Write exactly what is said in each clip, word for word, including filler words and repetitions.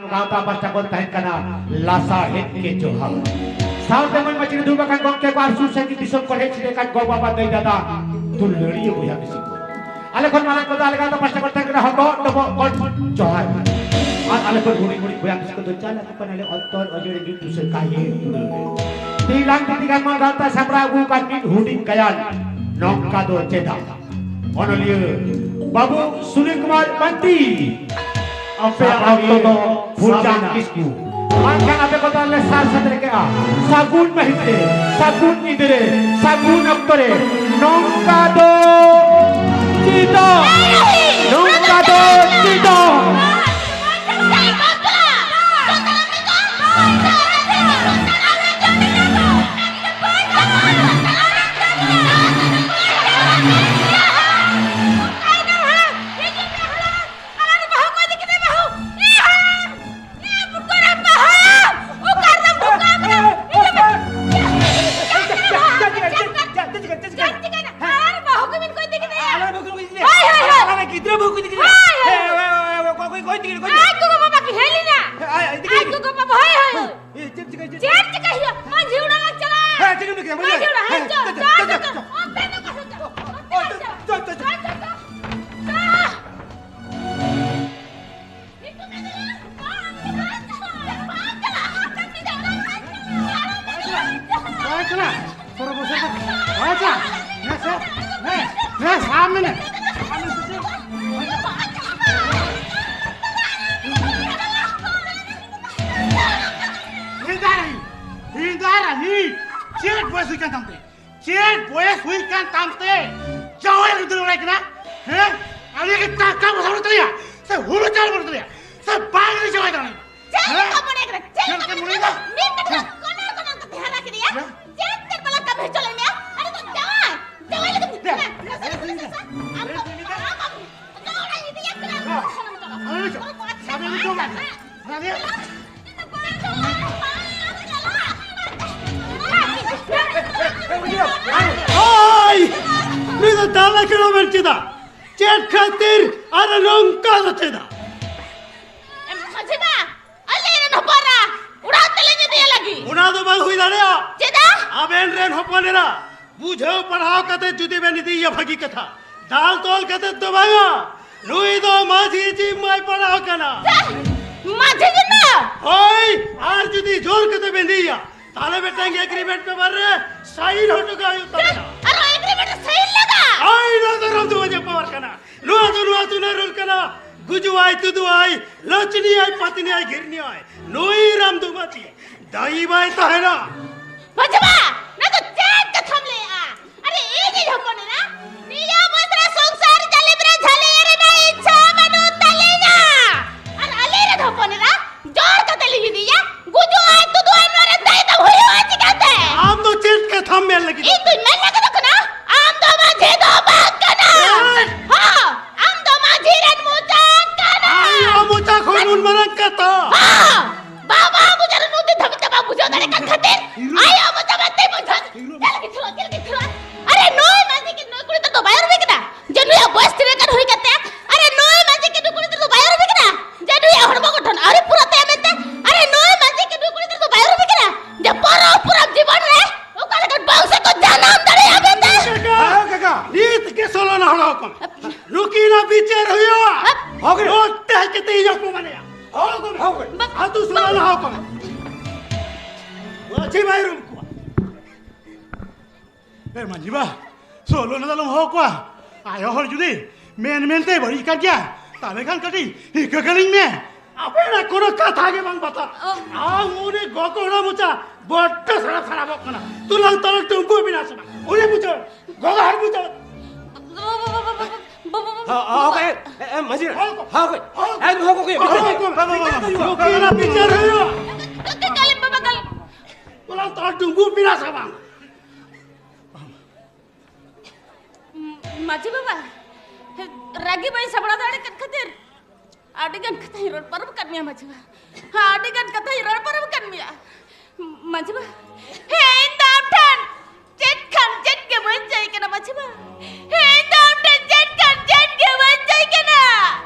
ᱜᱟᱶᱛᱟ ᱯᱟᱦᱴᱟ ᱠᱷᱚᱱ ᱛᱟᱦᱮᱱ ᱠᱟᱱᱟ ᱞᱟᱥᱟᱲᱦᱮᱫ ᱜᱮ ᱡᱚᱦᱟᱨ᱾ ᱥᱟᱶᱛᱮ ᱢᱟᱹᱱ ᱢᱟᱹᱡᱷᱤ ᱨᱮ ᱫᱩᱲᱩᱵ ᱟᱠᱟᱱ ᱜᱚᱢᱠᱮ ᱠᱚ ᱟᱨ ᱥᱩᱨ ᱥᱟᱺᱜᱤᱧ ᱫᱤᱥᱚᱢ ᱠᱚᱨᱮ ᱦᱮᱡ ᱥᱮᱴᱮᱨ ᱟᱠᱟᱱ ᱜᱚ ᱵᱟᱵᱟ, ᱫᱟᱹᱭ ᱫᱟᱫᱟ, ᱫᱩᱞᱟᱹᱲᱤᱭᱟᱹ ᱵᱚᱭᱦᱟ ᱢᱤᱥᱤ ᱠᱚ᱾ ᱟᱞᱮ ᱠᱷᱚᱱ ᱢᱟᱨᱟᱝ ᱠᱚᱫᱚ ᱟᱞᱮ ᱜᱟᱶᱛᱟ ᱯᱟᱦᱴᱟ ᱠᱷᱚᱱ ᱛᱟᱦᱮᱱ ᱠᱟᱱᱟ ᱦᱚᱴᱚᱜ ᱰᱚᱵᱚᱜ ᱜᱚᱰ ᱡᱚᱦᱟᱨ᱾ ᱟᱨ ᱟᱞᱮ ᱠᱷᱚᱱ ᱦᱩᱰᱤᱧ ᱦᱩᱰᱤᱧ ᱵᱚᱭᱦᱟ ᱢᱤᱥᱤ ᱠᱚᱫᱚ ᱪᱟᱞ ᱟᱠᱚ ᱠᱟᱱᱟᱞᱮ ᱚᱱᱛᱚᱨ ᱚᱡᱚᱲ ᱡᱩᱜᱽ ᱫᱩᱥᱟᱹᱨ ᱠᱟᱹᱦᱤ ᱩᱰᱟᱹᱣ ᱨᱮ᱾ ᱛᱮᱦᱮᱧ ᱞᱟᱝ ᱛᱤᱛᱤ ᱜᱟᱱ ᱢᱟ ᱜᱟᱶᱛᱟ ᱥᱟᱯᱲᱟᱣ ᱟᱹᱜᱩ ᱟᱠᱟᱫ ᱢᱤᱫ ᱦᱩᱰᱤᱧ ᱜᱟᱭᱟᱱ ᱱᱚᱝᱠᱟ ᱫᱚ ᱪᱮᱫᱟᱜ? ᱚᱱᱚᱞᱤᱭᱟᱹ ᱵᱟᱹᱵᱩ ᱥᱩᱱᱤᱞ ᱠᱩᱢᱟᱨ ᱢᱟᱱᱰᱤ᱾ ᱟᱯᱮᱭᱟᱜ ᱚᱠᱛᱚ ᱫᱚ ᱯᱷᱩᱞᱪᱟᱸᱫ ᱥᱟᱵ ᱮᱱᱟ᱾ ᱠᱤᱥᱠᱩ᱾ ᱵᱟᱝᱠᱷᱟᱱ ᱟᱯᱮ ᱠᱚ ᱛᱟᱦᱞᱮ ᱥᱟᱨ ᱥᱮᱴᱮᱨ ᱠᱮᱜᱼᱟ᱾ ᱥᱟᱹᱜᱩᱱ ᱢᱟᱹᱦᱤᱛ ᱨᱮ, ᱥᱟᱹᱜᱩᱱ ᱧᱤᱫᱟᱹ ᱨᱮ, ᱥᱟᱹᱜᱩᱱ ᱚᱠᱛᱚ ᱨᱮ ᱱᱚᱝᱠᱟ ᱫᱚ ᱪᱮᱫᱟᱜ? ᱱᱚᱝᱠᱟ ᱫᱚ ᱪᱮᱫᱟᱜ? ᱜᱤᱫᱽᱨᱟᱹ ᱵᱟᱹᱦᱩ ᱠᱚ ᱤᱫᱤ ᱠᱮᱫᱮᱭᱟ᱾ ᱦᱳᱭ, ᱦᱳᱭ, ᱦᱮᱸ, ᱦᱳᱭ, ᱦᱳᱭ, ᱦᱳᱭ, ᱚᱠᱚᱭ, ᱚᱠᱚᱭ, ᱚᱠᱚᱭ ᱤᱫᱤ ᱠᱮᱫᱮᱭᱟ? ᱚᱠᱚᱭ ᱤᱫᱤ ᱠᱮᱫᱮᱭᱟ? ᱟᱡ ᱜᱚᱜᱚ ᱵᱟᱵᱟ ᱠᱤᱱ ᱦᱮᱡ ᱞᱮᱱᱟ᱾ ᱦᱮᱸ, ᱟᱡ ᱤᱫᱤ ᱠᱮᱫᱮᱭᱟ᱾ ᱟᱡ ᱜᱚᱜᱚ ᱵᱟᱵᱟ, ᱦᱳᱭ, ᱦᱳᱭ, ᱦᱳᱭ᱾ ᱪᱮᱫ ᱪᱤᱠᱟᱹᱭ ᱦᱩᱭᱩᱜᱼᱟ? ᱢᱟᱹᱡᱷᱤ ᱚᱲᱟᱜ ᱞᱟᱝ ᱪᱟᱞᱟᱜᱼᱟ᱾ ᱦᱮᱸ, ᱪᱮᱫ ᱮᱢ ᱞᱟᱹᱭ ᱠᱮᱫᱟ? ᱢᱟᱹᱡᱷᱤ ᱚᱲᱟᱜ, ᱦᱮᱸ, ᱪᱚ, ᱪᱚ, ᱪᱚ, ᱪᱚ, ᱪᱚ, ᱪᱚ᱾ ᱚᱱᱛᱮ ᱫᱚ ᱚᱠᱟ ᱥᱮᱫ ᱪᱚ? ᱚᱱᱛᱮ ᱫᱚ ᱪᱚ, ᱪᱚ, ᱪᱚ, ᱪᱚ᱾ ᱪᱚ, ᱪᱚ, ᱪᱚ᱾ ᱵᱟᱭ ᱪᱟᱞᱟᱜ᱾ ᱥᱚᱨᱚ ᱵᱚᱥᱚᱨ ᱫᱚ ᱵᱟᱭ ᱪᱟᱞᱟᱜ᱾ ᱦᱮᱸ, ᱥᱮ? ᱦᱮᱸ, ᱦᱮᱸ, ᱥᱟᱵ ᱢᱮᱱᱮ᱾ ᱦᱮᱸᱫᱟᱨᱟᱦᱤ, ᱦᱮᱸᱫᱟᱨᱟᱦᱤ, ᱪᱮᱫ ᱵᱚᱭᱮᱥ ᱦᱩᱭ ᱠᱟᱱ ᱛᱟᱢ ᱛᱮ? ᱪᱮᱫ ᱵᱚᱭᱮᱥ ᱦᱩᱭ ᱠᱟᱱ ᱛᱟᱢ ᱛᱮ ᱡᱟᱶᱟᱭ ᱨᱮᱢ ᱫᱟᱹᱲ ᱵᱟᱲᱟᱭ ᱠᱟᱱᱟ? ᱦᱮᱸ? ᱟᱞᱮ ᱜᱮ ᱴᱟᱠᱟ ᱯᱚᱭᱥᱟ ᱵᱟᱹᱱᱩᱜ ᱛᱟᱞᱮᱭᱟ, ᱥᱮ ᱦᱩᱲᱩ ᱪᱟᱣᱞᱮ ᱵᱟᱹᱱᱩᱜ ᱛᱟᱞᱮᱭᱟ, ᱥᱮ ᱵᱟᱝ ᱞᱮ ᱡᱟᱶᱟᱭ ᱫᱟᱲᱮᱭᱟᱜᱼᱟ? ᱪᱮᱫ ᱦᱮᱸ? ᱞᱮᱠᱟ ᱢᱚᱱᱮ ᱠᱟᱱᱟ? ᱪᱮᱫ ᱪᱮᱫ ᱞᱮᱠᱟ ᱞᱮᱠᱟ ᱢᱚᱱᱮ ᱢᱚᱱᱮ ᱠᱟᱱᱟ? ᱠᱟᱱᱟ? ᱢᱤᱫ ᱠᱟᱛᱷᱟ ᱦᱮᱸ? ᱠᱚᱱᱚᱨ ᱠᱚᱱᱚᱨ ᱠᱟᱛᱮ ᱦᱟᱨᱟ ᱠᱮᱫᱮᱭᱟ᱾ ᱦᱮᱸ? ᱪᱮᱫ ᱪᱮᱫ ᱵᱟᱞᱟ ᱠᱟᱹᱢᱤ ᱦᱚᱪᱚ ᱞᱮᱫ ᱢᱮᱭᱟ? ᱟᱨ ᱱᱤᱛᱚᱜ ᱡᱟᱶᱟᱭ, ᱡᱟᱶᱟᱭ ᱞᱟᱹᱜᱤᱫ ᱦᱮᱸ? ᱦᱮᱸ? ᱱᱟᱥᱮ ᱱᱟᱥᱮ ᱱᱟᱥᱮ᱾ ᱟᱢ ᱫᱚ ᱦᱮᱸ? ᱦᱮᱸ? ᱟᱢ ᱫᱚ ᱚᱲᱟᱜ ᱤᱧ ᱤᱫᱤᱭᱟ, ᱠᱟᱱᱟ᱾ ᱦᱮᱸ? ᱟᱢ ᱫᱚ ᱟᱢ ᱫᱚ ᱟᱪᱪᱷᱟ, ᱟᱢ ᱫᱚ ᱟᱢ ᱫᱚ ᱟᱪᱪᱷᱟ᱾ ᱟᱢ ᱫᱚ ᱟᱪᱪᱷᱟ᱾ ᱳᱭ! ᱱᱩᱭ ᱫᱚ ᱫᱟᱞᱟ ᱠᱟᱱᱟ ᱢᱮᱱ ᱪᱮᱫᱟᱜ? ᱪᱮᱫ ᱠᱷᱟᱹᱛᱤᱨ ᱟᱨ ᱱᱚᱝᱠᱟ ᱫᱚ ᱪᱮᱫᱟᱜ? ᱮᱢ ᱢᱟᱹᱡᱷᱤ ᱵᱟ, ᱦᱚᱯᱚᱱ ᱮᱨᱟ, ᱵᱩᱡᱷᱟᱹᱣ ᱯᱟᱲᱦᱟᱣ ᱠᱟᱛᱮ ᱡᱩᱫᱤ ᱵᱮᱱ ᱤᱫᱤᱭᱮᱭᱟ ᱵᱷᱟᱹᱜᱤ ᱠᱟᱛᱷᱟ, ᱫᱟᱞ ᱛᱚᱞ ᱠᱟᱛᱮ ᱫᱚ ᱵᱟᱝᱟ᱾ ᱱᱩᱭ ᱫᱚ ᱢᱟᱹᱡᱷᱤ ᱡᱤᱢ ᱢᱟᱭ ᱯᱟᱲᱟᱣ ᱠᱟᱱᱟ᱾ ᱢᱟᱹᱡᱷᱤ ᱡᱤᱢ ᱢᱟ? ᱦᱳᱭ, ᱟᱨ ᱡᱩᱫᱤ ᱡᱳᱨ ᱠᱟᱛᱮ ᱵᱮᱱ ᱤᱫᱤᱭᱮᱭᱟ, ᱛᱟᱦᱞᱮ ᱢᱤᱫᱴᱟᱝ ᱮᱜᱽᱨᱤᱢᱮᱱᱴ ᱯᱮᱯᱟᱨ ᱨᱮ ᱥᱟᱭᱤᱱ ᱦᱚᱴᱚ ᱠᱟᱜ ᱦᱩᱭᱩᱜ ᱛᱟᱵᱮᱱᱟ᱾ ᱟᱨᱚ ᱮᱜᱽᱨᱤᱢᱮᱱᱴ ᱨᱮ ᱥᱟᱭᱤᱱ ᱞᱟᱜᱟ? ᱦᱳᱭ, ᱱᱚᱣᱟ ᱫᱚ ᱨᱟᱢᱫᱩ ᱢᱟᱹᱡᱷᱤ ᱯᱟᱣᱟᱨ ᱠᱟᱱᱟ᱾ ᱱᱚᱣᱟ ᱫᱚ ᱱᱚᱣᱟ ᱫᱚ ᱱᱚᱣᱟ ᱨᱩᱞ ᱠᱟᱱᱟ᱾ ᱜᱩᱡᱩᱜᱼᱟᱭ, ᱛᱩᱫᱩᱜᱼᱟᱭ, ᱞᱚᱪᱱᱤᱭᱟᱭ, ᱯᱟᱛᱱᱤᱭᱟᱭ, ᱜᱷᱤᱨᱱᱤᱭᱟᱭ, ᱱᱩᱭ ᱨᱟᱢᱫᱩ ᱢᱟᱹᱡᱷᱤ ᱫᱟᱹᱭᱤ ᱵᱟᱭ ᱛᱟᱦᱮᱱᱟ᱾ ᱢᱟᱹᱡᱷᱤ ᱵᱟ, ᱱᱚᱣᱟ ᱫᱚ ᱪᱮᱫ ᱠᱟᱛᱷᱟᱢ ᱞᱟᱹᱭᱮᱜᱼᱟ? ᱟᱨᱮ ᱤᱧᱤᱡ ᱦᱚᱯᱚᱱ ᱮᱨᱟ, ᱱᱤᱭᱟᱹ ᱵᱚᱭᱮᱥ ᱨᱮ ᱥᱚᱝᱥᱟᱨ ᱡᱟᱞᱮᱢ ᱨᱮ ᱡᱷᱟᱹᱞᱤ ᱨᱮᱱᱟᱜ ᱤᱪᱪᱷᱟ ᱵᱟᱹᱱᱩᱜ ᱛᱟᱹᱞᱤᱧᱟ᱾ ᱟᱨ ᱟᱞᱮᱨᱮᱱ ᱦᱚᱯᱚᱱ ᱮᱨᱟ ᱡᱳᱨ ᱠᱟᱛᱮ ᱞᱤᱧ ᱤᱫᱤᱭᱟ, ᱜᱩᱡᱩᱜᱼᱟᱭ, ᱛᱩᱫᱩᱜᱼᱟᱭ, ᱱᱚᱣᱟ ᱨᱮ ᱫᱟᱭᱤᱛᱛᱚ ᱦᱩᱭᱩᱜᱼᱟ ᱪᱤᱠᱟᱹᱛᱮ? ᱟᱢ ᱫᱚ ᱪᱮᱫ ᱠᱟᱛᱷᱟᱢ ᱢᱮᱱ ᱞᱟᱹᱜᱤᱫ? ᱤᱧ ᱫᱩᱧ ᱢᱮᱱ ᱞᱟᱹᱜᱤᱫᱚᱜ ᱠᱟᱱᱟ, ᱟᱢ ᱫᱚ ᱢᱟᱹᱡᱷᱤ ᱫᱚ ᱵᱟᱝ ᱠᱟᱱᱟ᱾ ᱮᱭ! ᱦᱚᱸ, ᱟᱢ ᱫᱚ ᱢᱟᱹᱡᱷᱤ ᱨᱮᱱ ᱢᱚᱪᱟ ᱠᱟᱱᱟ᱾ ᱟᱭᱳ ᱢᱚᱪᱟ ᱠᱷᱚᱱ ᱩᱱ ᱢᱟᱨᱟᱝ ᱠᱟᱛᱷᱟ᱾ ᱦᱚᱸ, ᱵᱟᱵᱟ ᱢᱚᱪᱟ ᱨᱮ ᱱᱩᱱ ᱫᱤᱱ ᱫᱷᱟᱹᱵᱤᱡ ᱛᱮ ᱵᱟᱢ ᱵᱩᱡᱷᱟᱹᱣ ᱫᱟᱲᱮ ᱠᱟᱱ ᱠᱷᱟᱹᱛᱤᱨ ᱟᱭᱳ ᱢᱚᱪᱟ ᱢᱮᱱᱛᱮ ᱵᱩᱡᱷᱟᱹᱣ᱾ ᱧᱮᱞ ᱜᱮ ᱴᱷᱤᱠ, ᱧᱮᱞ ᱜᱮ ᱴᱷᱤᱠ᱾ ᱟᱨᱮ ᱱᱩᱭ ᱢᱟᱹᱡᱷᱤ ᱠᱤ ᱱᱩᱭ ᱠᱩᱲᱤ ᱜᱤᱫᱽᱨᱟᱹ ᱫᱚ ᱵᱟᱭ ᱩᱨᱩᱢᱮ ᱠᱟᱱᱟ? ᱡᱮ ᱱᱩᱭᱟᱜ ᱵᱚᱭᱮᱥ ᱛᱤᱱᱟᱹᱜ ᱜᱟᱱ ᱦᱩᱭ ᱠᱟᱛᱮ, ᱟᱨᱮ ᱱᱩᱭ ᱢᱟᱹᱡᱷᱤ ᱠᱤ ᱱᱩᱭ ᱠᱩᱲᱤ ᱜᱤᱫᱽᱨᱟᱹ ᱫᱚ ᱵᱟᱭ ᱩᱨᱩᱢᱮ ᱠᱟᱱᱟ? ᱡᱮ ᱱᱩᱭᱟᱜ ᱦᱚᱲᱢᱚ ᱜᱚᱴᱷᱚᱱ ᱟᱹᱣᱨᱤ ᱯᱩᱨᱟᱹᱜ ᱛᱟᱭᱟ ᱢᱮᱱᱛᱮ? ᱟᱨᱮ ᱱᱩᱭ ᱢᱟᱹᱡᱷᱤ ᱠᱤ ᱱᱩᱭ ᱠᱩᱲᱤ ᱜᱤᱫᱽᱨᱟᱹ ᱫᱚ ᱵᱟᱭ ᱩᱨᱩᱢᱮ ᱠᱟᱱᱟ? ᱡᱮ ᱯᱚᱨᱚᱵᱽ ᱯᱚᱨᱚᱵᱽ ᱡᱤᱵᱚᱱ ᱨᱮ ᱚᱠᱟ ᱞᱮᱠᱟᱱ ᱵᱚᱝᱥᱚ ᱠᱚ ᱡᱟᱱᱟᱢ ᱫᱟᱲᱮᱭᱟᱜᱼᱟ ᱢᱮᱱᱛᱮ? ᱦᱮᱸ ᱠᱟᱠᱟ, ᱱᱤᱛ ᱜᱮ ᱥᱚᱞᱚᱱᱟ ᱦᱚᱲ ᱦᱚᱯᱚᱱ᱾ ᱱᱩᱠᱤᱱᱟᱜ ᱵᱤᱪᱟᱹᱨ ᱦᱩᱭᱩᱜᱼᱟ᱾ ᱦᱚᱸ ᱜᱮ᱾ ᱱᱚᱛᱮ ᱦᱮᱡ ᱠᱟᱛᱮ ᱤᱧ ᱚᱯᱚᱢᱟᱱᱮᱭᱟ᱾ ᱦᱚᱸ ᱜᱮ, ᱦᱚᱸ ᱜᱮ᱾ ᱟᱹᱛᱩ ᱥᱚᱞᱚᱱᱟ ᱦᱚᱲ ᱦᱚᱯᱚᱱ᱾ ᱢᱟᱹᱡᱷᱤ ᱵᱟᱭ ᱩᱨᱩᱢ ᱠᱚᱣᱟ᱾ ᱮ ᱢᱟᱹᱡᱷᱤ ᱵᱟ, ᱥᱚᱞᱚᱱᱟ ᱫᱚ ᱟᱞᱚᱢ ᱦᱚᱦᱚ ᱠᱚᱣᱟ᱾ ᱟᱭᱳ ᱦᱚᱲ ᱡᱩᱫᱤ ᱢᱮᱱ ᱢᱮᱱᱛᱮ ᱵᱟᱹᱲᱤᱡ ᱟᱠᱟᱫ ᱜᱮᱭᱟ, ᱛᱟᱦᱞᱮ ᱠᱷᱟᱱ ᱠᱟᱹᱴᱤᱡ ᱦᱤᱠᱟᱹ ᱠᱟᱹᱞᱤᱧ ᱢᱮ᱾ ᱟᱯᱮᱭᱟᱜ ᱠᱳᱱᱳ ᱠᱟᱛᱷᱟ ᱜᱮ ᱵᱟᱝ ᱵᱟᱛᱟᱨ᱾ ᱚ᱾ ᱟᱢ ᱩᱱᱤ ᱜᱚᱜᱚ ᱦᱚᱲ ᱢᱚᱪᱟ ᱵᱚᱰᱰᱚ ᱥᱟᱲᱟᱯ ᱥᱟᱲᱟᱯᱚᱜ ᱠᱟᱱᱟ᱾ ᱛᱩᱞᱟᱹᱢ ᱛᱚᱞ ᱴᱩᱢᱵᱩ ᱢᱮᱱᱟᱜ ᱥᱮ ᱵᱟᱝ? ᱩᱱᱤ ᱵᱩᱡᱷᱟᱹᱣ, ᱜᱚᱜᱚ ᱦᱚᱲ ᱵᱩᱡᱷᱟᱹᱣ᱾ ᱦᱚ, ᱦᱚ, ᱦᱚ, ᱮ, ᱮ, ᱢᱟᱹᱡᱷᱤ, ᱦᱚ, ᱦᱚ, ᱦᱚ, ᱮ, ᱦᱚ, ᱦᱚ, ᱦᱚ, ᱦᱚ, ᱦᱚ, ᱦᱚ, ᱱᱩᱠᱤᱱᱟᱜ ᱵᱤᱪᱟᱹᱨ ᱦᱩᱭᱩᱜᱼᱟ᱾ ᱠᱟᱞᱤ ᱵᱟᱵᱟ ᱠᱟᱞᱤ᱾ ᱛᱩᱞᱟᱹᱢ ᱛᱚᱞ ᱴᱩᱢᱵᱩ ᱢᱮᱱᱟᱜ ᱥᱮ ᱵᱟᱝ? ᱢᱟᱹᱡᱷᱤ ᱵᱟᱵᱟ, ᱨᱟᱹᱜᱤ ᱵᱟᱹᱧ ᱥᱟᱢᱵᱲᱟᱣ ᱫᱟᱲᱮ ᱠᱟᱱ ᱠᱷᱟᱹᱛᱤᱨ ᱟᱹᱰᱤ ᱜᱟᱱ ᱠᱟᱛᱷᱟᱧ ᱨᱚᱲ ᱯᱟᱨᱚᱢ ᱠᱟᱫ ᱢᱮᱭᱟ ᱢᱟᱹᱡᱷᱤ ᱵᱟᱵᱟ᱾ ᱦᱮᱸ, ᱟᱹᱰᱤ ᱜᱟᱱ ᱠᱟᱛᱷᱟᱧ ᱨᱚᱲ ᱯᱟᱨᱚᱢ ᱠᱟᱫ ᱢᱮᱭᱟ ᱢᱟᱹᱡᱷᱤ ᱵᱟᱵᱟ᱾ ᱦᱮᱸ, ᱤᱧ ᱫᱚ ᱟᱢ ᱴᱷᱮᱱ ᱪᱮᱫ ᱠᱷᱟᱱ ᱪᱮᱫ ᱜᱮ ᱵᱟᱹᱧ ᱪᱟᱹᱭ ᱠᱟᱱᱟ ᱢᱟᱹᱡᱷᱤ ᱵᱟᱵᱟ᱾ ᱦᱮᱸ, ᱤᱧ ᱫᱚ ᱟᱢ ᱴᱷᱮᱱ ᱪᱮᱫ ᱠᱷᱟᱱ ᱪᱮᱫ ᱜᱮ ᱵᱟᱹᱧ ᱪᱟᱹᱭ ᱠᱟᱱᱟ᱾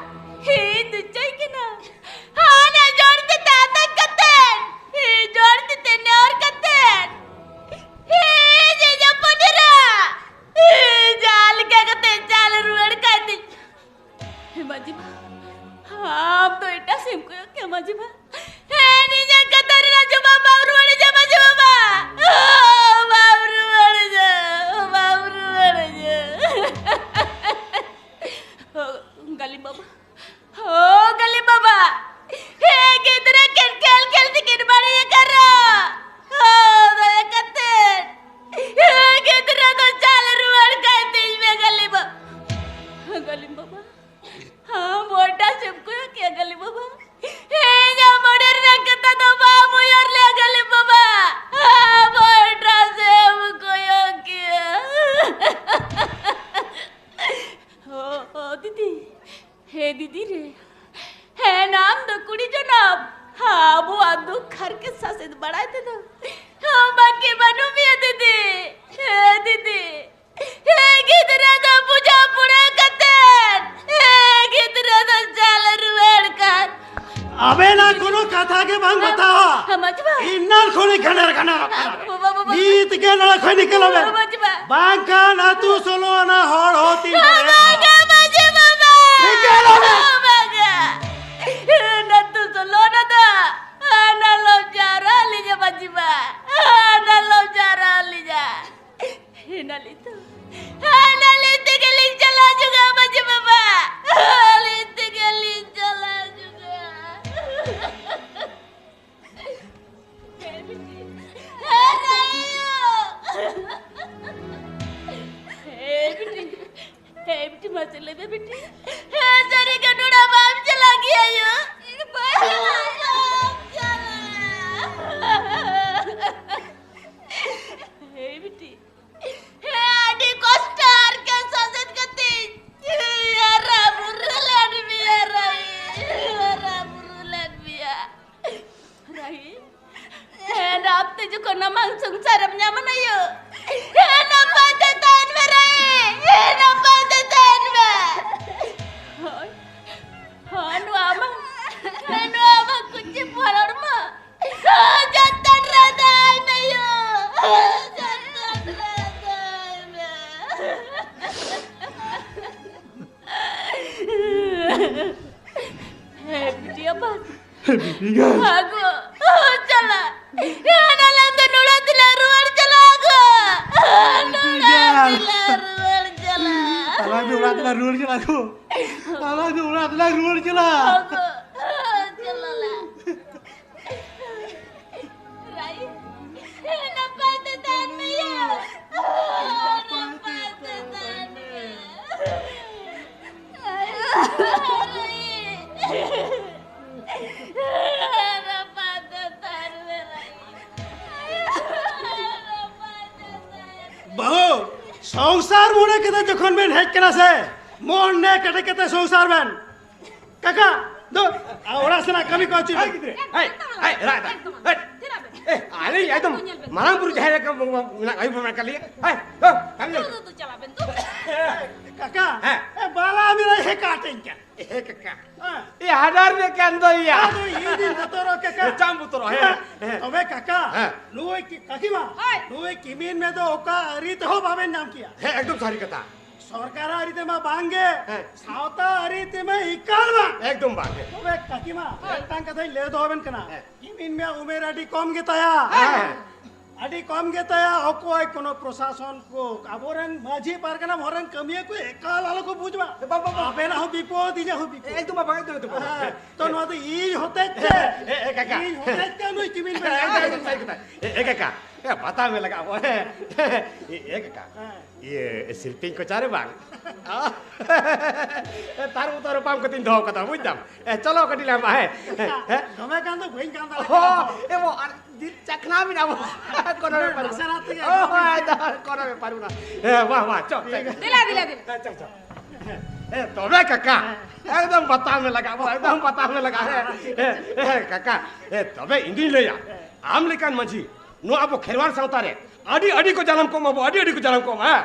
ᱦᱮᱸ, ᱤᱧ ᱫᱚᱧ ᱪᱟᱹᱭ ᱠᱟᱱᱟ ᱦᱟᱱᱟ ᱡᱚᱲ ᱛᱮ ᱛᱟᱛᱟ ᱠᱟᱛᱮ, ᱦᱮᱸ, ᱡᱚᱲ ᱛᱮ ᱛᱮᱱᱚᱨ ᱠᱟᱛᱮ᱾ ᱠᱮ ᱢᱟᱹᱡᱷᱤ ᱵᱟ᱾ ᱦᱮᱸ, ᱱᱤᱧᱟᱜ ᱠᱟᱛᱷᱟ ᱨᱮᱱᱟᱜ ᱡᱚᱵᱟᱵ ᱵᱟᱢ ᱨᱩᱣᱟᱹᱲ ᱤᱧᱟ ᱢᱟᱹᱡᱷᱤ ᱵᱟᱵᱟ᱾ ᱚ, ᱵᱟᱢ ᱨᱩᱣᱟᱹᱲ ᱤᱧᱟ, ᱵᱟᱢ ᱨᱩᱣᱟᱹᱲ ᱤᱧᱟ᱾ ᱚ, ᱜᱟᱹᱞᱤᱢ ᱵᱟᱵᱟ᱾ ᱚ, ᱜᱟᱹᱞᱤᱢ ᱵᱟᱵᱟ᱾ ᱦᱮᱸ, ᱜᱤᱫᱽᱨᱟᱹ ᱠᱤᱱ ᱠᱷᱮᱞ ᱠᱷᱮᱞ ᱛᱮᱠᱤᱱ ᱵᱟᱹᱲᱤᱡ ᱟᱠᱟᱱ ᱨᱮᱦᱚᱸ᱾ ᱚ, ᱫᱟᱭᱟ ᱠᱟᱛᱮ᱾ ᱦᱮᱸ, ᱜᱤᱫᱽᱨᱟᱹ ᱫᱚ ᱪᱟᱞ ᱨᱩᱣᱟᱹᱲ ᱠᱟᱭ ᱛᱤᱧ ᱢᱮ, ᱜᱟᱹᱞᱤᱢ ᱵᱟᱵᱟ᱾ ᱜᱟᱹᱞᱤᱢ ᱵᱟᱵᱟ᱾ ᱦᱮᱸ, ᱢᱚᱴᱟ ᱥᱮᱢ ᱠᱚᱭᱚᱜ ᱠᱮᱭᱟ, ᱜᱟᱹᱞᱤᱢ ᱵᱟᱵᱟ᱾ ᱦᱮᱸ, ᱤᱧᱟᱜ ᱢᱚᱱᱮ ᱨᱮᱱᱟᱜ ᱠᱟᱛᱷᱟ ᱫᱚ ᱵᱟᱢ ᱩᱭᱦᱟᱹᱨ ᱞᱮᱭᱟ, ᱜᱟᱹᱞᱤᱢ ᱵᱟᱵᱟ᱾ ᱦᱮᱸ, ᱢᱚᱴᱟ ᱥᱮᱢ ᱠᱚᱭᱚᱜ ᱠᱮᱭᱟ᱾ ᱚ, ᱚ, ᱫᱤᱫᱤ᱾ ᱦᱮᱸ, ᱫᱤᱫᱤ ᱨᱮ᱾ ᱦᱮᱸ, ᱟᱢ ᱫᱚ ᱠᱩᱲᱤ ᱡᱚᱱᱚᱢ᱾ ᱦᱮᱸ, ᱟᱵᱚᱣᱟᱜ ᱫᱩᱠ ᱦᱟᱨᱠᱮᱛ ᱥᱟᱥᱮᱛ ᱵᱟᱲᱟᱭ ᱛᱮᱫᱚ᱾ ᱦᱮᱸ, ᱵᱟᱹᱠᱤ ᱵᱟᱹᱱᱩᱜ ᱢᱮᱭᱟ, ᱫᱤᱫᱤ᱾ ᱦᱮᱸ, ᱫᱤᱫᱤ᱾ ᱦᱮᱸ, ᱜᱤᱫᱽᱨᱟᱹ ᱫᱚ ᱵᱩᱡᱷᱟᱹᱣ ᱯᱩᱨᱟᱹᱣ ᱠᱟᱛᱮ᱾ ᱦᱮᱸ, ᱜᱤᱫᱽᱨᱟᱹ ᱫᱚ ᱪᱟᱞ ᱨᱩᱣᱟᱹᱲ ᱠᱟᱱ᱾ ᱟᱵᱮᱱᱟᱜ ᱠᱳᱱᱳ ᱠᱟᱛᱷᱟ ᱜᱮ ᱵᱟᱝ ᱵᱟᱛᱟᱣᱟ᱾ ᱦᱮᱸ, ᱢᱟᱹᱡᱷᱤ ᱵᱟ᱾ ᱤᱱᱟᱹᱱ ᱠᱷᱚᱱᱤᱧ ᱜᱷᱟᱱᱮᱨ ᱜᱷᱟᱱᱮᱨᱚᱜ ᱠᱟᱱᱟ᱾ ᱵᱟᱵᱟ, ᱵᱟᱵᱟ᱾ ᱱᱤᱛ ᱜᱮ ᱱᱚᱰᱮ ᱠᱷᱚᱱ ᱱᱤᱠᱟᱹᱞᱚᱜ ᱢᱮ᱾ ᱵᱟᱵᱟ, ᱢᱟᱹᱡᱷᱤ ᱵᱟ᱾ ᱵᱟᱝᱠᱷᱟᱱ ᱟᱹᱛᱩ ᱥᱳᱞᱳ ᱟᱱᱟ ᱦᱚᱲ ᱦᱚᱸ ᱛᱤᱧ ᱵᱟᱵᱟ, ᱢᱟᱹᱡᱷᱤ ᱵᱟᱵᱟ᱾ ᱱᱤᱠᱟᱹᱞᱚᱜ ᱢᱮ᱾ ᱵᱟᱵᱟ᱾ ᱟᱹᱛᱩ ᱥᱳᱞᱳ ᱟᱱᱟ ᱫᱚ ᱦᱟᱱᱟ ᱞᱚᱵ ᱡᱟᱣᱨᱟ ᱞᱤᱧᱟ ᱢᱟᱹᱡᱷᱤ ᱵᱟ᱾ ᱦᱟᱱᱟ ᱞᱚᱵ ᱡᱟᱣᱨᱟ ᱞᱤᱧᱟ᱾ ᱦᱮᱱᱟᱞᱤᱧ ᱛᱚ᱾ ᱦᱮᱱᱟᱞᱤᱧ ᱛᱮᱜᱮ ᱞᱤᱧ ᱪᱟᱞᱟᱣ ᱡᱚᱝᱟ, ᱢᱟᱹᱡᱷᱤ ᱵᱟᱵᱟ᱾ ᱟᱹᱞᱤᱧ ᱛᱮᱜᱮ ᱞᱤᱧ ᱪᱟᱞᱟᱣ ᱡᱚᱝᱟ᱾ ᱦᱮ ᱵᱤᱴᱤ᱾ ᱦᱮ ᱨᱟᱭᱳ᱾ ᱦᱮ ᱵᱤᱴᱤ᱾ ᱦᱮ ᱵᱤᱴᱤ, ᱢᱟᱥᱮ ᱞᱟᱹᱭ ᱢᱮ ᱵᱤᱴᱤ᱾ ᱦᱮ, ᱥᱟᱹᱨᱤ ᱜᱮ ᱱᱚᱰᱮ ᱵᱟᱢ ᱪᱟᱞᱟᱜ ᱜᱮᱭᱟ ᱭᱳ? ᱤᱧ ᱵᱟᱹᱧ ᱪᱟᱞᱟᱜᱼᱟ᱾ ᱵᱟᱢ ᱪᱟᱞᱟᱜᱼᱟ᱾ ᱦᱮ ᱵᱤᱴᱤ᱾ ᱦᱮᱸ, ᱟᱹᱰᱤ ᱠᱚᱥᱴᱚ ᱟᱨ ᱠᱮ ᱥᱟᱥᱮᱛ ᱠᱟᱛᱮᱧ ᱦᱟᱨᱟ ᱵᱩᱨᱩ ᱞᱮᱫ ᱢᱮᱭᱟ ᱨᱟᱭ, ᱦᱟᱨᱟ ᱵᱩᱨᱩ ᱞᱮᱫ ᱢᱮᱭᱟ᱾ ᱨᱟᱭ, ᱦᱮᱸ, ᱨᱟᱯ ᱛᱮ ᱡᱚᱠᱷᱚᱱ ᱟᱢᱟᱝ ᱥᱚᱝᱥᱟᱨᱮᱢ ᱧᱟᱢᱟ ᱱᱟᱭᱳ, ᱦᱮᱸ, ᱱᱟᱯᱟᱭ ᱛᱮ ᱛᱟᱦᱮᱱ ᱢᱮ ᱨᱟᱭ, ᱦᱮᱸ, ᱱᱟᱯᱟᱭ ᱛᱮ ᱛᱟᱦᱮᱱ ᱢᱮ᱾ ᱦᱳᱭ, ᱦᱳᱭ, ᱱᱚᱣᱟ ᱟᱢᱟᱝ, ᱦᱮᱸ, ᱱᱚᱣᱟ ᱟᱢᱟᱝ ᱠᱩᱪᱤ ᱯᱟᱨᱚᱲ ᱢᱟ᱾ ᱡᱚᱛᱚᱱ ᱨᱮ ᱫᱚᱦᱚᱭ ᱢᱮ ᱭᱳ᱾ ᱡᱚᱛᱚᱱ ᱨᱮ ᱫᱚᱦᱚᱭ ᱢᱮ᱾ ᱦᱮᱸ, ᱵᱤᱴᱤ ᱟᱯᱟᱛ᱾ ᱟᱹᱜᱩ ᱪᱟᱞᱟᱜ᱾ ᱦᱟᱱᱟ ᱞᱟᱝ ᱫᱚ ᱱᱚᱲᱟ ᱛᱮᱞᱟᱝ ᱨᱩᱣᱟᱹᱲ ᱪᱟᱞᱟᱜ ᱟᱹᱜᱩ᱾ ᱱᱚᱲᱟ ᱛᱮᱞᱟᱝ ᱨᱩᱣᱟᱹᱲ ᱪᱟᱞᱟᱜ᱾ ᱟᱞᱟᱝ ᱫᱚ ᱚᱲᱟᱜ ᱛᱮᱞᱟᱝ ᱨᱩᱣᱟᱹᱲ ᱪᱟᱞᱟᱜ ᱟᱹᱜᱩ᱾ ᱟᱞᱟᱝ ᱫᱚ ᱚᱲᱟᱜ ᱛᱮᱞᱟᱝ ᱨᱩᱣᱟᱹᱲ ᱪᱟᱞᱟᱜ᱾ ᱟᱹᱜᱩ ᱪᱟᱞᱟᱜ ᱞᱟᱝ᱾ ᱨᱟᱭ, ᱱᱟᱯᱟᱭ ᱛᱮ ᱛᱟᱦᱮᱱ ᱢᱮ ᱭᱟ᱾ ᱱᱟᱯᱟᱭ ᱛᱮ ᱛᱟᱦᱮᱱ ᱢᱮ᱾ ᱨᱟᱭ, ᱱᱟᱯᱟᱭ ᱛᱮ ᱛᱟᱦᱮᱱ ᱢᱮ, ᱨᱟᱭ᱾ ᱱᱟᱯᱟᱭ ᱛᱮ ᱛᱟᱦᱮᱱ ᱢᱮ᱾ ᱵᱟᱹᱦᱩ, ᱥᱚᱝᱥᱟᱨ ᱢᱚᱱᱮ ᱠᱟᱛᱮ ᱡᱚᱠᱷᱚᱱ ᱵᱮᱱ ᱦᱮᱡ ᱠᱟᱱᱟ ᱥᱮ, ᱢᱚᱱᱮ ᱠᱮᱴᱮᱡ ᱠᱟᱛᱮ ᱥᱚᱝᱥᱟᱨ ᱵᱮᱱ᱾ ᱠᱟᱠᱟ, ᱫᱩ, ᱟ, ᱚᱲᱟᱜ ᱥᱮᱱᱟᱜ ᱠᱟᱹᱢᱤ ᱠᱚ ᱪᱮᱫ ᱵᱮᱱ? ᱦᱮᱸ, ᱦᱮᱸ, ᱨᱟᱜ ᱮᱫᱟ᱾ ᱦᱮᱸ, ᱮ, ᱟᱹᱞᱤᱧ ᱮᱠᱫᱚᱢ ᱢᱟᱨᱟᱝ ᱵᱩᱨᱩ ᱡᱟᱦᱮᱨ ᱨᱮ ᱢᱮᱱᱟᱜ, ᱟᱹᱭᱩᱵ ᱢᱮᱱᱟᱜ ᱠᱟᱫ ᱞᱤᱧᱟ᱾ ᱦᱮᱸ, ᱫᱩ, ᱠᱟᱹᱢᱤ ᱫᱩ, ᱫᱩ, ᱫᱩ, ᱪᱟᱞᱟᱜ ᱵᱮᱱ, ᱫᱩ᱾ ᱠᱟᱠᱟ, ᱦᱮᱸ᱾ ᱮ, ᱵᱟᱞᱟ ᱢᱮᱨᱟ ᱦᱮ ᱠᱟᱴᱮᱧ ᱠᱟᱱ᱾ ᱮ ᱠᱟᱠᱟ᱾ ᱦᱮᱸ᱾ ᱮ ᱦᱟᱰᱟᱨ ᱢᱮ ᱠᱟᱱ ᱫᱚ ᱭᱟ᱾ ᱟᱫᱚ ᱤᱧ ᱫᱤᱱ ᱵᱚᱛᱚᱨᱚᱜ ᱠᱟᱠᱟ᱾ ᱮ, ᱪᱟᱢ ᱵᱚᱛᱚᱨᱚᱜ, ᱦᱮᱸ, ᱦᱮᱸ᱾ ᱛᱚᱵᱮ ᱠᱟᱠᱟ, ᱦᱮᱸ᱾ ᱱᱩᱭ ᱠᱤ-, ᱠᱟᱠᱤᱢᱟ, ᱦᱳᱭ᱾ ᱱᱩᱭ ᱠᱤᱢᱤᱱ ᱢᱮ ᱫᱚ ᱚᱠᱟ ᱟᱹᱨᱤ ᱛᱮᱦᱚᱸ ᱵᱟᱵᱮᱱ ᱧᱟᱢ ᱠᱮᱭᱟ᱾ ᱦᱮᱸ, ᱮᱠᱫᱚᱢ ᱥᱟᱹᱨᱤ ᱠᱟᱛᱷᱟ᱾ ᱥᱚᱨᱠᱟᱨᱟᱜ ᱟᱹᱨᱤ ᱛᱮᱢᱟ ᱵᱟᱝ ᱜᱮ, ᱦᱮᱸ᱾ ᱥᱟᱶᱛᱟ ᱟᱹᱨᱤ ᱛᱮᱢᱟ ᱮᱠᱟᱞ ᱵᱟᱝ᱾ ᱮᱠᱫᱚᱢ ᱵᱟᱝ ᱜᱮ᱾ ᱛᱚᱵᱮ ᱠᱟᱠᱤᱢᱟ, ᱦᱮᱸ᱾ ᱢᱤᱫᱴᱟᱝ ᱠᱟᱛᱷᱟᱧ ᱞᱟᱹᱭ ᱫᱚᱦᱚ ᱟᱵᱮᱱ ᱠᱟᱱᱟ᱾ ᱦᱮᱸ᱾ ᱠᱤᱢᱤᱱ ᱢᱮ ᱩᱢᱮᱨ ᱟᱹᱰᱤ ᱠᱚᱢ ᱜᱮᱛᱟᱭᱟ᱾ ᱦᱮᱸ᱾ ᱟᱹᱰᱤ ᱠᱚᱢ ᱜᱮᱛᱟᱭᱟ, ᱚᱠᱚᱭ ᱠᱳᱱᱳ ᱯᱨᱚᱥᱟᱥᱚᱱ ᱠᱚ, ᱟᱵᱚᱨᱮᱱ ᱢᱟᱹᱡᱷᱤ ᱯᱟᱨᱜᱟᱱᱟ ᱦᱚᱲ ᱨᱮᱱ ᱠᱟᱹᱢᱤᱭᱟᱹ ᱠᱚ ᱮᱠᱟᱞ ᱟᱞᱚ ᱠᱚ ᱵᱩᱡᱽ ᱢᱟ᱾ ᱵᱟ, ᱵᱟ, ᱵᱟ᱾ ᱟᱵᱮᱱᱟᱜ ᱦᱚᱸ ᱵᱤᱯᱚᱫ, ᱤᱧᱟᱹᱜ ᱦᱚᱸ ᱵᱤᱯᱚᱫ᱾ ᱮᱠᱫᱚᱢ ᱵᱟᱵᱟ, ᱮᱠᱫᱚᱢ, ᱮᱠᱫᱚᱢ ᱵᱟᱵᱟ᱾ ᱦᱮᱸ, ᱛᱚ ᱱᱚᱣᱟ ᱫᱚ ᱤᱧ ᱦᱚᱛᱮᱡ ᱛᱮ, ᱮ, ᱮ, ᱠᱟᱠᱟ᱾ ᱤᱧ ᱦᱚᱛᱮᱡ ᱛᱮ ᱱᱩᱭ ᱠᱤᱢᱤᱱ ᱮ, ᱮ, ᱮ, ᱮ, ᱠᱟᱠᱟ᱾ ᱮ, ᱮ, ᱠᱟᱠᱟ᱾ ᱮ, ᱵᱟᱛᱟ ᱢᱮ ᱞᱟᱜᱟᱜ ᱵᱚ᱾ ᱮ, ᱮ, ᱠᱟᱠᱟ᱾ ᱦᱮᱸ᱾ ᱤᱭᱟᱹ, ᱥᱤᱞᱯᱤᱧ ᱠᱚᱪᱟ ᱨᱮ ᱵᱟᱝ᱾ ᱛᱟᱨ ᱵᱚᱛᱚᱨ ᱨᱮ ᱯᱟᱢ ᱠᱟᱛᱮᱧ ᱫᱚᱦᱚ ᱠᱟᱫᱟ, ᱵᱩᱡᱽ ᱫᱟᱢ᱾ ᱮ, ᱪᱚᱞᱚ ᱠᱟᱹᱴᱤᱡ ᱞᱮ ᱮᱢᱟ, ᱦᱮᱸ᱾ ᱦᱮᱸ? ᱫᱚᱢᱮ ᱜᱟᱱ ᱫᱚ ᱵᱟᱹᱧ ᱜᱟᱱ ᱫᱟᱲᱮᱭᱟᱜ ᱦᱚᱸ, ᱠᱟᱱᱟ᱾ ᱮ, ᱵᱚ, ᱟᱨ ᱡᱤᱞ ᱪᱟᱠᱷᱱᱟ ᱢᱮᱱᱟᱜᱼᱟ, ᱵᱚ᱾ ᱠᱳᱱᱳ ᱵᱮᱯᱟᱨ ᱱᱟᱥᱮ ᱵᱟᱹᱱᱩᱜᱼᱟ᱾ ᱱᱟᱥᱮ ᱜᱮ ᱦᱳᱭ, ᱟᱫᱚ ᱠᱳᱱᱳ ᱵᱮᱯᱟᱨ ᱵᱟᱹᱱᱩᱜᱼᱟ᱾ ᱮ, ᱵᱟ, ᱵᱟ, ᱪᱚ, ᱪᱚ, ᱪᱚ᱾ ᱫᱮᱞᱟ, ᱫᱮᱞᱟ, ᱫᱮᱞᱟ᱾ ᱮ, ᱪᱚ, ᱪᱚ᱾ ᱮ, ᱛᱚᱵᱮ ᱠᱟᱠᱟ, ᱮᱠᱫᱚᱢ ᱵᱟᱛᱟᱣ ᱢᱮ ᱞᱟᱜᱟᱜ, ᱵᱚ, ᱮᱠᱫᱚᱢ ᱵᱟᱛᱟᱣ ᱢᱮ ᱞᱟᱜᱟᱜ᱾ ᱦᱮᱸ, ᱦᱮᱸ, ᱠᱟᱠᱟ, ᱮ, ᱛᱚᱵᱮ ᱤᱧ ᱫᱩᱧ ᱞᱟᱹᱭᱟ, ᱟᱢ ᱞᱮᱠᱟᱱ ᱢᱟᱹᱡᱷᱤ ᱱᱚᱣᱟ ᱟᱵᱚ ᱠᱷᱮᱨᱣᱟᱲ ᱥᱟᱶᱛᱟ ᱨᱮ ᱟᱹᱰᱤ, ᱟᱹᱰᱤ ᱠᱚ ᱡᱟᱱᱟᱢ ᱠᱚᱜ ᱢᱟ, ᱟᱵᱚ ᱟᱹᱰᱤ, ᱟᱹᱰᱤ ᱠᱚ ᱡᱟᱱᱟᱢ ᱠᱚᱜ ᱢᱟ, ᱦᱮᱸ?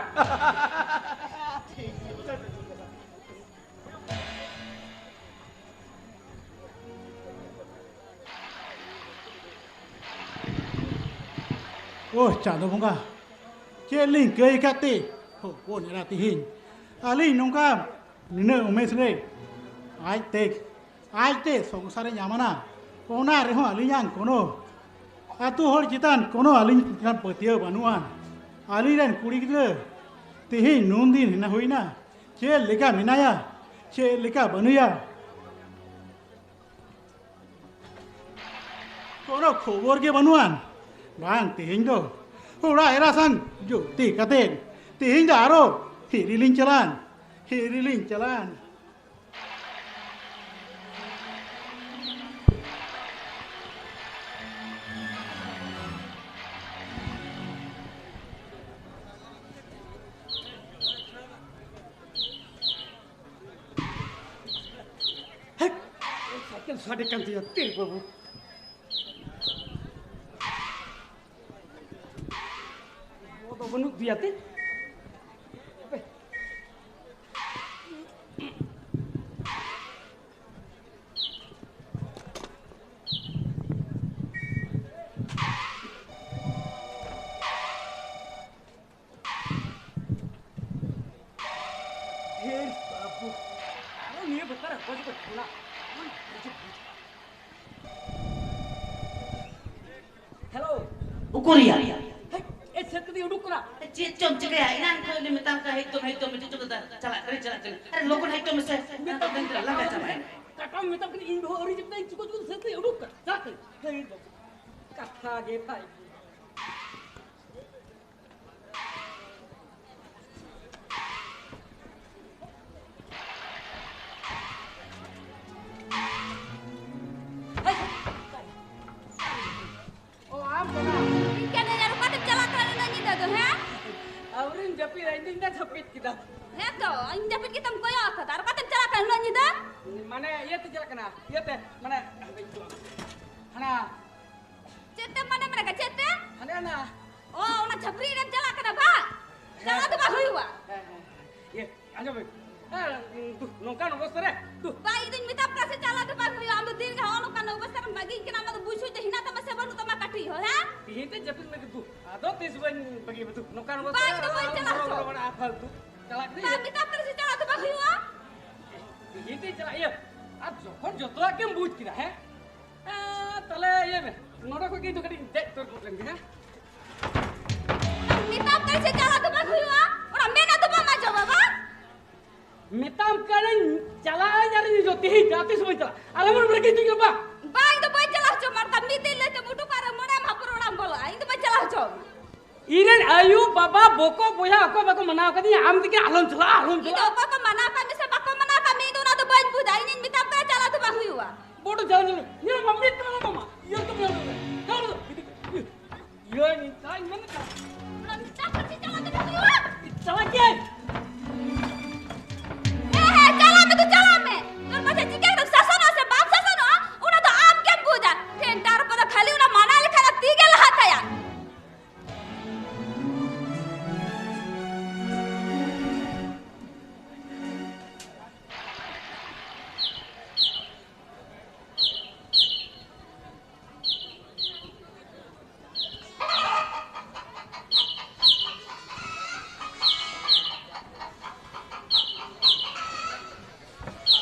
ᱳᱦ, ᱪᱟᱸᱫᱚ ᱵᱚᱸᱜᱟ, ᱪᱮᱫ ᱞᱤᱧ ᱠᱟᱹᱭ ᱟᱠᱟᱫ ᱛᱮ ᱦᱚᱯᱚᱱ ᱮᱨᱟ ᱛᱤᱦᱤᱧ ᱟᱹᱞᱤᱧ ᱱᱚᱝᱠᱟ ᱱᱤᱱᱟᱹᱜ ᱩᱢᱮᱥ ᱨᱮ ᱟᱡᱛᱮ, ᱟᱡᱛᱮ ᱥᱚᱝᱥᱟᱨᱮ ᱧᱟᱢᱟᱱᱟ? ᱚᱱᱟ ᱨᱮᱦᱚᱸ ᱟᱹᱞᱤᱧᱟᱜ ᱠᱳᱱᱳ ᱟᱹᱛᱩ ᱦᱚᱲ ᱪᱮᱛᱟᱱ ᱠᱳᱱᱳ ᱟᱹᱞᱤᱧ ᱪᱮᱛᱟᱱ ᱯᱟᱹᱛᱭᱟᱹᱣ ᱵᱟᱹᱱᱩᱜᱼᱟ᱾ ᱟᱹᱞᱤᱧ ᱨᱮᱱ ᱠᱩᱲᱤ ᱜᱤᱫᱽᱨᱟᱹ ᱛᱮᱦᱮᱧ ᱱᱩᱱ ᱫᱤᱱ ᱦᱮᱱᱟ ᱦᱩᱭᱱᱟ, ᱪᱮᱫ ᱞᱮᱠᱟ ᱢᱮᱱᱟᱭᱟ, ᱪᱮᱫ ᱞᱮᱠᱟ ᱵᱟᱹᱱᱩᱭᱟ, ᱠᱳᱱᱳ ᱠᱷᱚᱵᱚᱨ ᱜᱮ ᱵᱟᱹᱱᱩᱜᱼᱟ᱾ ᱵᱟᱝ, ᱛᱮᱦᱮᱧ ᱫᱚ ᱚᱲᱟᱜ ᱮᱨᱟ ᱥᱟᱝ ᱡᱩᱠᱛᱤ ᱠᱟᱛᱮ ᱛᱮᱦᱮᱧ ᱫᱚ ᱟᱨᱚ ᱦᱤᱨᱤ ᱞᱤᱧ ᱪᱟᱞᱟᱜᱼᱟ, ᱦᱤᱨᱤ ᱞᱤᱧ ᱪᱟᱞᱟᱜᱼᱟ᱾ ᱦᱮᱴ! ᱥᱟᱭᱠᱮᱞ ᱥᱟᱰᱮ ᱠᱟᱱ ᱛᱤᱧᱟ, ᱛᱤᱨ ᱵᱟᱹᱵᱩ᱾ ᱜᱚ ᱫᱚ ᱵᱟᱹᱱᱩᱜ ᱫᱮᱭᱟ ᱛᱮ? ᱦᱟᱯᱮ᱾ ᱰᱷᱮᱨ ᱵᱟᱹᱵᱩ, ᱟᱨᱚ ᱱᱤᱭᱟᱹ ᱵᱮᱯᱟᱨ ᱚᱠᱚᱭ ᱪᱚᱠᱚ ᱯᱷᱳᱱᱟ᱾ ᱦᱮᱞᱳ᱾ ᱩᱠᱩᱨᱤᱭᱟ? ᱦᱮᱭ, ᱮ, ᱥᱮᱫ ᱠᱟᱹᱴᱤᱡ ᱩᱰᱩᱠ ᱠᱟᱱᱟ᱾ ᱪᱮᱫ ᱪᱚᱢ ᱪᱤᱠᱟᱹᱭᱟ? ᱮᱱᱟᱝ ᱠᱷᱚᱱ ᱞᱮ ᱢᱮᱛᱟᱢ ᱠᱟᱱᱟ, ᱦᱮᱡ ᱫᱚᱢ, ᱦᱮᱡ ᱫᱚᱢ, ᱦᱮᱡ ᱫᱚᱢ, ᱪᱟᱞᱟᱜ ᱠᱟᱹᱱᱟᱹᱧ, ᱪᱟᱞᱟᱜ ᱠᱟᱹᱱᱟᱹᱧ᱾ ᱟᱨᱮ, ᱞᱚᱜᱚᱱ ᱦᱮᱡ ᱛᱚ ᱢᱮᱥᱮ᱾ ᱢᱮᱛᱟᱢ ᱠᱟᱹᱱᱟᱹᱧ, ᱞᱟᱸᱜᱟ ᱪᱟᱵᱟᱭᱮᱱᱟ᱾ ᱠᱟᱴᱟᱢ ᱢᱮᱛᱟᱢ ᱠᱟᱹᱱᱟᱹᱧ, ᱤᱧ ᱵᱟᱹᱦᱩ ᱟᱹᱣᱨᱤ ᱦᱤᱡᱩᱜ ᱛᱟᱭ, ᱪᱤᱠᱟᱹ ᱪᱚ ᱥᱮᱫ ᱛᱮ ᱩᱰᱩᱠ ᱠᱟᱱᱟ᱾ ᱪᱟᱞᱟᱜ ᱠᱟᱹᱱᱟᱹᱧ᱾ ᱦᱮᱭ ᱵᱟᱹᱵᱩ, ᱠᱟᱛᱷᱟ ᱜᱮ ᱵᱷᱟᱭ᱾ ᱚ, ᱟᱢ ᱠᱟᱱᱟ? ᱤᱧ ᱠᱟᱹᱱᱟᱹᱧ, ᱟᱨ ᱚᱠᱟᱛᱮᱢ ᱪᱟᱞᱟᱜ ᱠᱟᱱᱟ ᱱᱩᱱᱟᱹᱜ ᱧᱤᱫᱟᱹ ᱫᱚ, ᱦᱮᱸ? ᱟᱹᱣᱨᱤᱧ ᱡᱟᱹᱯᱤᱫᱟ, ᱤᱧ ᱫᱚ ᱤᱧ ᱫᱚ ᱡᱟᱹᱯᱤᱫ ᱠᱮᱫᱟ᱾ ᱦᱮᱸ ᱛᱚ, ᱤᱧ ᱡᱟᱹᱯᱤᱫ ᱠᱟᱛᱮᱢ ᱠᱚᱭᱚᱜ ᱟᱠᱟᱫᱟ, ᱟᱨ ᱚᱠᱟᱛᱮᱢ ᱪᱟᱞᱟᱜ ᱠᱟᱱᱟ ᱱᱩᱱᱟᱹᱜ ᱧᱤᱫᱟᱹ? ᱢᱟᱱᱮ, ᱤᱭᱟᱹ ᱛᱮ ᱪᱟᱞᱟᱜ ᱠᱟᱱᱟ, ᱤᱭᱟᱹ ᱛᱮ, ᱢᱟᱱᱮ, ᱦᱟᱱᱟ, ᱪᱮᱫ ᱛᱮ ᱢᱟᱱᱮ ᱢᱮᱱᱟᱜ ᱪᱮᱫ ᱛᱮ? ᱦᱟᱱᱮ ᱚᱱᱟ᱾ ᱚ, ᱚᱱᱟ ᱪᱷᱟᱹᱯᱨᱤ ᱨᱮᱢ ᱪᱟᱞᱟᱜ ᱠᱟᱱᱟ ᱵᱟᱝ? ᱦᱮᱸ᱾ ᱪᱟᱞᱟᱜ ᱫᱚ ᱵᱟᱝ ᱦᱩᱭᱩᱜᱼᱟ᱾ ᱦᱮᱸ, ᱦᱮᱸ, ᱦᱮᱸ᱾ ᱤᱭᱟᱹ, ᱟᱸᱡᱚᱢ ᱢᱮ᱾ ᱦᱮᱸ, ᱫᱩ, ᱱᱚᱝᱠᱟᱱ ᱚᱵᱚᱥᱛᱟ ᱨᱮ, ᱫᱩ᱾ ᱵᱟᱭ, ᱤᱧ ᱫᱩᱧ ᱢᱮᱛᱟᱢ ᱠᱟᱱᱟ ᱥᱮ ᱪᱟᱞᱟᱜ ᱫᱚ ᱵᱟᱝ ᱦᱩᱭᱩᱜᱼᱟ᱾ ᱟᱢ ᱫᱚ ᱫᱤᱱ ᱜᱮ ᱦᱚᱸᱜᱼᱚ ᱱᱚᱝᱠᱟᱱ ᱚᱵᱚᱥᱛᱟ ᱨᱮᱢ ᱵᱟᱹᱜᱤᱧ ᱠᱟᱱᱟ᱾ ᱟᱢᱟᱜ ᱫᱚ ᱵᱩᱡᱽ ᱥᱩᱡᱽ ᱫᱚ ᱦᱮᱱᱟᱜ ᱛᱟᱢᱟ ᱥᱮ ᱵᱟᱹᱱᱩᱜ ᱛᱟᱢᱟ ᱠᱟᱹᱴᱤᱡ ᱦᱚᱸ, ᱦᱮᱸ? ᱛᱤᱦᱤᱧ ᱛᱮ ᱡᱟᱹᱯᱤᱫ ᱢᱮ ᱫᱩ᱾ ᱟᱫᱚ ᱛᱤᱥ ᱵᱟᱹᱧ ᱵᱟᱹᱜᱤᱭᱟ ᱫᱩ᱾ ᱱᱚᱝᱠᱟᱱ ᱚᱵᱚᱥᱛᱟ ᱵᱟᱝ ᱨᱮ ᱫᱚ ᱵᱟᱹᱧ ᱟᱢ ᱪᱟᱞᱟᱜ ᱦᱚᱨᱚ ᱦᱚᱪᱚ᱾ ᱵᱚᱨᱚ ᱵᱟᱲᱟᱜᱼᱟ ᱯᱷᱟᱞᱛᱩ᱾ ᱪᱟᱞᱟᱜ ᱠᱟᱹᱱᱟᱹᱧ᱾ ᱵᱟᱝ, ᱢᱮᱛᱟᱢ ᱠᱟᱱᱟ ᱥᱮ ᱪᱟᱞᱟᱜ ᱫᱚ ᱵᱟᱝ ᱦᱩᱭᱩᱜᱼᱟ᱾ ᱛᱤᱦᱤᱧ ᱛᱮ ᱪᱟᱞᱟᱜ ᱤᱭᱟᱹ᱾ ᱟᱨ ᱡᱚᱠᱷᱚᱱ ᱡᱚᱛᱚᱣᱟᱜ ᱜᱮᱢ ᱵᱩᱡᱽ ᱠᱮᱫᱟ, ᱦᱮᱸ? ᱱᱚᱰᱮ ᱠᱷᱚᱡ ᱜᱮ ᱤᱧ ᱫᱚ ᱠᱟᱹᱴᱤᱡ ᱫᱮᱡ ᱩᱛᱟᱹᱨ ᱜᱚᱫ ᱞᱮᱱ ᱜᱮ, ᱦᱮᱸ? ᱢᱮᱛᱟᱢ ᱠᱟᱱ ᱪᱮ ᱪᱟᱞᱟᱣ ᱫᱚ ᱵᱟᱝ ᱦᱩᱭᱩᱜᱼᱟ, ᱚᱱᱟ ᱢᱮᱱᱟ ᱫᱚ ᱵᱟᱢ ᱟᱸᱡᱚᱢᱟ ᱵᱟᱝ? ᱢᱮᱛᱟᱢ ᱠᱟᱹᱱᱟᱹᱧ ᱪᱟᱞᱟᱜ ᱟᱹᱧ ᱟᱨ ᱤᱧ ᱫᱚ ᱛᱮᱦᱮᱧ ᱡᱟᱦᱟᱸ ᱛᱤᱥ ᱵᱟᱹᱧ ᱪᱟᱞᱟᱜᱼᱟ᱾ ᱟᱞᱮ ᱢᱚᱱᱮ ᱵᱨᱮᱠ ᱤᱧ ᱵᱟᱝ᱾ ᱵᱟᱝ, ᱤᱧ ᱫᱚ ᱵᱟᱹᱧ ᱪᱟᱞᱟᱣ ᱦᱚᱪᱚ ᱟᱢᱟ᱾ ᱚᱱᱠᱟ ᱢᱤᱫ ᱫᱤᱱ ᱞᱟᱹᱭ ᱛᱮᱢ ᱩᱰᱩᱠᱚᱜᱼᱟ ᱟᱨ ᱢᱚᱱᱮ ᱟᱢ ᱦᱟᱯᱩᱨ ᱚᱲᱟᱜ ᱮᱢ ᱵᱚᱞᱚᱜᱼᱟ᱾ ᱤᱧ ᱫᱚ ᱵᱟᱹᱧ ᱪᱟᱞᱟᱣ ᱦᱚᱪᱚ ᱟᱢᱟ᱾ ᱤᱧ ᱨᱮᱱ ᱟᱭᱳ, ᱵᱟᱵᱟ, ᱵᱚᱠᱚ, ᱵᱚᱭᱦᱟ ᱚᱠᱚᱭ ᱵᱟᱠᱚ ᱢᱟᱱᱟᱣ ᱠᱟᱫᱤᱧᱟ, ᱟᱢ ᱛᱮᱜᱮ ᱟᱞᱚᱢ ᱪᱟᱞᱟᱜᱼᱟ, ᱟᱞᱚᱢ ᱤᱧ ᱫᱚ ᱪᱟᱞᱟᱜᱼᱟ᱾ ᱚᱠᱚᱭ ᱠᱚ ᱢᱟᱱᱟᱣ ᱠᱟᱜ ᱢᱮ ᱥᱮ ᱵᱟᱠᱚ ᱢᱟᱱᱟᱣ ᱠᱟᱜ ᱢᱮ, ᱤᱧ ᱫᱚ ᱚᱱᱟ ᱫᱚ ᱵᱟᱹᱧ ᱵᱩᱡᱟ᱾ ᱤᱧᱤᱧ ᱢᱮᱛᱟᱢ ᱠᱟᱱᱟ ᱪᱟᱞᱟᱣ ᱫᱚ ᱵᱟᱝ ᱦᱩᱭᱩᱜᱼᱟ᱾ ᱵᱚᱰ ᱡᱟᱞ ᱡᱟᱞ᱾ ᱧᱮᱞ ᱢᱟ, ᱢᱤᱫ ᱠᱟᱱᱟ ᱢᱟᱢᱟ᱾ ᱤᱭᱟᱹ ᱠᱚ ᱢᱮᱱ ᱠᱟᱫᱟ᱾ ᱪᱟᱞᱟᱣ ᱫᱚ᱾ ᱤᱭᱟᱹ ᱱᱤᱝᱠᱟᱧ ᱢᱮᱱ ᱠᱟᱫᱟ᱾ ᱚᱱᱟ ᱢᱤᱫᱴᱟᱝ ᱠᱟᱹᱴᱤᱡ ᱪᱟᱞᱟᱣ ᱫᱚ ᱵᱟᱝ ᱦᱩᱭᱩᱜᱼᱟ᱾ ᱪᱟᱞᱟᱜ ᱜᱮ᱾ ᱦᱮᱸ, ᱦᱮᱸ, ᱪᱟᱞᱟᱜ ᱢᱮ ᱛᱚ, ᱪᱟᱞᱟᱜ ᱢᱮ᱾ ᱛᱚᱨ ᱯᱟᱪᱷᱮ ᱪᱤᱠᱟᱹ ᱠᱟᱛᱮᱢ ᱥᱟᱥᱚᱱᱚᱜᱼᱟ ᱥᱮ ᱵᱟᱢ ᱥᱟᱥᱚᱱᱚᱜᱼᱟ, ᱚᱱᱟ ᱫᱚ ᱟᱢ ᱜᱮᱢ ᱵᱩᱡᱟ᱾ ᱴᱷᱮᱱ ᱴᱟᱨ ᱠᱚᱫᱚ ᱠᱷᱟᱹᱞᱤ ᱚᱱᱟ ᱢᱟᱱᱟ ᱞᱮᱠᱷᱟᱱ ᱫᱚ ᱛᱤ ᱜᱮ ᱞᱟᱦᱟ ᱛᱟᱭᱟ᱾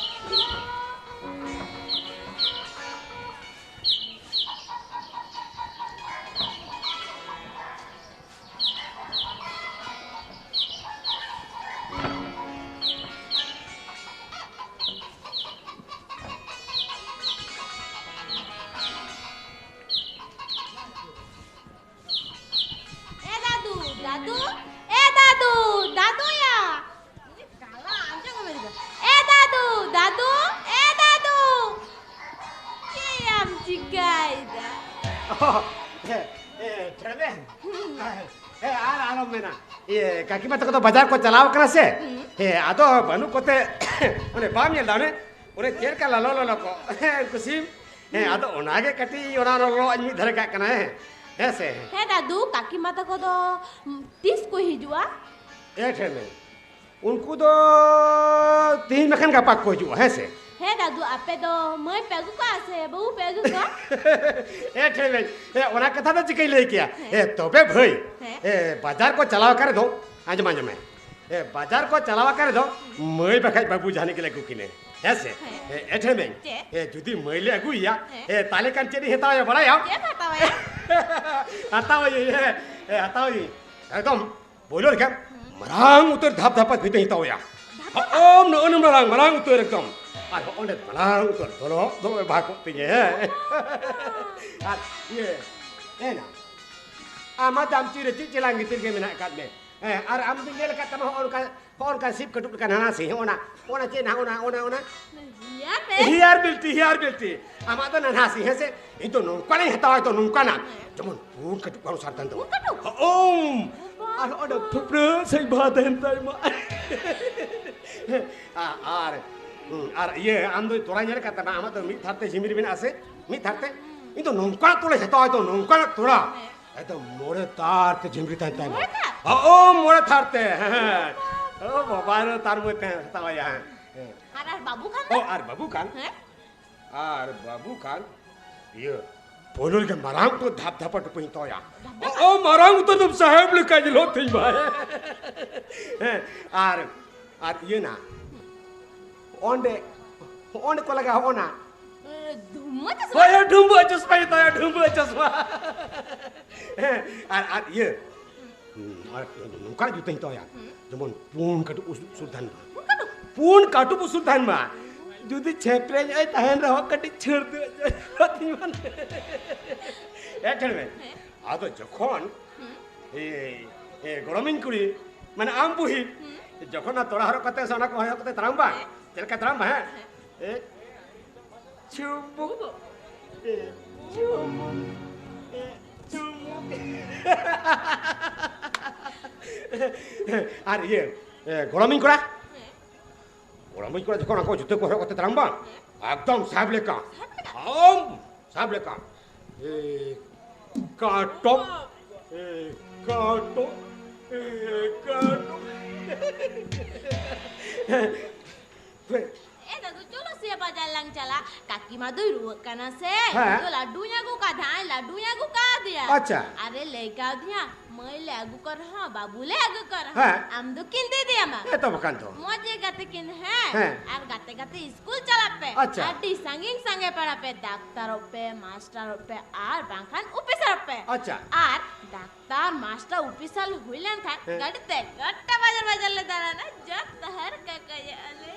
ᱮ ᱫᱟᱫᱩ, ᱫᱟᱫᱩ, ᱮ ᱫᱟᱫᱩ, ᱫᱟᱫᱩᱭᱟ᱾ ᱩᱱᱤ ᱠᱟᱞᱟ ᱟᱸᱡᱚᱢ ᱜᱮ ᱵᱟᱭ ᱟᱸᱡᱚᱢᱟ᱾ ᱮ ᱫᱟᱫᱩ, ᱫᱟᱫᱩ, ᱮ ᱫᱟᱫᱩ᱾ ᱪᱮᱫ ᱮᱢ ᱪᱤᱠᱟᱹᱭᱮᱫᱟ? ᱚ, ᱦᱮᱸ, ᱦᱮᱸ, ᱴᱷᱮᱲᱮ᱾ ᱦᱮᱸ, ᱟᱨ ᱟᱞᱚᱢ ᱢᱮᱱᱟ᱾ ᱤᱭᱟᱹ, ᱠᱟᱹᱠᱤᱢᱟ ᱛᱟᱠᱚ ᱫᱚ ᱵᱟᱡᱟᱨ ᱠᱚ ᱪᱟᱞᱟᱣ ᱠᱟᱱᱟ ᱥᱮ? ᱦᱩᱸ᱾ ᱦᱮᱸ, ᱟᱫᱚ ᱵᱟᱹᱱᱩᱜ ᱠᱚᱛᱮ, ᱚᱱᱮ ᱵᱟᱢ ᱧᱮᱞ ᱫᱟ ᱚᱱᱮ? ᱚᱱᱮ ᱪᱮᱫ ᱞᱮᱠᱟ ᱞᱚᱞᱚ ᱞᱚᱞᱚ ᱠᱚ᱾ ᱦᱮᱸ, ᱩᱱᱠᱩ ᱥᱤᱢ᱾ ᱦᱮᱸ, ᱟᱫᱚ ᱚᱱᱟᱜᱮ ᱠᱟᱹᱴᱤᱡ ᱚᱱᱟ ᱞᱚᱞᱚ ᱟᱜ ᱤᱧ ᱢᱤᱫ ᱫᱷᱟᱨᱮ ᱠᱟᱜ ᱠᱟᱱᱟ, ᱦᱮᱸ᱾ ᱦᱮᱸ ᱥᱮ? ᱦᱮᱸ ᱫᱟᱫᱩ, ᱠᱟᱹᱠᱤᱢᱟ ᱛᱟᱠᱚ ᱫᱚ, ᱩᱢ, ᱛᱤᱥ ᱠᱚ ᱦᱤᱡᱩᱜᱼᱟ? ᱮ ᱴᱷᱮᱱ ᱢᱮ᱾ ᱩᱱᱠᱩ ᱫᱚ ᱛᱤᱦᱤᱧ ᱵᱟᱠᱷᱟᱱ ᱜᱟᱯᱟ ᱠᱚ ᱦᱤᱡᱩᱜᱼᱟ, ᱦᱮᱸ ᱥᱮ? ᱦᱮᱸ ᱫᱟᱫᱩ, ᱟᱯᱮ ᱫᱚ ᱢᱟᱹᱭ ᱯᱮ ᱟᱹᱜᱩ ᱠᱚᱣᱟ ᱥᱮ ᱵᱟᱹᱦᱩ ᱯᱮ ᱟᱹᱜᱩ ᱠᱚᱣᱟ? ᱮ ᱴᱷᱮᱱ ᱢᱮ᱾ ᱮ, ᱚᱱᱟ ᱠᱟᱛᱷᱟ ᱫᱚ ᱪᱤᱠᱟᱹᱧ ᱞᱟᱹᱭ ᱠᱮᱭᱟ? ᱦᱮᱸ᱾ ᱮ, ᱛᱚᱵᱮ ᱵᱷᱟᱹᱭ, ᱦᱮᱸ᱾ ᱮ, ᱵᱟᱡᱟᱨ ᱠᱚ ᱪᱟᱞᱟᱣ ᱟᱠᱟᱱ ᱨᱮᱫᱚ, ᱟᱸᱡᱚᱢ, ᱟᱸᱡᱚᱢ ᱢᱮ᱾ ᱮ, ᱵᱟᱡᱟᱨ ᱠᱚ ᱪᱟᱞᱟᱣ ᱟᱠᱟᱱ ᱨᱮᱫᱚ ᱢᱟᱹᱭ ᱵᱟᱠᱷᱟᱡ ᱵᱟᱹᱵᱩ ᱡᱟᱦᱟᱱᱤᱡ ᱜᱮᱞᱮ ᱟᱹᱜᱩ ᱠᱤᱱᱟᱹ᱾ ᱦᱮᱸ ᱥᱮ? ᱦᱮᱸ᱾ ᱮ, ᱮ ᱴᱷᱮᱱ ᱢᱮ᱾ ᱪᱮᱫ? ᱮ, ᱡᱩᱫᱤ ᱢᱟᱹᱭᱞᱮ ᱟᱹᱜᱩᱭᱮᱭᱟ, ᱦᱮᱸ᱾ ᱮ, ᱛᱟᱦᱞᱮ ᱠᱷᱟᱱ ᱪᱮᱫ ᱤᱧ ᱦᱟᱛᱟᱣᱟᱭᱟ ᱵᱟᱲᱟᱭᱟᱢ? ᱪᱮᱫ ᱮᱢ ᱦᱟᱛᱟᱣᱟᱭᱟ? ᱦᱟᱛᱟᱣᱟᱭᱟᱹᱧ, ᱦᱮᱸ, ᱮ, ᱦᱟᱛᱟᱣᱟᱭᱟᱹᱧ᱾ ᱮᱠᱫᱚᱢ ᱯᱳᱭᱞᱳ ᱨᱮᱜᱮ ᱦᱩᱸ᱾ ᱢᱟᱨᱟᱝ ᱩᱛᱟᱹᱨ ᱫᱷᱟᱯ ᱫᱷᱟᱯᱟ ᱠᱟᱹᱴᱤᱡ ᱤᱧ ᱦᱟᱛᱟᱣᱟᱭᱟ᱾ ᱫᱷᱟᱯ ᱫᱷᱟᱯᱟ? ᱦᱚᱸᱜᱼᱚᱢ ᱱᱚᱜᱼᱚ ᱱᱩᱱ ᱢᱟᱨᱟᱝ, ᱢᱟᱨᱟᱝ ᱩᱛᱟᱹᱨ ᱮᱠᱫᱚᱢ᱾ ᱟᱨ ᱦᱚᱸᱜᱼᱚ ᱱᱚᱰᱮ ᱢᱟᱨᱟᱝ ᱩᱛᱟᱹᱨ ᱫᱚᱞᱚᱜ ᱫᱚ ᱵᱷᱟᱜᱚᱜ ᱛᱤᱧᱟᱹ, ᱦᱮᱸ᱾ ᱟᱨ ᱤᱭᱟᱹ, ᱮ ᱱᱟ, ᱟᱢ ᱢᱟ ᱫᱟᱢᱪᱤ ᱨᱮ ᱪᱮᱫ ᱪᱮᱞᱟᱝ ᱜᱤᱛᱤᱞ ᱜᱮ ᱢᱮᱱᱟᱜ ᱟᱠᱟᱫ ᱢᱮ᱾ ᱦᱮᱸ, ᱟᱨ ᱟᱢ ᱫᱚᱧ ᱧᱮᱞ ᱟᱠᱟᱫ ᱛᱟᱢᱟ ᱦᱚᱸᱜᱼᱚ ᱱᱚᱝᱠᱟ ᱦᱚᱸᱜᱼᱚ ᱱᱚᱝᱠᱟ ᱥᱤᱯ ᱠᱟᱹᱴᱩᱵ ᱞᱮᱠᱟ ᱱᱟᱱᱟ ᱥᱤ, ᱦᱚᱸᱜᱼᱚ ᱱᱟ, ᱚᱱᱟ ᱪᱮᱫ ᱱᱟ, ᱚᱱᱟ, ᱚᱱᱟ, ᱚᱱᱟ᱾ Hair belt? Hair belt, hair belt. ᱟᱢᱟᱜ ᱫᱚ ᱱᱟᱱᱟ ᱥᱤ, ᱦᱮᱸ ᱥᱮ? ᱤᱧ ᱫᱚ ᱱᱚᱝᱠᱟᱱᱟᱜ ᱤᱧ ᱦᱟᱛᱟᱣᱟ, ᱛᱚ ᱱᱚᱝᱠᱟᱱᱟᱜ᱾ ᱦᱮᱸ᱾ ᱡᱮᱢᱚᱱ ᱯᱩᱸᱰ ᱠᱟᱹᱴᱩᱵ ᱵᱟᱝ ᱥᱟᱨ ᱛᱟᱦᱮᱱ ᱛᱟᱢᱟ᱾ ᱯᱩᱸᱰ ᱠᱟᱹᱴᱩᱵ? ᱦᱚᱸᱜᱼᱚᱢ᱾ ᱵᱟᱵᱟ᱾ ᱟᱨ ᱦᱚᱸᱜᱼᱚ ᱱᱟ ᱯᱷᱩᱯᱲᱟᱹ ᱥᱟᱺᱦᱤᱡ ᱵᱟᱦᱟ ᱛᱟᱦᱮᱱ ᱛᱟᱭ ᱢᱟ᱾ ᱟ-, ᱟᱨ, ᱦᱩᱸ, ᱟᱨ ᱤᱭᱟᱹ, ᱟᱢ ᱫᱚ ᱛᱚᱲᱟ ᱧᱮᱞ ᱟᱠᱟᱫ ᱛᱟᱢᱟ? ᱟᱢᱟᱜ ᱫᱚ ᱢᱤᱫ ᱛᱷᱟᱨ ᱛᱮ ᱡᱷᱤᱢᱨᱤ ᱢᱮᱱᱟᱜᱼᱟ ᱥᱮ? ᱢᱤᱫ ᱛᱷᱟᱨ ᱛᱮ? ᱤᱧ ᱫᱚ ᱱᱚᱝᱠᱟᱱᱟᱜ ᱛᱚᱲᱟᱧ ᱦᱟᱛᱟᱣᱟ, ᱛᱚ ᱱᱚᱝᱠᱟᱱᱟᱜ ᱛᱚᱲᱟ᱾ ᱦᱮᱸ᱾ ᱮᱠᱫᱚᱢ ᱢᱚᱬᱮ ᱛᱟᱨ ᱛᱮ ᱡᱷᱤᱢᱨᱤ ᱛᱟᱦᱮᱱ ᱛᱟᱭ ᱢᱟ᱾ ᱢᱚᱬᱮ ᱛᱟᱨ? ᱚ, ᱢᱚᱬᱮ ᱛᱟᱨ ᱛᱮ, ᱦᱮᱸ, ᱦᱮᱸ᱾ ᱚ, ᱵᱟᱵᱟ ᱨᱮ, ᱛᱟᱨ ᱢᱚᱫᱽᱫᱷᱮ ᱦᱟᱛᱟᱣᱟᱭᱟ, ᱦᱮᱸ᱾ ᱟᱨ, ᱟᱨ ᱵᱟᱹᱵᱩ ᱠᱷᱟᱱ ᱚ, ᱫᱚ? ᱟᱨ ᱵᱟᱹᱵᱩ ᱠᱷᱟᱱ? ᱦᱮᱸ? ᱟᱨ ᱵᱟᱹᱵᱩ ᱠᱷᱟᱱ, ᱤᱭᱟᱹ, ᱯᱳᱭᱞᱳ ᱨᱮᱜᱮ ᱢᱟᱨᱟᱝ ᱩᱛᱟᱹᱨ ᱫᱷᱟᱯ ᱫᱷᱟᱯᱟ ᱴᱩᱯᱩᱧ ᱦᱟᱛᱟᱣᱟᱭᱟ᱾ ᱫᱷᱟᱯ ᱫᱷᱟᱯᱟ? ᱚ, ᱢᱟᱨᱟᱝ ᱩᱛᱟᱹᱨ ᱫᱚ ᱥᱟᱦᱮᱵ ᱞᱮᱠᱟ ᱧᱮᱞᱚᱜ ᱛᱤᱧ ᱢᱟ᱾ ᱦᱮᱸ, ᱟᱨ, ᱟᱨ ᱤᱭᱟᱹ ᱱᱟ, ᱚᱸᱰᱮ, ᱚᱸᱰᱮ ᱠᱚ ᱞᱟᱜᱟᱣ ᱦᱚᱸᱜᱼᱚ ᱱᱟ᱾ ᱮ, ᱰᱷᱩᱢᱵᱟᱹ ᱪᱚᱥᱢᱟ? ᱦᱳᱭ, ᱦᱳᱭ, ᱰᱷᱩᱢᱵᱟᱹ ᱪᱚᱥᱢᱟ ᱜᱮ ᱛᱟᱭᱟ, ᱰᱷᱩᱢᱵᱟᱹ ᱪᱚᱥᱢᱟ᱾ ᱦᱮᱸ, ᱟᱨ, ᱟᱨ ᱤᱭᱟᱹ, ᱦᱩᱸ, ᱟᱨ ᱱᱚᱝᱠᱟᱱ ᱡᱩᱛᱟᱹᱧ ᱦᱟᱛᱟᱣᱟᱭᱟ, ᱦᱩᱸ᱾ ᱡᱮᱢᱚᱱ ᱯᱩᱱ ᱠᱟᱹᱴᱩᱵ ᱩᱥᱩᱞ, ᱩᱥᱩᱞ ᱛᱟᱦᱮᱱ ᱢᱟ᱾ ᱯᱩᱱ ᱠᱟᱹᱴᱩᱵ? ᱯᱩᱱ ᱠᱟᱹᱴᱩᱵ ᱩᱥᱩᱞ ᱛᱟᱦᱮᱱ ᱢᱟ᱾ ᱡᱩᱫᱤ ᱪᱷᱮᱯᱨᱮ ᱧᱚᱜ ᱮ ᱛᱟᱦᱮᱱ ᱨᱮᱦᱚᱸ, ᱠᱟᱹᱴᱤᱡ ᱪᱷᱟᱹᱲ ᱫᱚ ᱧᱚᱜ ᱛᱤᱧ ᱢᱟ᱾ ᱮ, ᱴᱷᱮᱱ ᱢᱮ᱾ ᱦᱮᱸ᱾ ᱟᱫᱚ ᱡᱚᱠᱷᱚᱱ, ᱦᱩᱸ᱾ ᱮ, ᱮ, ᱜᱚᱲᱚᱢᱤᱧ ᱠᱩᱲᱤ, ᱢᱟᱱᱮ ᱟᱢ ᱵᱩᱦᱤ, ᱦᱩᱸ᱾ ᱡᱚᱠᱷᱚᱱ ᱚᱱᱟ ᱛᱚᱲᱟ ᱦᱚᱨᱚᱜ ᱠᱟᱛᱮ ᱥᱮ ᱚᱱᱟ ᱠᱚ ᱦᱚᱨᱚᱜ ᱠᱟᱛᱮ ᱛᱟᱲᱟᱢ ᱵᱟᱝ, ᱦᱮᱸ᱾ ᱪᱮᱫ ᱞᱮᱠᱟ ᱛᱟᱲᱟᱢ ᱵᱟᱝ, ᱦᱮᱸ? ᱦᱮᱸ᱾ ᱮ, ᱪᱩᱢᱵᱩᱠ᱾ ᱮ, ᱪᱩᱢᱵᱩᱠ᱾ ᱮ, ᱪᱩᱢᱵᱩᱠ᱾ ᱟᱨ ᱤᱭᱟᱹ, ᱮ, ᱜᱚᱲᱚᱢᱤᱧ ᱠᱚᱲᱟ? ᱦᱮᱸ᱾ ᱜᱚᱲᱚᱢᱤᱧ ᱠᱚᱲᱟ ᱡᱚᱠᱷᱚᱱ ᱚᱱᱟ ᱠᱚ ᱡᱩᱛᱟᱹ ᱠᱚ ᱦᱚᱨᱚᱜ ᱠᱟᱛᱮ ᱛᱟᱲᱟᱢ ᱵᱟᱝ? ᱦᱮᱸ᱾ ᱮᱠᱫᱚᱢ ᱥᱟᱦᱮᱵ ᱞᱮᱠᱟ᱾ ᱥᱟᱦᱮᱵ ᱞᱮᱠᱟ? ᱟᱢ ᱥᱟᱦᱮᱵ ᱞᱮᱠᱟ᱾ ᱮ, ᱠᱟᱴᱚᱯ᱾ ᱮ, ᱠᱟᱴᱚᱯ᱾ ᱮ, ᱠᱟᱴᱚᱯ᱾ ᱮ, ᱫᱟᱫᱩ, ᱪᱚᱞᱚ ᱥᱮ ᱵᱟᱡᱟᱨ ᱞᱟᱝ ᱪᱟᱞᱟᱜ᱾ ᱠᱟᱠᱤᱢᱟ ᱫᱚᱭ ᱨᱩᱣᱟᱹᱜ ᱠᱟᱱᱟ ᱥᱮ᱾ ᱦᱮᱸ᱾ ᱤᱧ ᱫᱚ ᱞᱟᱹᱰᱩᱧ ᱟᱹᱜᱩ ᱠᱟᱫᱟ, ᱞᱟᱹᱰᱩᱧ ᱟᱹᱜᱩ ᱠᱟᱫᱮᱭᱟ᱾ ᱟᱪᱪᱷᱟ᱾ ᱟᱨᱮ ᱞᱟᱹᱭ ᱠᱟᱣᱫᱤᱧᱟ, ᱢᱟᱹᱭ ᱞᱮ ᱟᱹᱜᱩ ᱠᱚ ᱨᱮᱦᱚᱸ, ᱵᱟᱹᱵᱩ ᱞᱮ ᱟᱹᱜᱩ ᱠᱚ ᱨᱮᱦᱚᱸ, ᱦᱮᱸ᱾ ᱟᱢ ᱫᱚ ᱠᱤᱱ ᱫᱤᱫᱤ ᱟᱢᱟ᱾ ᱦᱮᱸ ᱛᱚ ᱵᱟᱠᱷᱟᱱ ᱫᱚ᱾ ᱢᱚᱡᱽ ᱜᱮ ᱜᱟᱛᱮ ᱠᱤᱱ, ᱦᱮᱸ᱾ ᱦᱮᱸ᱾ ᱟᱨ ᱜᱟᱛᱮ ᱜᱟᱛᱮ ᱤᱥᱠᱩᱞ ᱪᱟᱞᱟᱜ ᱯᱮ᱾ ᱟᱪᱪᱷᱟ᱾ ᱟᱹᱰᱤ ᱥᱟᱺᱜᱤᱧ ᱥᱟᱸᱜᱮ ᱯᱟᱲᱟ ᱯᱮ, ᱰᱟᱠᱛᱟᱨᱚᱜ ᱯᱮ, ᱢᱟᱥᱴᱟᱨᱚᱜ ᱯᱮ, ᱟᱨ ᱵᱟᱝᱠᱷᱟᱱ ᱚᱯᱷᱤᱥᱟᱨᱚᱜ ᱯᱮ᱾ ᱟᱪᱪᱷᱟ᱾ ᱟᱨ ᱰᱟᱠᱛᱟᱨ, ᱢᱟᱥᱴᱟᱨ, ᱚᱯᱷᱤᱥᱟᱨ ᱦᱩᱭ ᱞᱮᱱᱠᱷᱟᱱ ᱦᱮᱸ᱾ ᱜᱟᱹᱰᱤ ᱛᱮ ᱜᱚᱴᱟ ᱵᱟᱡᱟᱨ ᱵᱟᱡᱟᱨ ᱞᱮ ᱫᱟᱬᱟᱱᱟ, ᱡᱚᱛᱚ ᱦᱚᱲ ᱠᱚᱠᱚᱭᱚᱜ ᱟᱞᱮ᱾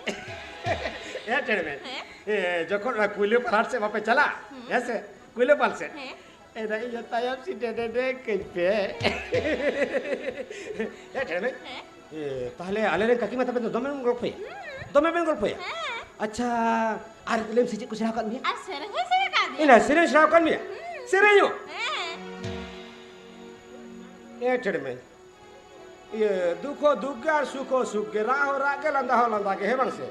ᱮ ᱴᱮᱲᱢᱮ᱾ ᱦᱮᱸ? ᱮ, ᱡᱚᱠᱷᱚᱱ ᱚᱱᱟ ᱠᱩᱭᱞᱟᱹᱯᱟᱞ ᱦᱟᱴ ᱥᱮᱫ ᱵᱟᱯᱮ ᱪᱟᱞᱟᱜ, ᱦᱩᱸ᱾ ᱦᱮᱸ ᱥᱮ? ᱠᱩᱭᱞᱟᱹᱯᱟᱞ ᱥᱮᱫ᱾ ᱦᱮᱸ᱾ ᱮ, ᱫᱟ, ᱤᱧ ᱫᱚ ᱛᱟᱭᱚᱢ ᱥᱤᱴ ᱨᱮ ᱰᱮᱰᱮ ᱠᱟᱹᱧ ᱯᱮ᱾ ᱮ ᱴᱮᱲᱢᱮ᱾ ᱦᱮᱸ? ᱮ, ᱛᱟᱦᱞᱮ ᱟᱞᱮ ᱨᱮᱱ ᱠᱟᱹᱠᱤ ᱢᱟ ᱛᱟᱯᱮ ᱫᱚ ᱫᱚᱢᱮ ᱵᱮᱱ ᱜᱚᱞᱯᱷᱚᱭᱟ? ᱦᱩᱸ᱾ ᱫᱚᱢᱮ ᱵᱮᱱ ᱜᱚᱞᱯᱷᱚᱭᱟ? ᱦᱮᱸ᱾ ᱟᱪᱪᱷᱟ, ᱟᱨ ᱞᱟᱹᱭ ᱢᱮ ᱥᱮ ᱪᱮᱫ ᱠᱚ ᱥᱮᱬᱟ ᱟᱠᱟᱫ ᱢᱮᱭᱟ? ᱟᱨ ᱥᱮᱨᱮᱧ ᱦᱚᱸ ᱥᱮᱬᱟ ᱟᱠᱟᱫ ᱜᱮᱭᱟ᱾ ᱤᱧ ᱥᱮᱨᱮᱧ ᱥᱮᱬᱟ ᱟᱠᱟᱫ ᱢᱮᱭᱟ? ᱦᱩᱸ᱾ ᱥᱮᱨᱮᱧ ᱦᱚᱸ? ᱦᱮᱸ᱾ ᱮ ᱴᱮᱲᱢᱮ᱾ ᱤᱭᱟᱹ, ᱫᱩᱠ ᱦᱚᱸ ᱫᱩᱠ ᱜᱮ ᱟᱨ ᱥᱩᱠ ᱦᱚᱸ ᱥᱩᱠ ᱜᱮ, ᱨᱟᱜ ᱦᱚᱸ ᱨᱟᱜ ᱜᱮ, ᱞᱟᱸᱫᱟ ᱦᱚᱸ ᱞᱟᱸᱫᱟ ᱜᱮ, ᱦᱮᱸ ᱵᱟᱝ ᱥᱮ?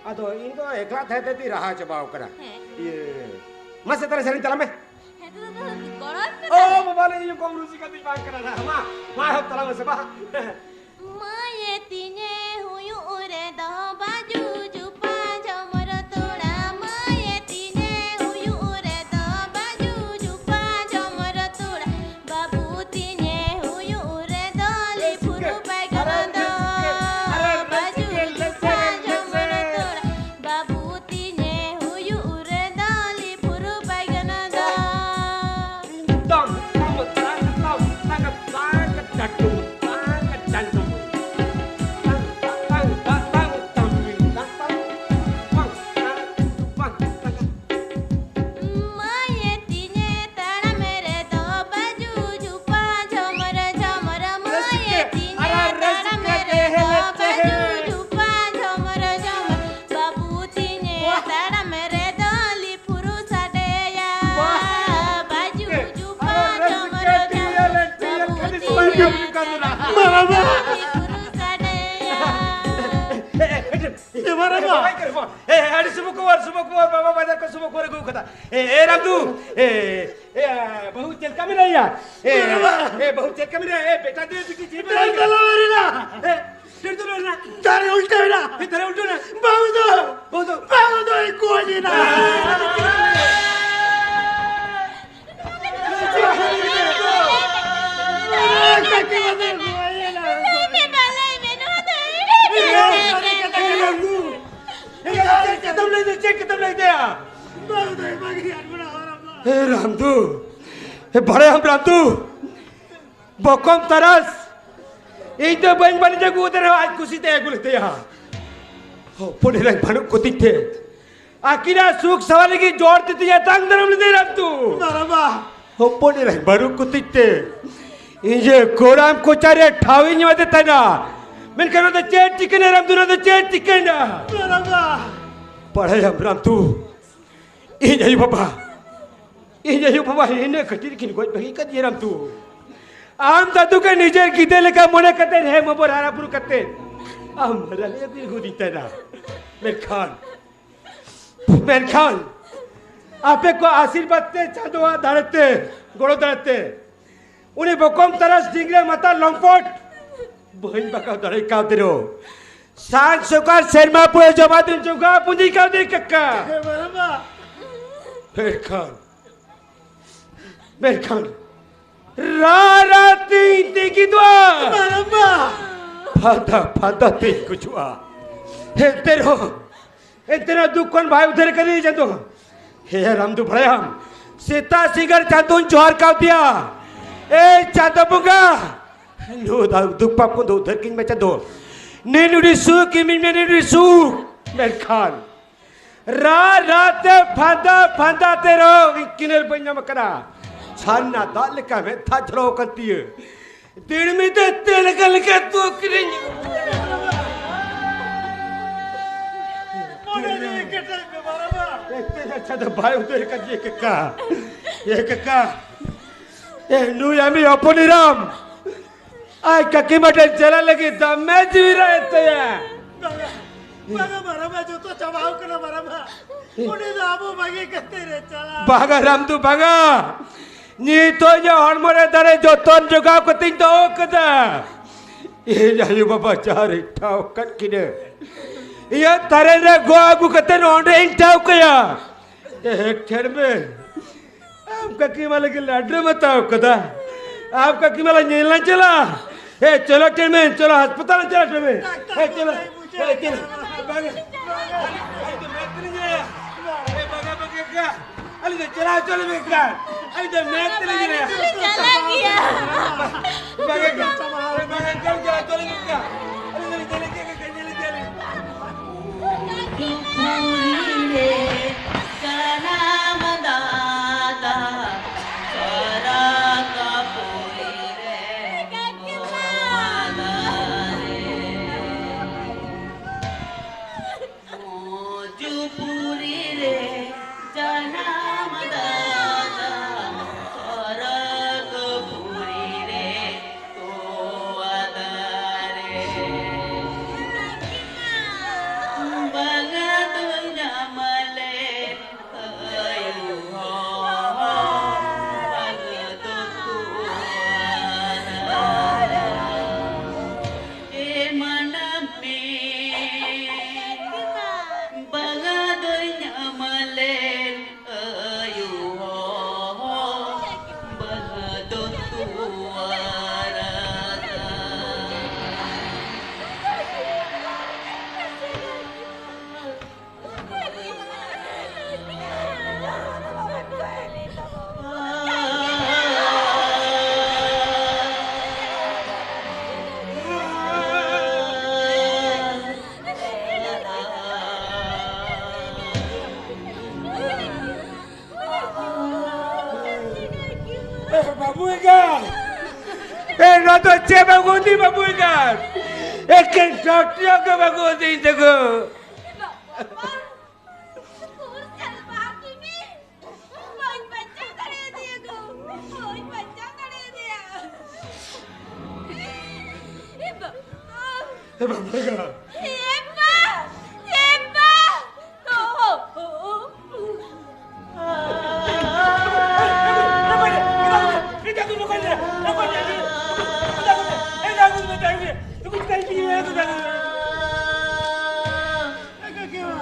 ᱟᱫᱚ ᱤᱧ ᱫᱚ ᱮᱠᱞᱟ ᱛᱟᱦᱮᱸ ᱛᱮ ᱛᱤᱧ ᱨᱟᱦᱟ ᱪᱟᱵᱟᱣ ᱠᱟᱱᱟ᱾ ᱦᱮᱸ᱾ ᱤᱭᱟᱹ, ᱢᱟᱥᱮ ᱛᱟᱦᱞᱮ ᱥᱮᱨᱮᱧ ᱛᱟᱞᱟᱝ ᱢᱮ᱾ ᱦᱮᱸ, ᱛᱚ, ᱛᱚ, ᱛᱚ, ᱜᱚᱲᱚ ᱟᱹᱧ ᱢᱮ ᱚ ᱛᱟᱦᱞᱮ᱾ ᱵᱟᱵᱟ ᱞᱮ, ᱤᱧ ᱠᱚᱢ ᱨᱩᱥᱤᱠᱟ ᱫᱚᱧ ᱵᱟᱝ ᱠᱟᱱᱟ ᱱᱟ᱾ ᱢᱟ, ᱢᱟ ᱮᱦᱚᱵ ᱛᱟᱞᱟᱝ ᱢᱮᱥᱮ, ᱢᱟ᱾ ᱢᱟᱹᱭᱮ ᱛᱤᱧᱮ ᱦᱩᱭᱩᱜ ᱨᱮᱫᱚ ᱵᱟᱹᱡᱩ ᱡᱩᱯᱟ ᱡᱷᱚᱢᱚᱨ ᱛᱚᱲᱟ, ᱢᱟᱹᱭᱮ ᱛᱤᱧᱮ ᱦᱩᱭᱩᱜ ᱨᱮᱫᱚ ᱵᱟᱹᱡᱩ ᱡᱩᱯᱟ ᱡᱷᱚᱢᱚᱨ ᱛᱚᱲᱟ, ᱵᱟᱹᱵᱩ ᱛᱤᱧᱮ ᱦᱩᱭᱩᱜ ᱨᱮᱫᱚ ᱞᱤᱯᱷᱩᱨ ᱯᱟᱭᱜᱟᱱᱟ ᱫᱚ᱾ ᱵᱟᱹᱡᱩ ᱡᱩᱯᱟ ᱡᱷᱚᱢᱚᱨ ᱛᱚᱲᱟ, ᱵᱟᱹᱵᱩ ᱛᱤᱧᱮ ᱦᱩᱭᱩᱜ ᱨᱮᱫᱚ ᱞᱤᱯᱷᱩᱨ ᱯᱟᱭᱜᱟᱱᱟ ᱫᱚ᱾ ᱢᱟᱹᱭᱮ ᱛᱤᱧᱮ ᱛᱟᱲᱟᱢ ᱨᱮᱫᱚ ᱵᱟᱹᱡᱩ ᱡᱩᱯᱟ ᱡᱷᱚᱢᱚᱨ ᱡᱷᱚᱢᱚᱨ, ᱢᱟᱹᱭᱮ ᱛᱤᱧᱮ ᱛᱟᱲᱟᱢ ᱨᱮᱫᱚ ᱵᱟᱹᱡᱩ ᱡᱩᱯᱟ ᱡᱷᱚᱢᱚᱨ ᱡᱷᱚᱢᱚᱨ, ᱵᱟᱹᱵᱩ ᱛᱤᱧᱮ ᱛᱟᱲᱟᱢ ᱨᱮᱫᱚ ᱞᱤᱯᱷᱩᱨᱩ ᱥᱟᱰᱮᱭᱟ᱾ ᱵᱟᱹᱡᱩ ᱡᱩᱯᱟ ᱡᱷᱚᱢᱚᱨ ᱡᱷᱚᱢᱚᱨ, ᱵᱟᱹᱵᱩ ᱛᱤᱧᱮ ᱛᱟᱲᱟᱢ ᱨᱮᱫᱚ ᱞᱤᱯᱷᱩᱨᱩ ᱥᱟᱰᱮᱭᱟ᱾ ᱮ, ᱢᱟᱨᱟᱝᱵᱟ᱾ ᱮ, ᱟᱹᱰᱤ ᱥᱩᱵ ᱠᱷᱚᱵᱚᱨ, ᱥᱩᱵ ᱠᱷᱚᱵᱚᱨ, ᱵᱟᱵᱟ ᱵᱟᱡᱟᱨ ᱠᱷᱚᱱ ᱥᱩᱵ ᱠᱷᱚᱵᱚᱨ ᱟᱹᱜᱩ ᱠᱟᱫᱟ᱾ ᱮ, ᱮ, ᱨᱟᱢᱫᱩ, ᱮ, ᱮ, ᱵᱟᱹᱦᱩ ᱪᱮᱫ ᱞᱮᱠᱟ ᱢᱮᱱᱟᱭᱟ? ᱮ, ᱢᱟᱨᱟᱝᱵᱟ᱾ ᱮ, ᱵᱟᱹᱦᱩ ᱪᱮᱫ ᱞᱮᱠᱟ ᱢᱮᱱᱟᱭᱟ? ᱮ, ᱵᱮᱴᱟ ᱫᱮ, ᱵᱤᱴᱤ ᱪᱮᱫ ᱢᱮᱱᱟᱭᱟ? ᱰᱟᱹᱨ ᱫᱚ ᱞᱚ ᱮᱱᱟ᱾ ᱮ, ᱰᱟᱹᱨ ᱫᱚ ᱞᱚ ᱮᱱᱟ᱾ ᱫᱟᱨᱮ ᱩᱞᱴᱟᱹᱣ ᱮᱱᱟ᱾ ᱮ, ᱫᱟᱨᱮ ᱩᱞᱴᱟᱹᱣ ᱮᱱᱟ᱾ ᱵᱟᱹᱦᱩ ᱫᱚ, ᱵᱟᱹᱦᱩ ᱫᱚ᱾ ᱵᱟᱹᱦᱩ ᱫᱚᱭ ᱜᱚᱡ ᱮᱱᱟ᱾ ᱮ ᱨᱟᱢᱫᱩ, ᱮ ᱵᱟᱲᱟᱭᱟᱢ ᱨᱟᱢᱫᱩ, ᱵᱚᱠᱚᱢ ᱛᱟᱨᱟᱥ, ᱤᱧ ᱫᱚ ᱵᱟᱹᱧ ᱵᱟᱹᱲᱤᱡ ᱟᱹᱜᱩ ᱟᱫᱮ ᱨᱮᱦᱚᱸ ᱟᱡ ᱠᱩᱥᱤᱛᱮ ᱟᱹᱜᱩ ᱞᱮᱫᱮᱭᱟ᱾ ᱦᱚᱯᱚᱱ ᱮᱨᱟᱧ ᱵᱟᱹᱱᱩᱜ ᱠᱚᱛᱤᱧ ᱛᱮ ᱟᱹᱠᱤᱱᱟᱜ ᱥᱩᱠ ᱥᱟᱶᱟᱨ ᱞᱟᱹᱜᱤᱫ ᱡᱳᱨ ᱛᱤᱛᱤᱧ ᱟᱛᱟᱝ ᱫᱟᱨᱟᱢ ᱞᱮᱫᱮᱭᱟ ᱨᱟᱢᱫᱩ᱾ ᱵᱟᱨᱟᱵᱟ᱾ ᱦᱚᱯᱚᱱ ᱮᱨᱟᱧ ᱵᱟᱹᱱᱩᱜ ᱠᱚᱛᱤᱧ ᱛᱮ ᱤᱧ ᱡᱮ ᱠᱚᱲᱟᱢ ᱠᱚᱪᱟᱨᱮ ᱴᱷᱟᱶ ᱤᱧ ᱮᱢᱟᱫᱮ ᱛᱟᱦᱮᱱᱟ, ᱢᱮᱱᱠᱷᱟᱱ ᱱᱚᱣᱟ ᱫᱚ ᱪᱮᱫ ᱪᱤᱠᱟᱹᱭᱮᱱᱟ ᱨᱟᱢᱫᱩ, ᱱᱚᱣᱟ ᱫᱚ ᱪᱮᱫ ᱪᱤᱠᱟᱹᱭᱮᱱᱟ? ᱵᱟᱨᱟᱵᱟ᱾ ᱵᱟᱲᱟᱭᱟᱢ ᱨᱟᱢᱫᱩ, ᱤᱧ ᱟᱭᱳ ᱵᱟᱵᱟ, ᱤᱧ ᱟᱭᱳ ᱵᱟᱵᱟ ᱤᱱᱟᱹ ᱠᱷᱟᱹᱛᱤᱨ ᱠᱤᱱ ᱜᱚᱡ ᱵᱟᱹᱜᱤ ᱠᱟᱫᱤᱧᱟ ᱨᱟᱢᱫᱩ᱾ ᱟᱢ ᱫᱟᱫᱩ ᱜᱮ ᱱᱤᱡᱮᱨ ᱜᱤᱫᱟᱹᱨ ᱞᱮᱠᱟ ᱢᱚᱱᱮ ᱠᱟᱛᱮ ᱦᱮᱢ ᱦᱚᱵᱚᱨ ᱦᱟᱨᱟ ᱵᱩᱨᱩ ᱠᱟᱛᱮ ᱟᱢ ᱦᱟᱨᱟ ᱞᱮ ᱟᱹᱜᱩ ᱟᱹᱜᱩᱫᱤᱧ ᱛᱟᱦᱮᱱᱟ᱾ ᱢᱮᱱᱠᱷᱟᱱ, ᱢᱮᱱᱠᱷᱟᱱ ᱟᱯᱮ ᱠᱚ ᱟᱥᱤᱨᱵᱟᱫᱽ ᱛᱮ, ᱪᱟᱸᱫᱳᱣᱟᱜ ᱫᱟᱲᱮ ᱛᱮ, ᱜᱚᱲᱚ ᱫᱟᱲᱮ ᱛᱮ ᱩᱱᱤ ᱵᱚᱠᱚᱢ ᱛᱟᱨᱟᱥ ᱰᱤᱝᱜᱽᱨᱟᱹ ᱢᱟᱛᱟᱞ ᱞᱚᱢᱯᱚᱴ ᱵᱟᱹᱧ ᱵᱟᱜᱟᱣ ᱫᱟᱲᱮ ᱠᱟᱣᱫᱮ ᱨᱮᱦᱚᱸ, ᱥᱟᱱ ᱥᱚᱠᱟᱞ ᱥᱮᱨᱢᱟ ᱯᱩᱨᱟᱹ ᱡᱚᱢᱟ ᱫᱤᱱ ᱡᱚᱜᱟᱣ ᱯᱩᱸᱡᱤ ᱠᱟᱣᱫᱮ ᱠᱟᱠᱟ᱾ ᱦᱮᱸ, ᱵᱟᱨᱟᱵᱟ᱾ ᱢᱮᱱᱠᱷᱟᱱ, ᱢᱮᱱᱠᱷᱟᱱ ᱨᱟᱨᱟ ᱛᱤᱧ ᱛᱤᱸᱜᱤ ᱫᱚ᱾ ᱵᱟᱨᱟᱵᱟ᱾ ᱯᱷᱟᱸᱫᱟ ᱯᱷᱟᱸᱫᱟ ᱛᱤᱧ ᱜᱩᱡᱩᱜᱼᱟ᱾ ᱮᱱᱛᱮ ᱨᱮᱦᱚᱸ, ᱮᱱᱛᱮ ᱨᱮᱦᱚᱸ ᱫᱩᱠ ᱠᱷᱚᱱ ᱵᱟᱭ ᱩᱫᱷᱟᱹᱨ ᱠᱟᱫᱤᱧᱟ ᱪᱟᱸᱫᱳ᱾ ᱦᱮ ᱨᱟᱢᱫᱩ, ᱵᱟᱲᱟᱭᱟᱢ, ᱥᱮᱛᱟᱜ ᱥᱤᱸᱜᱟᱹᱲ ᱪᱟᱸᱫᱳᱧ ᱡᱚᱦᱟᱨ ᱠᱟᱣᱫᱮᱭᱟ, ᱮ ᱪᱟᱸᱫᱳ ᱵᱚᱸᱜᱟ, ᱱᱩᱭ ᱫᱚ ᱫᱩᱠ ᱯᱟᱯ ᱠᱷᱚᱱ ᱫᱚ ᱩᱫᱷᱟᱹᱨ ᱠᱟᱹᱧ ᱢᱮ ᱪᱟᱸᱫᱳ᱾ ᱱᱤᱱ ᱩᱰᱤ ᱥᱩᱠ ᱤᱢᱤᱧ ᱢᱮ, ᱱᱤᱱ ᱩᱰᱤ ᱥᱩᱠ᱾ ᱢᱮᱱᱠᱷᱟᱱ ᱨᱟ ᱨᱟ ᱛᱮ ᱯᱷᱟᱸᱫᱟ ᱯᱷᱟᱸᱫᱟ ᱛᱮ ᱨᱮᱦᱚᱸ ᱤᱧ ᱠᱤᱱᱟᱹᱨ ᱵᱟᱹᱧ ᱧᱟᱢ ᱟᱠᱟᱫᱟ᱾ ᱥᱟᱨᱱᱟ ᱫᱟᱜ ᱞᱮᱠᱟ ᱢᱮᱫ ᱫᱟᱜ ᱡᱷᱚᱨᱚ ᱟᱠᱟᱱ ᱛᱤᱧᱟᱹ᱾ ᱫᱤᱲᱢᱤ ᱛᱮ ᱛᱮ ᱞᱮᱠᱟ ᱞᱮᱠᱟ ᱛᱩ ᱠᱤᱨᱤᱧ᱾ ᱢᱚᱱᱮ ᱡᱤᱣᱤ ᱠᱮᱴᱮᱡ ᱢᱮ ᱵᱟᱨᱟᱵᱟ᱾ ᱮᱛᱮ ᱟᱪᱪᱷᱟ ᱫᱚ ᱵᱟᱭ ᱩᱛᱟᱹᱨ ᱠᱟᱫᱤᱧᱟ ᱠᱟᱠᱟ᱾ ᱮ ᱠᱟᱠᱟ, ᱮ ᱱᱩᱭ ᱟᱢᱤᱡ ᱦᱚᱯᱚᱱ ᱮᱨᱟᱢ ᱟᱡ ᱠᱟᱹᱠᱤ ᱢᱟ ᱴᱷᱮᱱ ᱪᱟᱞᱟᱜ ᱞᱟᱹᱜᱤᱫ ᱫᱚᱢᱮ ᱡᱤᱣᱤ ᱨᱟᱜ ᱮᱫ ᱛᱟᱭᱟ᱾ ᱵᱟᱝᱟ, ᱵᱟᱝᱟ ᱵᱟᱨᱟᱵᱟ, ᱡᱚᱛᱚ ᱪᱟᱵᱟᱣ ᱠᱟᱱᱟ ᱵᱟᱨᱟᱵᱟ᱾ ᱩᱱᱤ ᱫᱚ ᱟᱵᱚ ᱵᱟᱹᱜᱤ ᱠᱟᱛᱮ ᱨᱮ ᱪᱟᱞᱟᱣ᱾ ᱵᱟᱝᱟ ᱨᱟᱢᱫᱩ, ᱵᱟᱝᱟ᱾ ᱱᱤᱛᱚᱜ ᱤᱧᱟᱹᱜ ᱦᱚᱲᱢᱚ ᱨᱮ ᱫᱟᱲᱮ ᱡᱚᱛᱚᱱ ᱡᱚᱜᱟᱣ ᱠᱟᱛᱮᱧ ᱫᱚᱦᱚ ᱠᱟᱫᱟ᱾ ᱤᱧ ᱟᱭᱳ ᱵᱟᱵᱟ ᱡᱟᱦᱟᱸ ᱨᱮᱧ ᱴᱷᱟᱶ ᱟᱠᱟᱫ ᱠᱤᱱᱟᱹ, ᱤᱧᱟᱹᱜ ᱛᱟᱨᱮᱱ ᱨᱮ ᱜᱚ ᱟᱹᱜᱩ ᱠᱟᱛᱮ ᱚᱸᱰᱮᱧ ᱴᱷᱟᱶ ᱠᱟᱭᱟ᱾ ᱮ ᱴᱷᱮᱲ ᱢᱮ, ᱟᱢ ᱠᱟᱹᱠᱤ ᱢᱟ ᱞᱟᱹᱜᱤᱫ ᱞᱟᱹᱰᱩᱢ ᱦᱟᱛᱟᱣ ᱠᱟᱫᱟ᱾ ᱟᱢ ᱠᱟᱹᱠᱤ ᱢᱟ ᱞᱟᱝ ᱧᱮᱞ ᱞᱟᱝ ᱪᱟᱞᱟᱜᱼᱟ᱾ ᱮ ᱪᱚᱞᱚ ᱴᱷᱮᱲ ᱢᱮ, ᱪᱚᱞᱚ ᱦᱟᱥᱯᱟᱛᱟᱞ ᱞᱟᱝ ᱪᱟᱞᱟᱜᱼᱟ ᱴᱷᱮᱲ ᱢᱮ᱾ ᱮ ᱪᱚᱞᱚ, ᱮ ᱪᱚᱞᱚ᱾ ᱵᱟᱝ, ᱵᱟᱝ, ᱤᱧ ᱫᱚ ᱢᱮᱫ ᱛᱮᱧ ᱧᱮᱞᱟ᱾ ᱟᱹᱞᱤᱧ ᱫᱚ ᱪᱟᱞᱟᱣ ᱦᱚᱪᱚ ᱞᱤᱧ ᱵᱮᱱ ᱠᱷᱟᱱ, ᱟᱹᱞᱤᱧ ᱫᱚ ᱢᱮᱫ ᱛᱮᱞᱤᱧ ᱧᱮᱞᱮᱫᱼᱟ᱾ ᱵᱟᱝ, ᱵᱟᱝ, ᱪᱟᱞᱟᱜ ᱦᱚᱪᱚ ᱞᱤᱧ ᱵᱮᱱ ᱠᱷᱟᱱ, ᱟᱹᱞᱤᱧ ᱫᱚᱞᱤᱧ ᱧᱮᱞᱮᱫ ᱜᱮᱭᱟ, ᱧᱮᱞᱮᱫ ᱜᱮᱭᱟᱞᱤᱧ᱾ ᱡᱟᱱᱟᱢ ᱫᱟᱛᱟ ᱥᱟᱨᱟ ᱠᱟᱯᱩᱨᱤ ᱨᱮ ᱱᱚᱣᱟ ᱫᱟᱨᱮ᱾ ᱢᱚᱡᱽᱯᱩᱨᱤ ᱨᱮ ᱡᱟᱱᱟᱢ ᱫᱟᱛᱟ ᱥᱚᱨᱚᱜᱽᱯᱩᱨᱤ ᱨᱮ ᱛᱚᱣᱟ ᱫᱟᱨᱮ᱾ ᱵᱟᱝᱟ ᱫᱚ ᱧᱟᱢ ᱞᱮᱱ ᱟᱭᱳ ᱦᱚᱲ, ᱵᱟᱝᱟ ᱫᱚ ᱛᱚᱣᱟ ᱫᱟᱨᱮ᱾ ᱮ ᱢᱟᱱᱟᱢ ᱢᱮ, ᱵᱟᱝᱟ ᱫᱚᱧ ᱧᱟᱢ ᱞᱮᱱ ᱟᱭᱳ ᱦᱚᱲ, ᱵᱟᱝᱟ ᱫᱚ ᱛᱚᱣᱟ ᱨᱟᱥᱟ᱾ ᱵᱟᱹᱵᱩ ᱮᱸᱜᱟᱛ! ᱮ, ᱱᱚᱣᱟ ᱫᱚ ᱪᱮᱫ ᱵᱟᱹᱜᱩ ᱤᱫᱤ, ᱵᱟᱹᱵᱩ ᱮᱸᱜᱟᱛ? ᱮᱠᱮᱱ ᱴᱟᱴᱭᱟ ᱜᱮ ᱵᱟᱹᱜᱩ ᱤᱫᱤ ᱛᱟᱠᱚ᱾ ᱵᱟᱹᱧ ᱵᱟᱧᱪᱟᱣ ᱫᱟᱲᱮᱭᱟᱫᱮᱭᱟ ᱜᱳ, ᱵᱟᱹᱧ ᱵᱟᱧᱪᱟᱣ ᱫᱟᱲᱮᱭᱟᱫᱮᱭᱟ᱾ ᱮ ᱵᱟᱵᱟ᱾ ᱮ ᱵᱟᱵᱟ᱾ ᱮ ᱵᱟ, ᱮ ᱵᱟ᱾ ᱳ, ᱳ, ᱳ᱾ ᱠᱟᱹᱠᱤ ᱢᱟ,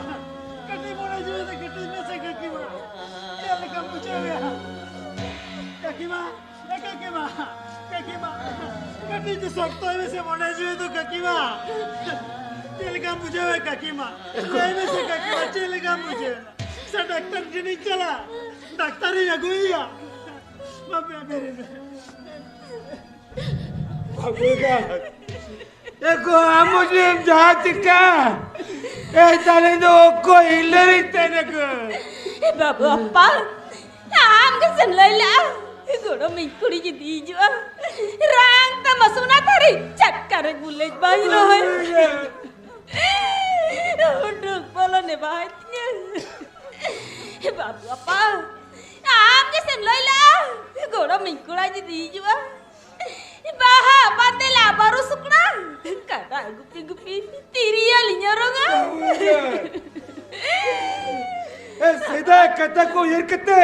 ᱠᱟᱹᱴᱤᱡ ᱢᱚᱱᱮ ᱡᱤᱣᱤ ᱫᱚ ᱠᱟᱹᱴᱤᱡ ᱢᱮᱥᱮ ᱠᱟᱹᱠᱤ ᱢᱟ᱾ ᱪᱮᱫ ᱞᱮᱠᱟᱢ ᱵᱩᱡᱷᱟᱹᱣᱮᱫᱼᱟ? ᱠᱟᱹᱠᱤ ᱢᱟ, ᱮ ᱠᱟᱹᱠᱤ ᱢᱟ, ᱠᱟᱹᱠᱤ ᱢᱟ, ᱠᱟᱹᱴᱤᱡ ᱫᱚ ᱥᱚᱠᱛᱚᱭ ᱢᱮᱥᱮ ᱢᱚᱱᱮ ᱡᱤᱣᱤ ᱫᱚ ᱠᱟᱹᱠᱤ ᱢᱟ᱾ ᱪᱮᱫ ᱞᱮᱠᱟᱢ ᱵᱩᱡᱷᱟᱹᱣᱮᱫᱼᱟ ᱠᱟᱹᱠᱤ ᱢᱟ? ᱞᱟᱹᱭ ᱢᱮᱥᱮ ᱠᱟᱹᱠᱤ ᱢᱟ, ᱪᱮᱫ ᱞᱮᱠᱟᱢ ᱵᱩᱡᱷᱟᱹᱣᱮᱫᱼᱟ? ᱰᱟᱠᱛᱟᱨ ᱴᱷᱮᱱᱤᱧ ᱪᱟᱞᱟᱜ, ᱰᱟᱠᱛᱟᱨᱤᱧ ᱟᱹᱜᱩᱭᱮᱭᱟ᱾ ᱵᱟᱯᱮ ᱵᱮᱨᱮᱫ᱾ ᱵᱟᱹᱵᱩ ᱮᱸᱜᱟ, ᱮ ᱜᱚ, ᱟᱢ ᱡᱩᱫᱤᱢ ᱡᱟᱦᱟᱸ ᱪᱤᱠᱟ, ᱮ ᱛᱟᱦᱞᱮ ᱫᱚ ᱚᱠᱚᱭ ᱦᱤᱞᱟᱹᱨᱤᱧ ᱛᱟᱦᱮᱱᱟ ᱜᱚ? ᱮ ᱵᱟᱹᱵᱩ ᱟᱯᱟ, ᱟᱢ ᱜᱮᱥᱮᱢ ᱞᱟᱹᱭ ᱞᱮᱜᱼᱟ, ᱜᱚᱲᱚᱢᱤᱧ ᱠᱩᱲᱤ ᱡᱩᱫᱤ ᱦᱤᱡᱩᱜᱼᱟ, ᱨᱟᱝ ᱛᱟᱢᱟ ᱥᱚᱱᱟ ᱛᱷᱟᱹᱨᱤ, ᱪᱷᱟᱴᱠᱟ ᱨᱮ ᱜᱩᱞᱟᱹᱡ ᱵᱟᱭ ᱨᱚᱦᱚᱭ᱾ ᱩᱰᱩᱠ ᱵᱚᱞᱚᱱᱮ ᱵᱟᱭ ᱛᱤᱧᱟᱹ᱾ ᱵᱟᱹᱵᱩ ᱟᱯᱟ, ᱟᱢ ᱜᱮᱥᱮᱢ ᱞᱟᱹᱭ ᱞᱮᱜᱼᱟ, ᱜᱚᱲᱚᱢᱤᱧ ᱠᱚᱲᱟ ᱡᱩᱫᱤ ᱦᱤᱡᱩᱜᱼᱟ, ᱵᱟᱦᱟ ᱵᱟᱸᱫᱮ ᱞᱟ ᱵᱟᱹᱨᱩ ᱥᱩᱠᱲᱟ, ᱠᱟᱰᱟ ᱜᱩᱯᱤ ᱜᱩᱯᱤ ᱛᱤᱨᱭᱳ ᱞᱤᱧ ᱚᱨᱚᱝᱟ᱾ ᱮ, ᱥᱮᱫᱟᱭ ᱠᱟᱛᱷᱟ ᱠᱚ ᱩᱭᱦᱟᱹᱨ ᱠᱟᱛᱮ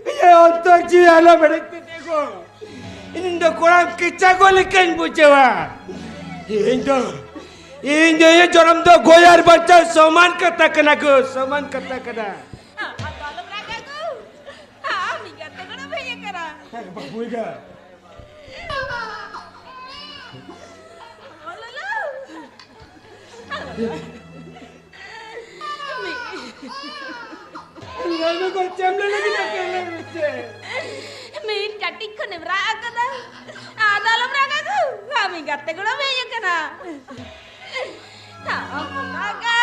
ᱤᱧᱟᱹᱜ ᱚᱱᱛᱚᱨ ᱡᱤᱣᱤ ᱟᱞᱚ ᱵᱮᱲᱮᱡ ᱯᱮ ᱜᱚ᱾ ᱤᱧ ᱫᱚ ᱠᱚᱲᱟᱢ ᱠᱮᱪᱟ ᱜᱚ ᱞᱮᱠᱟᱧ ᱵᱩᱡᱷᱟᱹᱣᱟ᱾ ᱤᱧ ᱫᱚ, ᱤᱧ ᱫᱚ ᱤᱧᱟᱹᱜ ᱡᱚᱱᱚᱢ ᱫᱚ ᱜᱚᱡ ᱟᱨ ᱵᱟᱧᱪᱟᱣ ᱥᱚᱢᱟᱱ ᱠᱟᱛᱷᱟ ᱠᱟᱱᱟ ᱜᱚ, ᱥᱚᱢᱟᱱ ᱠᱟᱛᱷᱟ ᱠᱟᱱᱟ᱾ ᱟᱢ ᱫᱚ ᱟᱞᱚᱢ ᱨᱟᱜᱟ ᱜᱚ᱾ ᱟᱢ ᱤᱧ ᱜᱟᱛᱮ ᱠᱚᱲᱟᱢ ᱦᱮᱡ ᱟᱠᱟᱱᱟ᱾ ᱦᱮᱸ, ᱵᱟᱹᱵᱩ ᱮᱸᱜᱟ᱾ ᱚ ᱞᱚᱞᱚ᱾ ᱞᱟᱹᱭ ᱢᱮ ᱜᱚ, ᱪᱮᱫ ᱮᱢ ᱞᱟᱹᱭ ᱞᱟᱹᱜᱤᱫ ᱟ? ᱞᱟᱹᱭ ᱢᱮᱥᱮ᱾ ᱢᱤᱫ ᱠᱟᱹᱴᱤᱡ ᱠᱷᱚᱱᱮᱢ ᱨᱟᱜ ᱟᱠᱟᱫᱟ᱾ ᱟᱫᱚ ᱟᱞᱚᱢ ᱨᱟᱜᱟ ᱜᱚ᱾ ᱟᱢᱤᱧ ᱜᱟᱛᱮ ᱜᱚᱲᱚᱢ ᱦᱮᱡ ᱟᱠᱟᱱᱟ᱾ ᱟᱢ ᱨᱟᱜᱟ,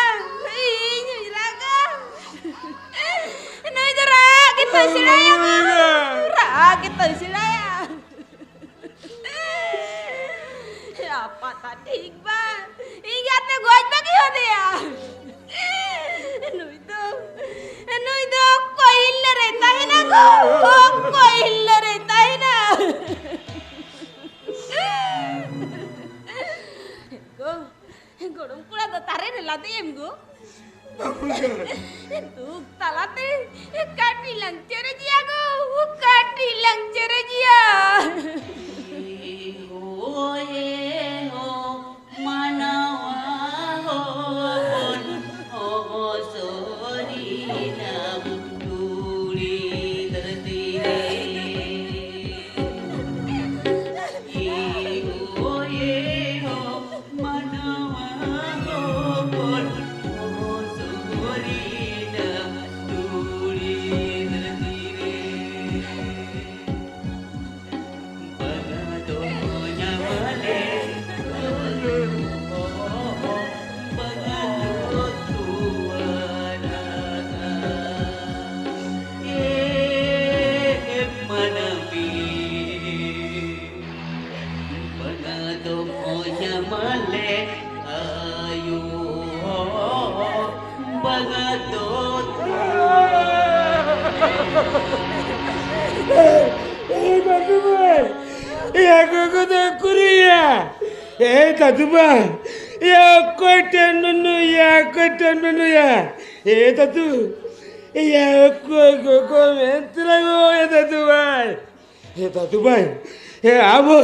ᱤᱧ ᱦᱚᱸᱧ ᱨᱟᱜᱟ᱾ ᱱᱩᱭ ᱫᱚ ᱨᱟᱜ ᱜᱮᱛᱚᱭ ᱥᱮᱬᱟᱭᱟ ᱜᱚ᱾ ᱨᱟᱜ ᱜᱮᱛᱚᱭ ᱥᱮᱬᱟᱭᱟ᱾ ᱟᱯᱟᱛ ᱴᱷᱤᱠ ᱵᱟᱝ, ᱤᱧ ᱜᱟᱛᱮ ᱜᱚᱡ ᱵᱟᱹᱜᱤ ᱟᱫᱮᱭᱟ᱾ ᱱᱩᱭ ᱫᱚ, ᱱᱩᱭ ᱫᱚ ᱚᱠᱚᱭ ᱦᱤᱞᱟᱹ ᱨᱮ ᱛᱟᱦᱮᱱᱟ ᱜᱚ, ᱚᱠᱚᱭ ᱦᱤᱞᱟᱹ ᱨᱮ ᱛᱟᱦᱮᱱᱟ᱾ ᱜᱚ, ᱜᱚᱲᱚᱢ ᱠᱚᱲᱟ ᱫᱚ ᱛᱟᱨᱮ ᱨᱮ ᱞᱟᱫᱮᱭᱮᱢ ᱜᱚ᱾ ᱫᱩᱠ ᱛᱟᱞᱟᱛᱮ ᱠᱟᱹᱴᱤᱡ ᱞᱟᱝ ᱪᱮᱨᱮᱡᱮᱭᱟ ᱜᱚ, ᱠᱟᱹᱴᱤᱡ ᱞᱟᱝ ᱪᱮᱨᱮᱡᱮᱭᱟ᱾ ᱦᱳᱭᱮ ᱦᱳ ᱢᱟᱱᱟᱣᱟ ᱦᱚᱯᱚᱱ ᱦᱚᱸ ᱥᱚᱨᱤᱱᱟᱢ ᱫᱷᱩᱲᱤ ᱫᱷᱟᱹᱨᱛᱤ ᱨᱮ᱾ ᱦᱳᱭᱮ ᱦᱳ ᱢᱟᱱᱟᱣᱟ ᱦᱚᱯᱚᱱ ᱦᱚᱸ ᱥᱚᱨᱤᱱᱟᱢ ᱮ ᱵᱟᱹᱵᱩ ᱵᱷᱟᱭ, ᱮ ᱜᱚᱜᱚ ᱫᱚ ᱩᱠᱩᱨ ᱭᱟ? ᱮ ᱫᱟᱫᱩ ᱵᱷᱟᱭ, ᱮ ᱚᱠᱚᱭ ᱴᱷᱮᱱ ᱱᱩᱱᱩᱭᱟ, ᱚᱠᱚᱭ ᱴᱷᱮᱱ ᱱᱩᱱᱩᱭᱟ? ᱮ ᱫᱟᱫᱩ, ᱮ ᱚᱠᱚᱭ ᱜᱚᱜᱚ ᱢᱮᱱ ᱛᱮᱞᱟᱝ ᱦᱚᱦᱚᱭᱟ ᱫᱟᱫᱩ ᱵᱷᱟᱭ? ᱮ ᱫᱟᱫᱩ ᱵᱷᱟᱭ, ᱮ ᱟᱵᱚ,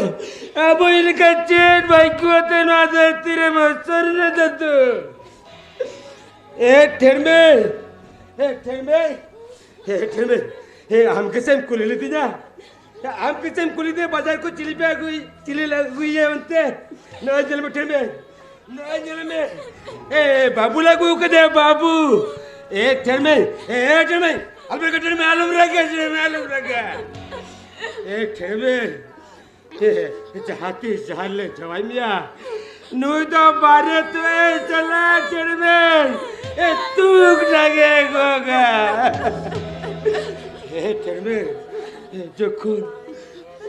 ᱟᱵᱚ ᱞᱮᱠᱟ ᱪᱮᱫ ᱵᱷᱟᱭ ᱠᱚ ᱟᱛᱮ ᱱᱚᱣᱟ ᱫᱷᱟᱹᱨᱛᱤ ᱨᱮ ᱵᱚᱥᱚᱨ ᱨᱮ ᱫᱟᱫᱩ? ᱮ ᱴᱷᱮᱲᱢᱮ, ᱮ ᱴᱷᱮᱲᱢᱮ, ᱮ ᱴᱷᱮᱲᱢᱮ, ᱮ ᱟᱢ ᱜᱮᱥᱮᱢ ᱠᱩᱞᱤ ᱞᱤᱫᱤᱧᱟ? ᱮ ᱟᱢ ᱜᱮᱥᱮᱢ ᱠᱩᱞᱤ ᱞᱤᱫᱤᱧᱟ ᱵᱟᱡᱟᱨ ᱠᱚ ᱪᱤᱞᱤ ᱯᱮ ᱟᱹᱜᱩᱭ, ᱪᱤᱞᱤ ᱞᱮ ᱟᱹᱜᱩᱭᱟ ᱚᱱᱛᱮ? ᱱᱚᱜᱼᱚᱭ ᱧᱮᱞ ᱢᱮ ᱴᱷᱮᱲᱢᱮ, ᱱᱚᱜᱼᱚᱭ ᱧᱮᱞ ᱢᱮ, ᱮ ᱵᱟᱹᱵᱩ ᱞᱮ ᱟᱹᱜᱩ ᱠᱟᱫᱮᱭᱟ ᱵᱟᱹᱵᱩ᱾ ᱮ ᱴᱷᱮᱲᱢᱮ, ᱮ ᱴᱷᱮᱲᱢᱮ, ᱟᱞᱚᱢ ᱨᱟᱜᱟ ᱴᱷᱮᱲᱢᱮ, ᱟᱞᱚᱢ ᱨᱟᱜᱟ ᱴᱷᱮᱲᱢᱮ, ᱟᱞᱚᱢ ᱨᱟᱜᱟ᱾ ᱮ ᱴᱷᱮᱲᱢᱮ, ᱮ, ᱡᱟᱦᱟᱸ ᱛᱤᱥ ᱡᱟᱦᱟᱸ ᱨᱮᱞᱮ ᱡᱟᱶᱟᱭ ᱢᱮᱭᱟ, ᱱᱩᱭ ᱫᱚ ᱵᱟᱨᱮ ᱛᱮ ᱪᱟᱞᱟᱜ ᱪᱮᱲᱢᱮ, ᱮ, ᱛᱩᱠ ᱰᱟᱜᱮ ᱜᱚᱜᱟ᱾ ᱮ, ᱪᱮᱲᱢᱮ, ᱮ, ᱡᱚᱠᱷᱚᱱ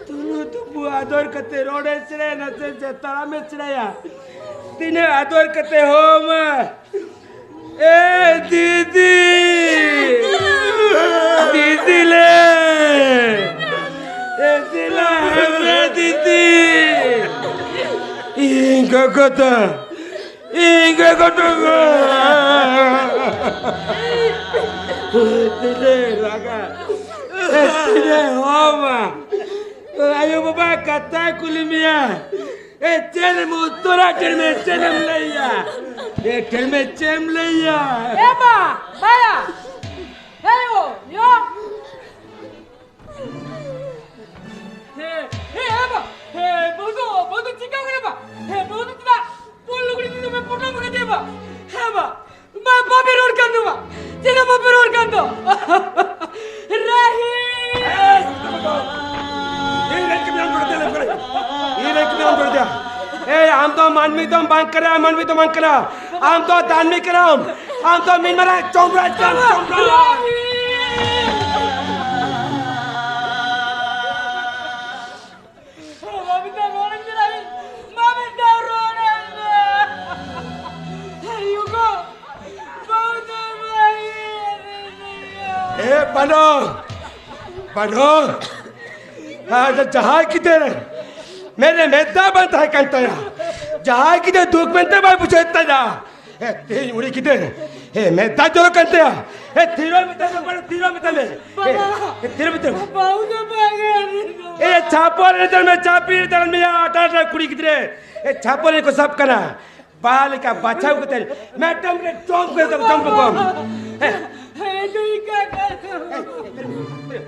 ᱛᱩᱞᱩ ᱛᱩᱯᱩ ᱟᱫᱚᱨ ᱠᱟᱛᱮ ᱨᱚᱲᱮ ᱥᱮᱬᱟᱭᱟ, ᱱᱟᱥᱮ ᱥᱮ ᱛᱟᱲᱟᱢᱮ ᱥᱮᱬᱟᱭᱟ, ᱛᱤᱱᱟᱹᱜ ᱟᱫᱚᱨ ᱠᱟᱛᱮ ᱦᱚᱦᱚᱣᱟᱢᱟ, ᱮ ᱫᱤᱫᱤ! ᱫᱤᱫᱤ ᱞᱮ! ᱮ ᱫᱤᱞᱟ ᱦᱮᱢᱵᱨᱚᱢ ᱫᱤᱫᱤ! ᱤᱧ ᱜᱚᱜᱚ ᱫᱚ! ᱤᱧ ᱜᱚᱜᱚ ᱫᱚ! ᱫᱤᱞᱮ ᱨᱟᱜᱟ! ᱫᱤᱞᱮ ᱦᱚᱢᱟ! ᱟᱭᱳ ᱵᱟᱵᱟ ᱠᱟᱛᱷᱟ ᱠᱩᱞᱤ ᱢᱮᱭᱟ! ᱮ, ᱪᱮᱫ ᱮᱢ ᱩᱛᱛᱚᱨᱟ? ᱪᱮᱫ ᱮᱢ, ᱪᱮᱫ ᱮᱢ ᱞᱟᱹᱭᱟ? ᱮ, ᱪᱮᱫ ᱮᱢ, ᱪᱮᱫ ᱮᱢ ᱞᱟᱹᱭᱟ? ᱮ ᱵᱟ, ᱵᱟᱭᱟ᱾ ᱦᱮ ᱭᱳ, ᱭᱳ᱾ ᱦᱮ, ᱦᱮ, ᱮ ᱵᱟ᱾ ᱦᱮ, ᱵᱟᱹᱦᱩ ᱫᱚ, ᱵᱟᱹᱦᱩ ᱫᱚ ᱪᱤᱠᱟᱹ ᱠᱟᱱᱟ ᱵᱟ? ᱦᱮ, ᱵᱟᱹᱦᱩ ᱫᱚ ᱪᱮᱫᱟᱜ ᱯᱩᱸᱰ ᱞᱩᱜᱽᱲᱤ ᱛᱮᱫᱚ ᱯᱮ ᱯᱚᱴᱚᱢ ᱠᱟᱫᱮᱭᱟ ᱵᱟ? ᱦᱮ ᱵᱟ᱾ ᱵᱟ, ᱵᱟᱯᱮ ᱨᱚᱲ ᱠᱟᱱ ᱫᱚ ᱵᱟ? ᱪᱮᱫᱟᱜ ᱵᱟᱯᱮ ᱨᱚᱲ ᱠᱟᱱ ᱫᱚ? ᱨᱟᱦᱤ! ᱤᱧ ᱨᱮᱱ ᱜᱤᱫᱽᱨᱟᱹᱢ ᱡᱚᱲ ᱫᱟ᱾ ᱮᱭ, ᱟᱢ ᱫᱚ ᱢᱟᱹᱱᱢᱤ ᱫᱚᱢ ᱵᱟᱝ ᱠᱟᱱᱟ, ᱢᱟᱹᱱᱢᱤ ᱫᱚ ᱵᱟᱝ ᱠᱟᱱᱟ᱾ ᱟᱢ ᱫᱚ ᱫᱟᱹᱱᱢᱤ ᱠᱟᱱᱟᱢ᱾ ᱟᱢ ᱫᱚ ᱢᱤᱫ ᱢᱟᱨᱟᱝ ᱪᱚᱢᱨᱟᱡᱽ ᱠᱟᱱᱟᱢ, ᱪᱚᱢᱨᱟᱡᱽ᱾ ᱵᱟᱹᱵᱩ ᱫᱚ ᱨᱚᱲ ᱟᱹᱧ ᱢᱮ᱾ ᱵᱟᱹᱵᱩ ᱫᱚ ᱨᱚᱲ ᱟᱹᱧ ᱢᱮ᱾ ᱟᱭᱳ ᱜᱚ, ᱵᱟᱹᱵᱩ ᱫᱚ ᱵᱟᱭ ᱮ ᱵᱟᱱᱚ, ᱵᱟᱱᱚ᱾ ᱟᱨ ᱡᱟᱦᱟᱸᱭ ᱜᱤᱫᱟᱹᱨ ᱢᱮᱫ ᱨᱮ ᱢᱮᱫ ᱫᱟᱜ ᱵᱟᱝ ᱛᱟᱦᱮᱸ ᱠᱟᱱ ᱛᱟᱭᱟ, ᱡᱟᱦᱟᱸᱭ ᱜᱤᱫᱟᱹᱨ ᱫᱩᱠ ᱢᱮᱱᱛᱮ ᱵᱟᱭ ᱵᱩᱡᱷᱟᱹᱣᱮᱫ ᱛᱟᱭᱟ, ᱮ, ᱛᱮᱦᱮᱧ ᱩᱱᱤ ᱜᱤᱫᱟᱹᱨ, ᱮ, ᱢᱮᱫ ᱫᱟᱜ ᱡᱚᱨᱚᱜ ᱠᱟᱱ ᱛᱟᱭᱟ᱾ ᱮ, ᱛᱷᱤᱨᱚᱜ ᱢᱮᱛᱟᱭ ᱢᱮ, ᱵᱟᱲᱮ ᱛᱷᱤᱨᱚᱜ ᱢᱮᱛᱟᱭ ᱢᱮ᱾ ᱮ, ᱵᱟᱵᱟ᱾ ᱮ, ᱛᱷᱤᱨᱚᱜ ᱢᱮᱛᱟᱭ ᱢᱮ᱾ ᱵᱟᱹᱵᱩ ᱫᱚ ᱵᱟᱝ ᱮ ᱮ, ᱪᱷᱟᱯᱚᱞ ᱨᱮ ᱫᱟᱹᱲ ᱢᱮ, ᱪᱟᱯᱤ ᱨᱮ ᱫᱟᱹᱲ ᱢᱮᱭᱟ, ᱟᱴᱟ ᱟᱴᱟ ᱠᱩᱲᱤ ᱜᱤᱫᱽᱨᱟᱹ᱾ ᱮ, ᱪᱷᱟᱯᱚᱞ ᱨᱮ ᱠᱚ ᱥᱟᱵ ᱠᱟᱱᱟ᱾ ᱵᱟᱦᱟ ᱞᱮᱠᱟ ᱵᱟᱪᱷᱟᱣ ᱠᱟᱛᱮ ᱢᱤᱫᱴᱟᱝ ᱨᱮ ᱡᱚᱢ ᱠᱚ ᱮᱛᱚᱢ, ᱡᱚᱢ ᱠᱚ ᱠᱚᱢ᱾ ᱦᱮᱸ᱾ ᱦᱮᱸ, ᱱᱩᱭ ᱠᱟᱠᱟ ᱫᱚ᱾ ᱦᱮᱸ, ᱦᱮᱸ, ᱦᱮᱸ᱾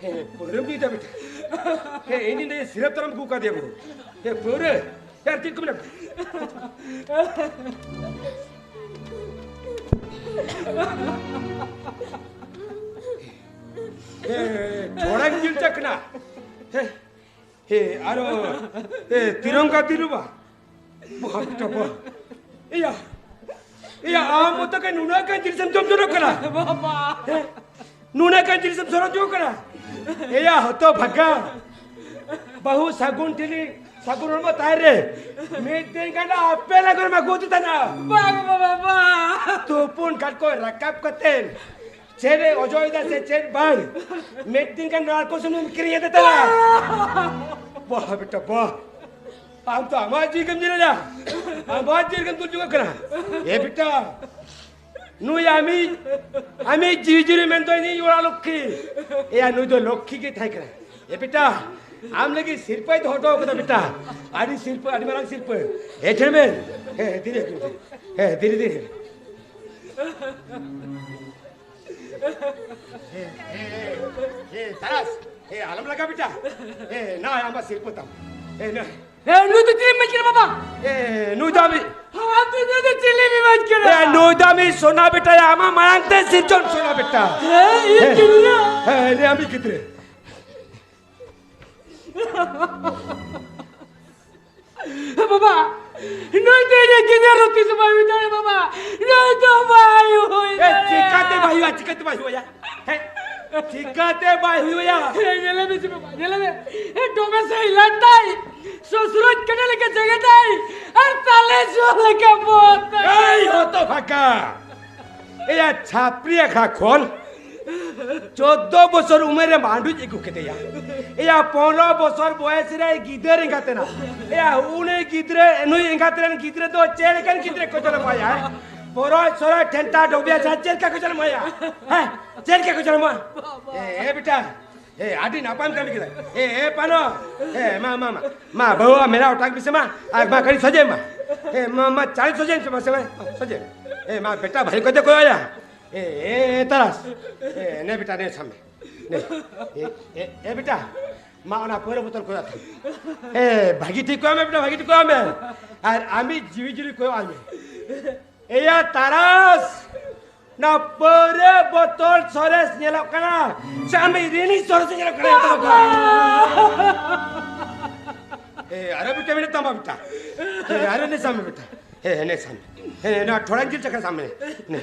ᱦᱮᱸ, ᱯᱟᱹᱣᱨᱟᱹᱢ ᱧᱩᱭᱮᱫᱟ ᱵᱮᱴᱟ? ᱦᱮᱸ, ᱤᱧ ᱫᱚ ᱥᱤᱨᱟᱹᱯ ᱛᱟᱨᱟᱢ ᱟᱹᱜᱩ ᱠᱟᱫᱮᱭᱟ ᱵᱚ᱾ ᱦᱮᱸ, ᱯᱟᱹᱣᱨᱟᱹ? ᱦᱮᱸ, ᱪᱮᱫ ᱠᱚ ᱢᱮᱱᱟ? ᱦᱮᱸ, ᱛᱷᱚᱲᱟᱧ ᱧᱩ ᱪᱟᱠᱷᱱᱟ᱾ ᱦᱮᱸ, ᱦᱮᱸ, ᱟᱨᱚ, ᱦᱮᱸ, ᱛᱤᱨᱚᱝᱜᱟ ᱫᱤᱞᱩᱵᱟ᱾ ᱵᱟᱯ ᱨᱮ ᱵᱟᱯ᱾ ᱮᱭᱟ, ᱮᱭᱟ, ᱟᱢ ᱢᱚᱛᱚ ᱜᱮ ᱱᱩᱱᱟᱹᱜ ᱜᱟᱱ ᱡᱤᱱᱤᱥᱮᱢ ᱡᱚᱢ ᱡᱚᱱᱚᱜ ᱠᱟᱱᱟ? ᱵᱟᱵᱟ᱾ ᱦᱮᱸ? ᱱᱩᱱᱟᱹᱜ ᱜᱟᱱ ᱡᱤᱱᱤᱥᱮᱢ ᱥᱚᱨᱚᱢ ᱡᱚᱝ ᱠᱟᱱᱟ? ᱮᱭᱟ, ᱦᱚᱛᱚ ᱵᱷᱟᱜᱟ᱾ ᱵᱟᱹᱦᱩ ᱥᱟᱹᱜᱩᱱ ᱴᱷᱤᱞᱤ, ᱥᱟᱹᱜᱩᱱ ᱦᱚᱲᱢᱚ ᱛᱟᱦᱮᱸ ᱨᱮ, ᱢᱤᱫ ᱫᱤᱱ ᱜᱟᱱ ᱟᱯᱮ ᱞᱟᱜᱚᱨ ᱢᱟ ᱜᱩᱫᱩ ᱛᱟᱱᱟ᱾ ᱵᱟᱝ, ᱵᱟᱵᱟ, ᱵᱟᱝ᱾ ᱛᱩᱯᱩᱱ ᱠᱟᱴᱠᱚ ᱨᱟᱠᱟᱵ ᱠᱟᱛᱮ, ᱪᱮᱫ ᱮ ᱚᱡᱚᱭ ᱫᱟ ᱥᱮ ᱪᱮᱫ ᱵᱟᱝ? ᱢᱤᱫ ᱫᱤᱱ ᱜᱟᱱ ᱱᱟᱨᱠᱳ ᱥᱩᱱᱩᱢ ᱠᱤᱨᱤᱧ ᱟᱫᱮ ᱛᱟᱞᱟ᱾ ᱵᱟᱦ ᱵᱮᱴᱟ, ᱵᱟᱦ᱾ ᱟᱢ ᱛᱚ ᱟᱢᱟᱜ ᱡᱤᱣᱤ ᱜᱮᱢ ᱧᱮᱞᱮᱫᱟ᱾ ᱟᱢᱟᱜ ᱡᱤᱣᱤ ᱜᱮᱢ ᱫᱩᱞ ᱡᱚᱝ ᱠᱟᱱᱟ᱾ ᱮ ᱵᱮᱴᱟ, ᱱᱩᱭ ᱟᱢᱤᱡ, ᱟᱢᱤᱡ ᱡᱤᱣᱤ ᱡᱩᱨᱤ ᱢᱮᱱᱫᱚ ᱤᱧᱤᱡ ᱚᱲᱟᱜ ᱞᱚᱠᱠᱷᱤ᱾ ᱮᱭᱟ, ᱱᱩᱭ ᱫᱚ ᱞᱚᱠᱠᱷᱤ ᱜᱮ ᱛᱟᱦᱮᱸ ᱠᱟᱱᱟ᱾ ᱮ ᱵᱮᱴᱟ, ᱟᱢ ᱞᱟᱹᱜᱤᱫ ᱥᱤᱨᱯᱟᱹᱭ ᱫᱚᱦᱚ ᱦᱚᱴᱚ ᱠᱟᱫᱟ ᱵᱮᱴᱟ᱾ ᱟᱹᱰᱤ ᱥᱤᱨᱯᱟᱹ, ᱟᱹᱰᱤ ᱢᱟᱨᱟᱝ ᱥᱤᱨᱯᱟᱹ᱾ ᱮ ᱪᱷᱮᱲ ᱢᱮ᱾ ᱦᱮᱸ, ᱫᱷᱤᱨᱮ, ᱫᱷᱤᱨᱮ᱾ ᱦᱮᱸ, ᱫᱷᱤᱨᱮ, ᱫᱷᱤᱨᱮ᱾ ᱮ, ᱮ, ᱮ, ᱮ, ᱛᱟᱨᱟᱥ, ᱮ, ᱟᱞᱚᱢ ᱞᱟᱜᱟ ᱵᱮᱴᱟ᱾ ᱮ, ᱱᱟ, ᱟᱢᱟᱜ ᱥᱤᱨᱯᱟᱹ ᱛᱟᱢ᱾ ᱮ, ᱱᱟ᱾ ᱮ, ᱱᱩᱭ ᱫᱚ ᱪᱤᱞᱤᱢ ᱢᱮᱱ ᱠᱮᱫᱟ ᱵᱟᱵᱟ? ᱮ, ᱱᱩᱭ ᱫᱚ ᱟᱢᱤᱡ ᱟᱢ ᱫᱚ ᱱᱩᱭ ᱫᱚ ᱪᱤᱞᱤᱢ ᱢᱮᱱ ᱠᱮᱫᱟ? ᱮ, ᱱᱩᱭ ᱫᱚ ᱟᱢᱤᱡ ᱥᱚᱱᱟ ᱵᱮᱴᱟ, ᱟᱢᱟᱜ ᱢᱟᱲᱟᱝ ᱛᱮ ᱥᱤᱨᱡᱚᱱ ᱥᱚᱱᱟ ᱵᱮᱴᱟ᱾ ᱦᱮᱸ, ᱤᱧ ᱦᱮᱸ᱾ ᱜᱤᱫᱽᱨᱟᱹ᱾ ᱦᱮᱸ, ᱱᱩᱭ ᱟᱢᱤᱡ ᱜᱤᱫᱽᱨᱟᱹ᱾ ᱵᱟᱵᱟ, ᱱᱩᱭ ᱫᱚ ᱤᱧᱟᱹᱜ ᱜᱤᱫᱽᱨᱟᱹ ᱛᱤᱥ ᱵᱟᱭ ᱦᱩᱭ ᱫᱟᱲᱮᱭᱟᱜᱼᱟ ᱵᱟᱵᱟ᱾ ᱱᱩᱭ ᱫᱚ ᱵᱟᱭ ᱦᱩᱭ ᱮ, ᱫᱟᱲᱮᱭᱟᱜᱼᱟ᱾ ᱪᱤᱠᱟᱹᱛᱮ ᱵᱟᱭ ᱦᱩᱭᱩᱜᱼᱟ? ᱪᱤᱠᱟᱹᱛᱮ ᱵᱟᱭ ᱦᱩᱭᱩᱜᱼᱟ? ᱦᱮᱸ? ᱪᱤᱠᱟᱹᱛᱮ ᱵᱟᱭ ᱦᱩᱭᱩᱜᱼᱟ? ᱦᱮᱸ, ᱧᱮᱞᱮ ᱢᱮ ᱥᱮ ᱵᱟᱵᱟ, ᱧᱮᱞᱮ ᱢᱮ᱾ ᱮ, ᱰᱚᱢᱮ ᱥᱮ ᱦᱤᱞᱟᱹᱱ ᱛᱟᱭ, ᱥᱚᱥᱨᱚᱡ ᱠᱟᱴᱟ ᱞᱮᱠᱟ ᱡᱟᱸᱜᱟ ᱛᱟᱭ, ᱟᱨ ᱛᱟᱞᱮ ᱡᱚ ᱞᱮᱠᱟ ᱵᱚᱦᱚᱜ ᱛᱟᱭ᱾ ᱮᱭ ᱦᱚᱛᱚ ᱵᱷᱟᱜᱟ! ᱮᱭᱟ ᱪᱷᱟᱯᱨᱤ ᱟᱠᱷᱲᱟ ᱠᱷᱚᱱ ᱪᱳᱫᱽᱫᱳ ᱵᱚᱪᱷᱚᱨ ᱩᱢᱮᱨ ᱨᱮ ᱢᱟᱹᱰᱩᱡ ᱟᱹᱜᱩ ᱠᱮᱫᱮᱭᱟ᱾ ᱮᱭᱟ ᱯᱚᱱᱨᱚ ᱵᱚᱪᱷᱚᱨ ᱵᱚᱭᱮᱥ ᱨᱮ ᱜᱤᱫᱟᱹᱨ ᱮᱸᱜᱟᱛ ᱮᱱᱟ᱾ ᱮᱭᱟ ᱩᱱᱤ ᱜᱤᱫᱽᱨᱟᱹ, ᱱᱩᱭ ᱮᱸᱜᱟᱛ ᱨᱮᱱ ᱜᱤᱫᱽᱨᱟᱹ ᱫᱚ ᱪᱮᱫ ᱞᱮᱠᱟᱱ ᱜᱤᱫᱽᱨᱟᱹ ᱠᱚ ᱡᱚᱱᱚᱢ ᱟᱭᱟ? ᱵᱚᱨᱚᱡ ᱥᱚᱨᱚᱡ ᱴᱷᱮᱱᱴᱟ ᱰᱚᱵᱤᱭᱟ ᱪᱷᱟᱲᱟ ᱪᱮᱫ ᱞᱮᱠᱟ ᱠᱚ ᱡᱚᱱᱚᱢ ᱟᱭᱟ? ᱦᱮᱸ, ᱪᱮᱫ ᱞᱮᱠᱟ ᱠᱚ ᱡᱚᱱᱚᱢᱚᱜᱼᱟ? ᱮ, ᱮ ᱵᱮᱴᱟ, ᱮ, ᱟᱹᱰᱤ ᱱᱟᱯᱟᱭᱮᱢ ᱠᱟᱹᱢᱤ ᱠᱮᱫᱟ᱾ ᱮ, ᱮ ᱯᱟᱱᱚ, ᱮ, ᱢᱟ, ᱢᱟ, ᱢᱟ, ᱢᱟ, ᱵᱟᱹᱦᱩ, ᱢᱮᱞᱟ ᱚᱴᱟᱝ ᱢᱮᱥᱮ ᱢᱟ, ᱟᱨ ᱢᱟ ᱠᱟᱹᱴᱤᱡ ᱥᱚᱡᱷᱮ ᱢᱟ᱾ ᱮ, ᱢᱟ, ᱢᱟ, ᱪᱟᱞᱤᱥ ᱥᱚᱡᱷᱮ ᱢᱮᱥᱮ ᱢᱟ, ᱥᱮ ᱢᱟ, ᱥᱚᱡᱷᱮ᱾ ᱮ, ᱢᱟ, ᱵᱮᱴᱟ, ᱵᱷᱟᱹᱜᱤ ᱠᱚᱛᱮ ᱠᱚᱭᱚᱜ ᱟᱭᱟ᱾ ᱮ, ᱮ, ᱮ, ᱛᱟᱨᱟᱥ᱾ ᱮ, ᱱᱮ ᱵᱮᱴᱟ, ᱱᱮ ᱥᱟᱢᱱᱮ᱾ ᱱᱮ᱾ ᱮ, ᱮ, ᱮ, ᱵᱮᱴᱟ, ᱢᱟ, ᱚᱱᱟ ᱯᱟᱹᱣᱨᱟᱹ ᱵᱳᱛᱚᱞ ᱠᱚᱭᱚᱜ ᱛᱟᱢ᱾ ᱮ, ᱵᱷᱟᱹᱜᱤ ᱴᱷᱤᱠ ᱠᱚᱭᱚᱜ ᱢᱮ, ᱵᱮᱴᱟ, ᱵᱷᱟᱹᱜᱤ ᱴᱷᱤᱠ ᱠᱚᱭᱚᱜ ᱢᱮ᱾ ᱟᱨ ᱟᱢᱤᱡ ᱡᱤᱣᱤ ᱡᱩᱨᱤ ᱠᱚᱭᱚᱜ ᱟᱭ ᱢᱮ᱾ ᱮᱭᱟ ᱛᱟᱨᱟᱥ, ᱱᱚᱣᱟ ᱯᱟᱹᱣᱨᱟᱹ ᱵᱳᱛᱚᱞ ᱥᱚᱨᱮᱥ ᱧᱮᱞᱚᱜ ᱠᱟᱱᱟ ᱥᱮ ᱟᱢᱤᱡ ᱨᱤᱱᱤᱡ ᱥᱚᱨᱮᱥ ᱧᱮᱞᱚᱜ ᱠᱟᱱᱟ? ᱮᱛᱚ ᱵᱟᱠᱷᱟᱱ᱾ ᱮ, ᱟᱨᱚ ᱵᱮᱴᱟ ᱢᱮᱱᱟᱜ ᱛᱟᱢᱟ ᱵᱮᱴᱟ᱾ ᱮ, ᱟᱨᱚ ᱱᱮ ᱥᱟᱢ ᱢᱮ ᱵᱮᱴᱟ᱾ ᱮ, ᱱᱮ ᱥᱟᱢ ᱢᱮ᱾ ᱮ, ᱱᱚᱣᱟ ᱛᱷᱚᱲᱟ ᱡᱤᱞ ᱪᱟᱠᱷᱟ ᱥᱟᱢ ᱢᱮ᱾ ᱱᱮ᱾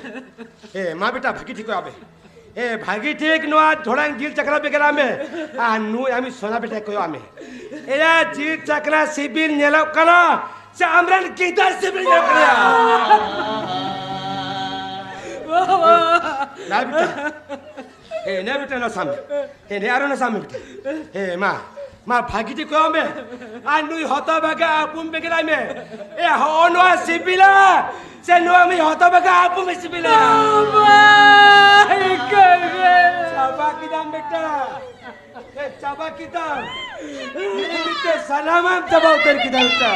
ᱮ, ᱢᱟ ᱵᱮᱴᱟ, ᱵᱷᱟᱹᱜᱤ ᱴᱷᱤᱠ ᱠᱚᱭᱚᱜ ᱢᱮ᱾ ᱮ, ᱵᱷᱟᱹᱜᱤ ᱴᱷᱤᱠ ᱱᱚᱣᱟ ᱛᱷᱚᱲᱟ ᱡᱤᱞ ᱪᱟᱠᱷᱟ ᱵᱮᱜᱮᱨ ᱢᱮ᱾ ᱟᱨ ᱱᱩᱭ ᱟᱢᱤᱡ ᱥᱚᱱᱟ ᱵᱮᱴᱟ ᱠᱚᱭᱚᱜ ᱢᱮ᱾ ᱮᱭᱟ, ᱡᱤᱞ ᱪᱟᱠᱷᱟ ᱥᱤᱵᱤᱞ ᱧᱮᱞᱚᱜ ᱠᱟᱱᱟ ᱥᱮ ᱟᱢᱨᱮᱱ ᱜᱤᱫᱟᱹᱨ ᱥᱤᱵᱤᱞ ᱧᱮᱞᱚᱜ ᱠᱟᱱᱟ? ᱵᱟᱵᱟ᱾ ᱱᱟ ᱵᱮᱴᱟ᱾ ᱮ, ᱱᱮ ᱵᱮᱴᱟ, ᱱᱟ ᱥᱟᱢ ᱢᱮ᱾ ᱮ, ᱱᱮ ᱟᱨᱚ ᱱᱟ ᱥᱟᱢ ᱢᱮ ᱵᱮᱴᱟ᱾ ᱮ, ᱢᱟ, ᱢᱟ, ᱵᱷᱟᱹᱜᱤ ᱴᱷᱤᱠ ᱠᱚᱭᱚᱜ ᱢᱮ᱾ ᱟᱨ ᱱᱩᱭ ᱦᱚᱛᱚ ᱵᱷᱟᱜᱟ ᱟᱵᱩᱢ ᱵᱮᱜᱮᱨᱟᱭ ᱢᱮ᱾ ᱮ, ᱦᱚᱸᱜᱼᱚ ᱱᱚᱣᱟ ᱥᱤᱵᱤᱞᱟ ᱥᱮ ᱱᱚᱣᱟ ᱢᱤᱫ ᱦᱚᱛᱚ ᱵᱷᱟᱜᱟ ᱟᱵᱩᱢ ᱥᱤᱵᱤᱞᱟ? ᱵᱟᱵᱟ, ᱤᱠᱟᱹ ᱜᱮ᱾ ᱪᱟᱵᱟ ᱠᱮᱫᱟᱢ ᱵᱮᱴᱟ᱾ ᱮ, ᱪᱟᱵᱟ ᱠᱮᱫᱟᱢ᱾ ᱢᱤᱫ ᱢᱤᱫ ᱛᱮ ᱥᱟᱱᱟᱢᱟᱢ ᱪᱟᱵᱟ ᱩᱛᱟᱹᱨ ᱠᱮᱫᱟ ᱵᱮᱴᱟ᱾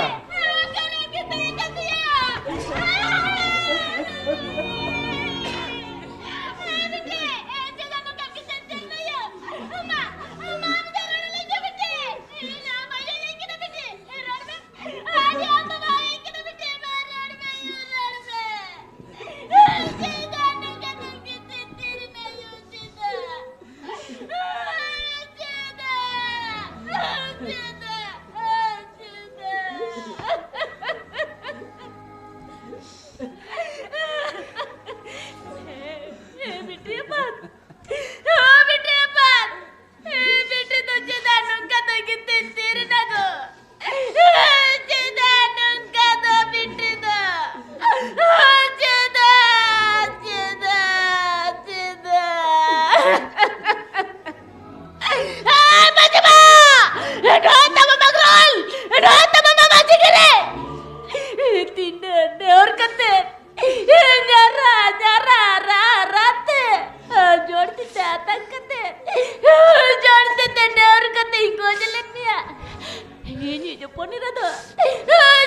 ᱤᱧᱤᱡ ᱦᱚᱯᱚᱱ ᱮᱨᱟ ᱫᱚ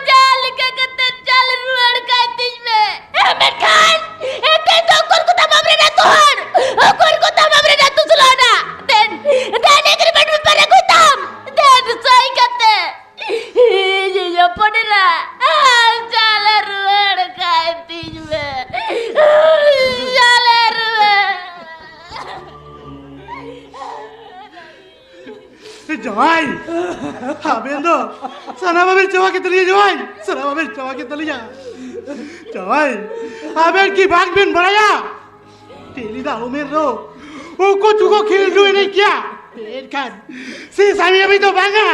ᱡᱟᱦᱟᱸ ᱞᱮᱠᱟ ᱠᱟᱛᱮ ᱪᱟᱞ ᱨᱩᱣᱟᱹᱲ ᱠᱟᱭ ᱛᱤᱧ ᱢᱮ᱾ ᱢᱮᱱᱠᱷᱟᱱ ᱛᱮᱦᱮᱧ ᱫᱚ ᱚᱠᱚᱭ ᱠᱚ ᱛᱟᱢ ᱟᱢᱨᱮᱱ ᱟᱹᱛᱩ ᱦᱚᱲ? ᱚᱠᱚᱭ ᱠᱚ ᱛᱟᱢ ᱟᱢᱨᱮᱱ ᱟᱹᱛᱩ ᱥᱳᱞᱳ ᱟᱱᱟ? ᱫᱮᱱ, ᱫᱮᱱ agreement paper ᱟᱹᱜᱩᱭ ᱛᱟᱢ᱾ ᱫᱮᱱ ᱥᱟᱹᱭ ᱠᱟᱛᱮ ᱤᱧᱤᱡ ᱦᱚᱯᱚᱱ ᱮᱨᱟ ᱪᱟᱞ ᱨᱩᱣᱟᱹᱲ ᱠᱟᱭ ᱛᱤᱧ ᱢᱮ᱾ ᱪᱟᱞ ᱨᱩᱣᱟᱹᱲ᱾ ᱡᱟᱶᱟᱭ, ᱟᱵᱮᱱ ᱫᱚ ᱥᱟᱱᱟᱢᱟᱜ ᱵᱮᱱ ᱪᱟᱵᱟ ᱠᱮᱫ ᱛᱟᱹᱞᱤᱧᱟ ᱡᱟᱶᱟᱭ, ᱥᱟᱱᱟᱢᱟᱜ ᱵᱮᱱ ᱪᱟᱵᱟ ᱠᱮᱫ ᱛᱟᱹᱞᱤᱧᱟ᱾ ᱡᱟᱶᱟᱭ, ᱟᱵᱮᱱ ᱠᱤ ᱵᱟᱝ ᱵᱮᱱ ᱵᱟᱲᱟᱭᱟ? ᱛᱤᱞᱤᱫᱟ ᱩᱢᱮᱨ ᱫᱚ ᱩᱠᱩ ᱪᱩᱠᱩ ᱠᱷᱮᱞᱰᱩ ᱮᱱᱮᱡ ᱜᱮᱭᱟ, ᱢᱮᱱᱠᱷᱟᱱ ᱥᱤ ᱥᱟᱢᱤ ᱦᱟᱹᱵᱤᱡ ᱫᱚ ᱵᱟᱝᱟ᱾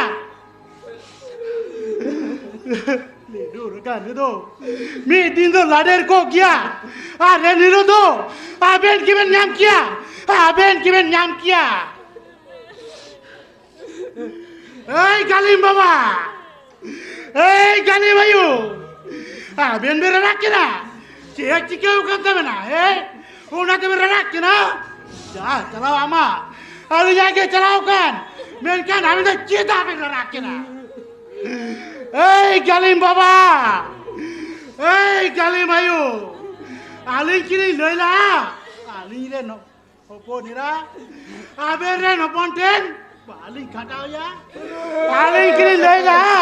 ᱞᱤᱰᱩ ᱨᱟᱠᱟᱱ ᱨᱮᱫᱚ ᱢᱤᱫ ᱫᱤᱱ ᱫᱚ ᱞᱟᱰᱮᱨ ᱠᱚᱜ ᱜᱮᱭᱟ, ᱟᱨ ᱮᱱ ᱦᱤᱞᱳᱜ ᱫᱚ ᱟᱵᱮᱱ ᱜᱮᱵᱮᱱ ᱧᱟᱢ ᱠᱮᱭᱟ, ᱟᱵᱮᱱ ᱜᱮᱵᱮᱱ ᱧᱟᱢ ᱠᱮᱭᱟ᱾ ᱮᱭ ᱜᱟᱹᱞᱤᱢ ᱵᱟᱵᱟ, ᱮᱭ ᱜᱟᱹᱞᱤᱢ ᱟᱭᱳ, ᱟᱵᱮᱱ ᱵᱮᱱ ᱨᱟᱨᱟᱜ ᱠᱟᱱᱟ? ᱪᱮᱫ ᱪᱤᱠᱟᱹᱣ ᱠᱟᱱ ᱛᱟᱵᱮᱱᱟ? ᱦᱮᱸ, ᱚᱱᱟ ᱛᱮᱵᱮᱱ ᱨᱟᱨᱟᱜ ᱠᱟᱱᱟ? ᱡᱟ ᱪᱟᱞᱟᱣ ᱟᱢᱟᱜ, ᱟᱹᱞᱤᱧᱟᱜ ᱜᱮ ᱪᱟᱞᱟᱣ ᱠᱟᱱ, ᱢᱮᱱᱠᱷᱟᱱ ᱟᱵᱮᱱ ᱫᱚ ᱪᱮᱫᱟᱜ ᱵᱮᱱ ᱨᱟᱨᱟᱜ ᱠᱟᱱᱟ? ᱮᱭ ᱜᱟᱹᱞᱤᱢ ᱵᱟᱵᱟ, ᱮᱭ ᱜᱟᱹᱞᱤᱢ ᱟᱭᱳ, ᱟᱹᱞᱤᱧ ᱠᱤᱞᱤᱧ ᱞᱟᱹᱭ ᱞᱟᱜᱼᱟ, ᱟᱹᱞᱤᱧ ᱨᱮᱱ ᱦᱚᱯᱚᱱ ᱮᱨᱟ, ᱟᱵᱮᱱ ᱨᱮᱱ ᱦᱚᱯᱚᱱ ᱴᱷᱮᱱ ᱵᱟᱹᱞᱤᱧ ᱠᱷᱟᱴᱟᱣᱮᱭᱟ᱾ ᱟᱹᱞᱤᱧ ᱠᱤᱞᱤᱧ ᱞᱟᱹᱭ ᱞᱟᱜᱼᱟ,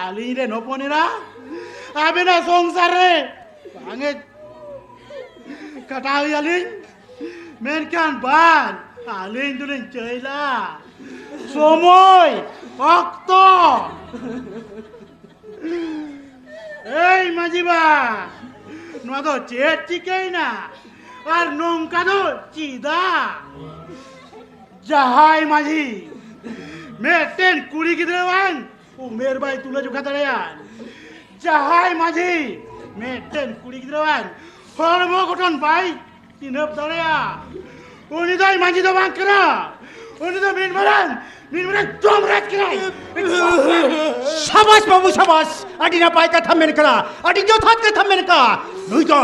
ᱟᱹᱞᱤᱧ ᱨᱮᱱ ᱦᱚᱯᱚᱱ ᱮᱨᱟ, ᱟᱵᱮᱱᱟᱜ ᱥᱚᱝᱥᱟᱨ ᱨᱮ ᱵᱟᱝᱮ ᱠᱷᱟᱴᱟᱣᱮᱭᱟᱞᱤᱧ, ᱢᱮᱱᱠᱷᱟᱱ ᱵᱟᱝ, ᱟᱹᱞᱤᱧ ᱫᱚᱞᱤᱧ ᱪᱟᱹᱭᱞᱟ ᱥᱚᱢᱚᱭ, ᱚᱠᱛᱚ᱾ ᱮᱭ ᱢᱟᱹᱡᱷᱤ ᱵᱟ, ᱱᱚᱣᱟ ᱫᱚ ᱪᱮᱫ ᱪᱤᱠᱟᱹᱭᱮᱱᱟ? ᱟᱨ ᱱᱚᱝᱠᱟ ᱫᱚ ᱪᱮᱫᱟᱜ? ᱡᱟᱦᱟᱸᱭ ᱢᱟᱹᱡᱷᱤ ᱢᱤᱫᱴᱮᱱ ᱠᱩᱲᱤ ᱜᱤᱫᱽᱨᱟᱹᱣᱟᱱ ᱩᱢᱮᱨ ᱵᱟᱭ ᱛᱩᱞᱟᱹ ᱡᱚᱠᱷᱟ ᱫᱟᱲᱮᱭᱟᱜᱼᱟ, ᱡᱟᱦᱟᱸᱭ ᱢᱟᱹᱡᱷᱤ ᱢᱤᱫᱴᱮᱱ ᱠᱩᱲᱤ ᱜᱤᱫᱽᱨᱟᱹᱣᱟᱱ ᱦᱚᱲᱢᱚ ᱜᱚᱴᱷᱚᱱ ᱵᱟᱭ ᱪᱤᱱᱦᱟᱹᱯ ᱫᱟᱲᱮᱭᱟᱜᱼᱟ, ᱩᱱᱤ ᱫᱚ ᱢᱟᱹᱡᱷᱤ ᱫᱚ ᱵᱟᱝ ᱠᱟᱱᱟ, ᱩᱱᱤ ᱫᱚ ᱢᱤᱫ ᱢᱟᱨᱟᱝ, ᱢᱤᱫ ᱢᱟᱨᱟᱝ ᱡᱚᱢᱨᱟᱡᱽ ᱠᱟᱱᱟᱭ᱾ ᱥᱟᱵᱟᱥ ᱵᱟᱹᱵᱩ, ᱥᱟᱵᱟᱥ, ᱟᱹᱰᱤ ᱱᱟᱯᱟᱭ ᱠᱟᱛᱷᱟ ᱢᱮᱱ ᱠᱟᱱᱟ, ᱟᱹᱰᱤ ᱡᱚᱛᱷᱟᱛ ᱠᱟᱛᱷᱟ ᱢᱮᱱ ᱠᱟᱱᱟ᱾ ᱱᱩᱭ ᱫᱚ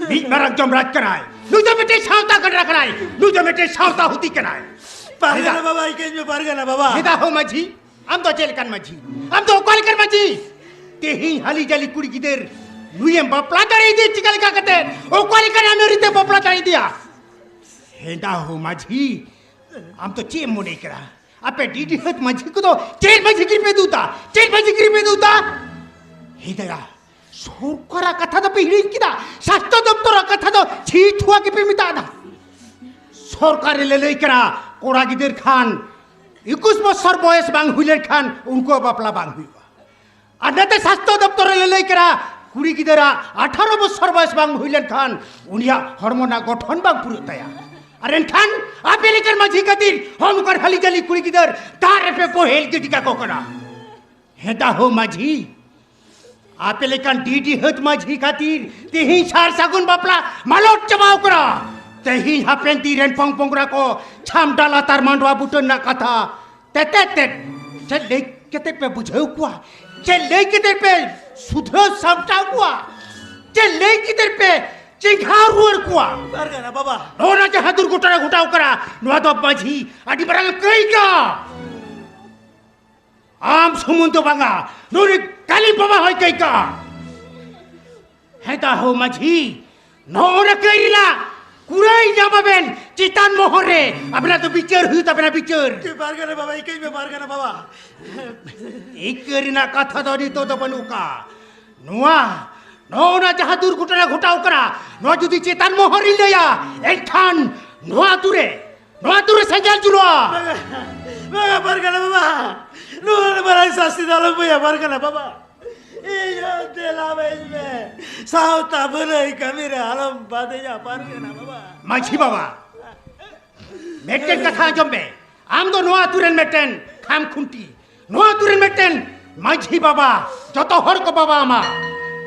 ᱢᱤᱫ ᱢᱟᱨᱟᱝ ᱡᱚᱢᱨᱟᱡᱽ ᱠᱟᱱᱟᱭ, ᱱᱩᱭ ᱫᱚ ᱢᱤᱫᱴᱮᱱ ᱥᱟᱶᱛᱟ ᱜᱟᱰᱨᱟ ᱠᱟᱱᱟᱭ, ᱱᱩᱭ ᱫᱚ ᱢᱤᱫᱴᱮᱱ ᱥᱟᱶᱛᱟ ᱦᱩᱛᱤ ᱠᱟᱱᱟᱭ᱾ ᱯᱟᱨᱜᱟᱱᱟ ᱵᱟᱵᱟ, ᱤᱠᱟᱹᱧ ᱢᱮ ᱯᱟᱨᱜᱟᱱᱟ ᱵᱟᱵᱟ᱾ ᱢᱮᱫᱟ ᱦᱳ ᱢᱟᱹᱡᱷᱤ, ᱟᱢ ᱫᱚ ᱪᱮᱫ ᱞᱮᱠᱟᱱ ᱢᱟᱹᱡᱷᱤ? ᱟᱢ ᱫᱚ ᱚᱠᱟ ᱞᱮᱠᱟᱱ ᱢᱟᱹᱡᱷᱤ? ᱛᱮᱦᱮᱧ ᱦᱟᱹᱞᱤ ᱡᱟᱹᱞᱤ ᱠᱩᱲᱤ ᱜᱤᱫᱟᱹᱨ ᱱᱩᱭᱮᱢ ᱵᱟᱯᱞᱟ ᱫᱟᱲᱮᱭᱟᱫᱮ ᱪᱤᱠᱟ ᱞᱮᱠᱟ ᱠᱟᱛᱮ? ᱚᱠᱟ ᱞᱮᱠᱟᱱ ᱟᱹᱱ ᱟᱹᱨᱤ ᱛᱮ ᱵᱟᱯᱞᱟ ᱫᱟᱲᱮᱭᱟᱫᱮᱭᱟ? ᱦᱮᱸᱫᱟ ᱦᱳ ᱢᱟᱹᱡᱷᱤ, ᱟᱢ ᱫᱚ ᱪᱮᱫ ᱮᱢ ᱢᱚᱱᱮ ᱠᱟᱫᱟ? ᱟᱯᱮ ᱰᱤᱰᱤ ᱦᱟᱹᱛ ᱢᱟᱹᱡᱷᱤ ᱠᱚᱫᱚ ᱪᱮᱫ ᱢᱟᱹᱡᱷᱤ ᱜᱤᱨᱤ ᱯᱮ ᱫᱩᱛᱟ? ᱪᱮᱫ ᱢᱟᱹᱡᱷᱤ ᱜᱤᱨᱤ ᱯᱮ ᱫᱩᱛᱟ? ᱦᱮᱸᱫᱟᱭᱟ, ᱥᱚᱨᱠᱟᱨᱟᱜ ᱠᱟᱛᱷᱟ ᱫᱚᱯᱮ ᱦᱤᱲᱤᱧ ᱠᱮᱫᱟ, ᱥᱟᱥᱛᱚ ᱫᱚᱯᱛᱚᱨᱟᱜ ᱠᱟᱛᱷᱟ ᱫᱚ ᱪᱷᱤ ᱛᱷᱩᱣᱟ ᱜᱮᱯᱮ ᱢᱮᱛᱟᱜ ᱫᱟ᱾ ᱥᱚᱨᱠᱟᱨ ᱨᱮ ᱞᱟᱹᱞᱟᱹᱭ ᱠᱟᱱᱟ, ᱠᱚᱲᱟ ᱜᱤᱫᱟᱹᱨ ᱠᱷᱟᱱ ᱮᱠᱩᱥ ᱵᱚᱪᱷᱚᱨ ᱵᱚᱭᱮᱥ ᱵᱟᱝ ᱦᱩᱭ ᱞᱮᱱᱠᱷᱟᱱ ᱩᱱᱠᱩᱣᱟᱜ ᱵᱟᱯᱞᱟ ᱵᱟᱝ ᱦᱩᱭᱩᱜᱼᱟ᱾ ᱟᱨ ᱱᱚᱛᱮ ᱥᱟᱥᱛᱚ ᱫᱚᱯᱛᱚᱨ ᱨᱮ ᱞᱟᱹᱞᱟᱹᱭ ᱠᱟᱱᱟ, ᱠᱩᱲᱤ ᱜᱤᱫᱟᱹᱨᱟᱜ ᱟᱴᱷᱟᱨᱚ ᱵᱚᱪᱷᱚᱨ ᱵᱚᱭᱮᱥ ᱵᱟᱝ ᱦᱩᱭ ᱞᱮᱱᱠᱷᱟᱱ ᱩᱱᱤᱭᱟᱜ ᱦᱚᱲᱢᱚ ᱨᱮᱱᱟᱜ ᱜᱚᱴᱷᱚᱱ ᱵᱟᱝ ᱯᱩᱨᱟᱹᱜ ᱛᱟᱭᱟ᱾ ᱟᱨ ᱮᱱᱠᱷᱟᱱ ᱟᱯᱮ ᱞᱮᱠᱟᱱ ᱢᱟᱹᱡᱷᱤ ᱠᱷᱟᱹᱛᱤᱨ ᱦᱚᱸ ᱱᱚᱝᱠᱟᱱ ᱦᱟᱹᱞᱤ ᱡᱟᱹᱞᱤ ᱠᱩᱲᱤ ᱜᱤᱫᱟᱹᱨ ᱫᱟᱜ ᱨᱮᱯᱮ ᱵᱚᱦᱮᱞ ᱜᱤᱰᱤ ᱠᱟᱠᱚ ᱠᱟᱱᱟ᱾ ᱦᱮᱸᱫᱟ ᱦᱳ ᱢᱟᱹᱡᱷᱤ, ᱟᱯᱮ ᱞᱮᱠᱟᱱ ᱰᱤᱰᱤ ᱦᱟᱹᱛ ᱢᱟᱹᱡᱷᱤ ᱠᱷᱟᱹᱛᱤᱨ ᱛᱮᱦᱮᱧ ᱥᱟᱨ ᱥᱟᱹᱜᱩᱱ ᱵᱟᱯᱞᱟ ᱢᱟᱞᱚᱴ ᱪᱟᱵᱟᱣ ᱠᱟᱱᱟ᱾ ᱛᱮᱦᱮᱧ ᱦᱟᱯᱮᱱ ᱫᱤᱱ ᱨᱮᱱ ᱯᱚᱝ ᱯᱚᱝᱲᱟ ᱠᱚ ᱪᱷᱟᱢᱰᱟ ᱞᱟᱛᱟᱨ ᱢᱟᱰᱣᱟ ᱵᱩᱴᱟᱹ ᱨᱮᱱᱟᱜ ᱠᱟᱛᱷᱟ ᱛᱮᱛᱮᱫ ᱛᱮᱫ ᱪᱮᱫ ᱞᱟᱹᱭ ᱠᱟᱛᱮ ᱯᱮ ᱵᱩᱡᱷᱟᱹᱣ ᱠᱚᱣᱟ? ᱪᱮᱫ ᱞᱟᱹᱭ ᱠᱟᱛᱮ ᱯᱮ ᱥᱩᱫᱷᱨᱟᱹᱣ ᱥᱟᱢᱴᱟᱣ ᱠᱚᱣᱟ? ᱪᱮᱫ ᱞᱟᱹᱭ ᱠᱟᱛᱮ ᱯᱮ ᱪᱮᱸᱜᱷᱟᱣ ᱨᱩᱣᱟᱹᱲ ᱠᱚᱣᱟ? ᱯᱟᱨᱜᱟᱱᱟ ᱵᱟᱵᱟ᱾ ᱱᱚᱜᱼᱚ ᱱᱟ ᱡᱟᱦᱟᱸ ᱫᱩᱨᱜᱷᱚᱴᱚᱱᱟ ᱜᱷᱚᱴᱟᱣ ᱠᱟᱱᱟ, ᱱᱚᱣᱟ ᱫᱚ ᱢᱟᱹᱡᱷᱤ ᱟᱹᱰᱤ ᱢᱟᱨᱟᱝ ᱠᱟᱹᱭ ᱠᱟᱱᱟ᱾ ᱟᱢ ᱥᱩᱢᱩᱝ ᱫᱚ ᱵᱟᱝᱟ, ᱱᱩᱭ ᱠᱟᱹᱞᱤ ᱵᱟᱵᱟ ᱦᱚᱸᱭ ᱠᱟᱹᱭ ᱠᱟᱜᱼᱟ᱾ ᱦᱮᱸᱫᱟ ᱦᱳ ᱢᱟᱹᱡᱷᱤ, ᱱᱚᱜᱼᱚ ᱱᱟ ᱠᱟᱹᱭ ᱨᱮᱱᱟᱜ ᱠᱩᱲᱟᱹᱭ ᱧᱟᱢ ᱟᱵᱮᱱ ᱪᱮᱛᱟᱱ ᱢᱚᱦᱚᱞ ᱨᱮ᱾ ᱟᱵᱮᱱᱟᱜ ᱫᱚ ᱵᱤᱪᱟᱹᱨ ᱦᱩᱭᱩᱜ ᱛᱟᱵᱮᱱᱟ, ᱵᱤᱪᱟᱹᱨ᱾ ᱪᱮ ᱯᱟᱨᱜᱟᱱᱟ ᱵᱟᱵᱟ, ᱤᱠᱟᱹᱧ ᱢᱮ ᱯᱟᱨᱜᱟᱱᱟ ᱵᱟᱵᱟ᱾ ᱤᱠᱟᱹ ᱨᱮᱱᱟᱜ ᱠᱟᱛᱷᱟ ᱫᱚ ᱱᱤᱛᱚᱜ ᱫᱚ ᱵᱟᱹᱱᱩᱜ ᱠᱟᱜᱼᱟ᱾ ᱱᱚᱣᱟ, ᱱᱚᱜᱼᱚ ᱱᱟ ᱡᱟᱦᱟᱸ ᱫᱩᱨᱜᱷᱚᱴᱚᱱᱟ ᱜᱷᱚᱴᱟᱣ ᱠᱟᱱᱟ, ᱱᱚᱣᱟ ᱡᱩᱫᱤ ᱪᱮᱛᱟᱱ ᱢᱚᱦᱚᱞ ᱨᱤᱧ ᱞᱟᱹᱭᱟ, ᱮᱱᱠᱷᱟᱱ ᱱᱚᱣᱟ ᱟᱹᱛᱩ ᱨᱮ ᱱᱚᱣᱟ ᱟᱹᱛᱩ ᱨᱮ ᱥᱮᱸᱜᱮᱞ ᱡᱩᱞᱩᱜᱼᱟ᱾ ᱵᱟᱝᱟ, ᱵᱟᱝᱟ, ᱯᱟᱨᱜᱟᱱᱟ ᱵᱟᱵᱟ, ᱱᱚᱣᱟ ᱨᱮ ᱢᱟᱨᱟᱝ ᱥᱟᱥᱛᱤ ᱫᱚ ᱟᱞᱚᱢ ᱟᱹᱜᱩᱭᱟ, ᱯᱟᱨᱜᱟᱱᱟ ᱵᱟᱵᱟ᱾ ᱤᱧ ᱦᱚᱸ ᱫᱮᱞᱟ ᱵᱮᱱ ᱢᱮ, ᱥᱟᱶᱛᱟ ᱵᱷᱟᱹᱞᱟᱹᱭ ᱠᱟᱹᱢᱤ ᱨᱮ ᱟᱞᱚᱢ ᱵᱟᱫᱮᱧᱟ, ᱯᱟᱨᱜᱟᱱᱟ ᱵᱟᱵᱟ᱾ ᱢᱟᱹᱡᱷᱤ ᱵᱟᱵᱟ, ᱢᱤᱫᱴᱮᱱ ᱠᱟᱛᱷᱟ ᱟᱸᱡᱚᱢ ᱢᱮ, ᱟᱢ ᱫᱚ ᱱᱚᱣᱟ ᱟᱹᱛᱩ ᱨᱮᱱ ᱢᱤᱫᱴᱮᱱ ᱠᱷᱟᱢ ᱠᱷᱩᱱᱴᱤ, ᱱᱚᱣᱟ ᱟᱹᱛᱩ ᱨᱮᱱ ᱢᱤᱫᱴᱮᱱ ᱢᱟᱹᱡᱷᱤ ᱵᱟᱵᱟ, ᱡᱚᱛᱚ ᱦᱚᱲ ᱠᱚ ᱵᱟᱵᱟ ᱟᱢᱟ᱾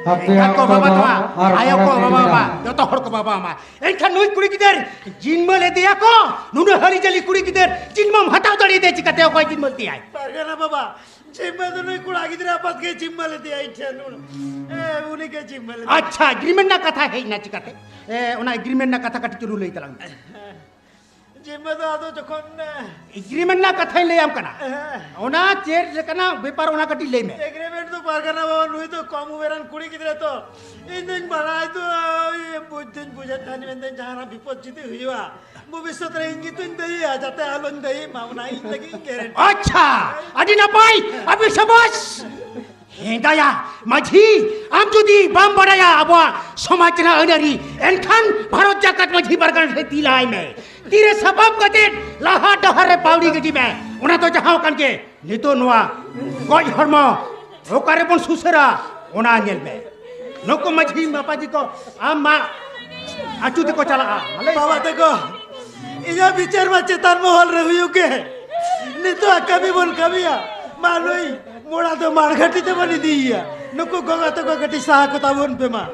ᱟᱯᱮᱭᱟᱜ ᱮᱸᱜᱟᱛ ᱠᱚ ᱵᱟᱵᱟ ᱵᱟᱵᱟ ᱛᱟᱢᱟ, ᱟᱨ ᱟᱭᱳ ᱠᱚ ᱠᱚᱲᱟ ᱵᱟᱵᱟ ᱠᱩᱲᱤ ᱟᱢᱟ, ᱢᱮᱱᱟᱜ᱾ ᱡᱚᱛᱚ ᱦᱚᱲ ᱠᱚ ᱵᱟᱵᱟ ᱟᱢᱟ᱾ ᱮᱱᱠᱷᱟᱱ ᱱᱩᱭ ᱠᱩᱲᱤ ᱜᱤᱫᱟᱹᱨ ᱡᱤᱱᱢᱟᱹ ᱞᱮᱫᱮᱭᱟ ᱠᱚ, ᱱᱩᱱᱟᱹᱜ ᱦᱟᱹᱞᱤ ᱡᱟᱹᱞᱤ ᱠᱩᱲᱤ ᱜᱤᱫᱟᱹᱨ ᱡᱤᱱᱢᱟᱹᱢ ᱦᱟᱛᱟᱣ ᱫᱟᱲᱮᱭᱟᱫᱮᱭᱟ ᱪᱤᱠᱟᱹᱛᱮ? ᱚᱠᱚᱭ ᱡᱤᱱᱢᱟᱹ ᱞᱮᱫᱮᱭᱟᱭ? ᱯᱟᱨᱜᱟᱱᱟ ᱵᱟᱵᱟ, ᱡᱤᱱᱢᱟᱹ ᱫᱚ ᱱᱩᱭ ᱠᱚᱲᱟ ᱜᱤᱫᱽᱨᱟᱹ ᱟᱯᱟᱛ ᱜᱮ ᱡᱤᱱᱢᱟᱹ ᱞᱮᱫᱮᱭᱟ ᱤᱧ ᱴᱷᱮᱱ᱾ ᱩᱱ-, ᱮ, ᱩᱱᱤ ᱜᱮ ᱡᱤᱱᱢᱟᱹ ᱞᱮᱫᱮᱭᱟ᱾ ᱟᱪᱪᱷᱟ, ᱮᱜᱽᱨᱤᱢᱮᱱᱴ ᱨᱮᱱᱟᱜ ᱠᱟᱛᱷᱟ ᱦᱮᱡ ᱮᱱᱟ ᱪᱤᱠᱟᱹᱛᱮ? ᱮ, ᱚᱱᱟ ᱮᱜᱽᱨᱤᱢᱮᱱᱴ ᱨᱮᱱᱟᱜ ᱠᱟᱛᱷᱟ ᱠᱟᱹᱴᱤᱡ ᱪᱩᱞᱩ ᱞᱟᱹᱭ ᱛᱟᱞᱟᱝ ᱢᱮ᱾ ᱡᱤᱢᱟᱹ ᱫᱚ ᱟᱫᱚ ᱡᱚᱠᱷᱚᱱ, ᱮ, ᱮᱜᱨᱤᱢᱮᱱᱴ ᱨᱮᱱᱟᱜ ᱠᱟᱛᱷᱟᱧ ᱞᱟᱹᱭᱟᱢ ᱠᱟᱱᱟ᱾ ᱦᱮᱸ᱾ ᱚᱱᱟ ᱪᱮᱫ ᱞᱮᱠᱟᱱᱟᱜ ᱵᱮᱯᱟᱨ, ᱚᱱᱟ ᱠᱟᱹᱴᱤᱡ ᱞᱟᱹᱭ ᱢᱮ᱾ ᱮᱜᱨᱤᱢᱮᱱᱴ ᱫᱚ ᱯᱟᱨᱜᱟᱱᱟ ᱵᱟᱵᱟ, ᱱᱩᱭ ᱫᱚ ᱠᱚᱢ ᱩᱢᱮᱨᱟᱱ ᱠᱩᱲᱤ ᱜᱤᱫᱽᱨᱟᱹ ᱛᱚ᱾ ᱤᱧ ᱫᱩᱧ ᱵᱟᱲᱟᱭ ᱫᱚ, ᱳᱭ ᱵᱩᱡᱽ ᱫᱩᱧ ᱵᱩᱡᱮᱫ ᱛᱟᱦᱮᱱ, ᱢᱮᱱᱫᱟᱹᱧ ᱡᱟᱦᱟᱱᱟᱜ ᱵᱤᱯᱚᱫ ᱡᱩᱫᱤ ᱦᱩᱭᱩᱜᱼᱟ, ᱵᱷᱚᱵᱤᱥᱥᱚᱛ ᱨᱮ ᱤᱧ ᱜᱮᱛᱩᱧ ᱫᱟᱹᱭᱤᱜᱼᱟ, ᱡᱟᱛᱮ ᱟᱞᱚᱧ ᱫᱟᱹᱭᱤᱜ ᱢᱟ, ᱚᱱᱟ ᱤᱧ ᱞᱟᱹᱜᱤᱫ ᱤᱧ ᱜᱮᱨᱮᱱᱴᱤ᱾ ᱟᱪᱪᱷᱟ, ᱟᱹᱰᱤ ᱱᱟᱯᱟᱭ, ᱟᱹᱰᱤ ᱥᱟᱵᱟᱥ᱾ ᱦᱮᱸ ᱫᱟᱭᱟ, ᱢᱟᱹᱡᱷᱤ, ᱟᱢ ᱡᱩᱫᱤ ᱵᱟᱢ ᱵᱟᱰᱟᱭᱟ ᱟᱵᱚᱣᱟᱜ ᱥᱚᱢᱟᱡᱽ ᱨᱮᱱᱟᱜ ᱟᱹᱱ ᱟᱹᱨᱤ, ᱮᱱᱠᱷᱟᱱ ᱵᱷᱟᱨᱚᱛ ᱡᱟᱠᱟᱛ ᱢᱟᱹᱡᱷᱤ ᱯᱟᱨᱜᱟᱱᱟ ᱴᱷᱮᱱ ᱛᱤ ᱞᱟᱦᱟᱭ ᱢᱮ᱾ ᱛᱤᱨᱮ ᱥᱟᱯᱟᱵ ᱠᱟᱛᱮ ᱞᱟᱦᱟ ᱰᱟᱦᱟᱨ ᱨᱮ ᱯᱟᱣᱲᱤ ᱜᱤᱰᱤ ᱢᱮ᱾ ᱚᱱᱟ ᱫᱚ ᱡᱟᱦᱟᱸ ᱠᱟᱱ ᱜᱮ, ᱱᱤᱛᱚᱜ ᱱᱚᱣᱟ ᱜᱚᱡ ᱦᱚᱲᱢᱚ ᱚᱠᱟᱨᱮ ᱵᱚᱱ ᱥᱩᱥᱟᱹᱨᱟ, ᱚᱱᱟ ᱧᱮᱞ ᱢᱮ᱾ ᱱᱩᱠᱩ ᱢᱟᱹᱡᱷᱤ ᱢᱟᱯᱟᱡᱤ ᱠᱚ ᱟᱢ ᱢᱟ ᱟᱹᱪᱩ ᱛᱮᱠᱚ ᱪᱟᱞᱟᱜᱼᱟ᱾ ᱢᱟ ᱞᱟᱹᱭ ᱵᱟᱵᱟ ᱛᱟᱠᱚ, ᱤᱧᱟᱹᱜ ᱵᱤᱪᱟᱹᱨ ᱢᱟ ᱪᱮᱛᱟᱱ ᱢᱚᱦᱚᱞ ᱨᱮ ᱦᱩᱭᱩᱜ ᱜᱮ᱾ ᱱᱤᱛᱚᱜ ᱠᱟᱹᱢᱤ ᱵᱚᱱ ᱠᱟᱹᱢᱤᱭᱟ᱾ ᱢᱟ ᱱᱩᱭ ᱢᱚᱲᱟ ᱫᱚ ᱢᱟᱲᱜᱷᱟᱴᱤ ᱛᱮᱵᱚᱱ ᱤᱫᱤᱭᱮᱭᱟ᱾ ᱱᱩᱠᱩ ᱜᱚᱜᱚ ᱛᱟᱠᱚ ᱠᱟᱹᱴᱤᱡ ᱥᱟᱦᱟ ᱠᱚ ᱛᱟᱵᱚᱱ ᱯᱮ ᱢᱟ᱾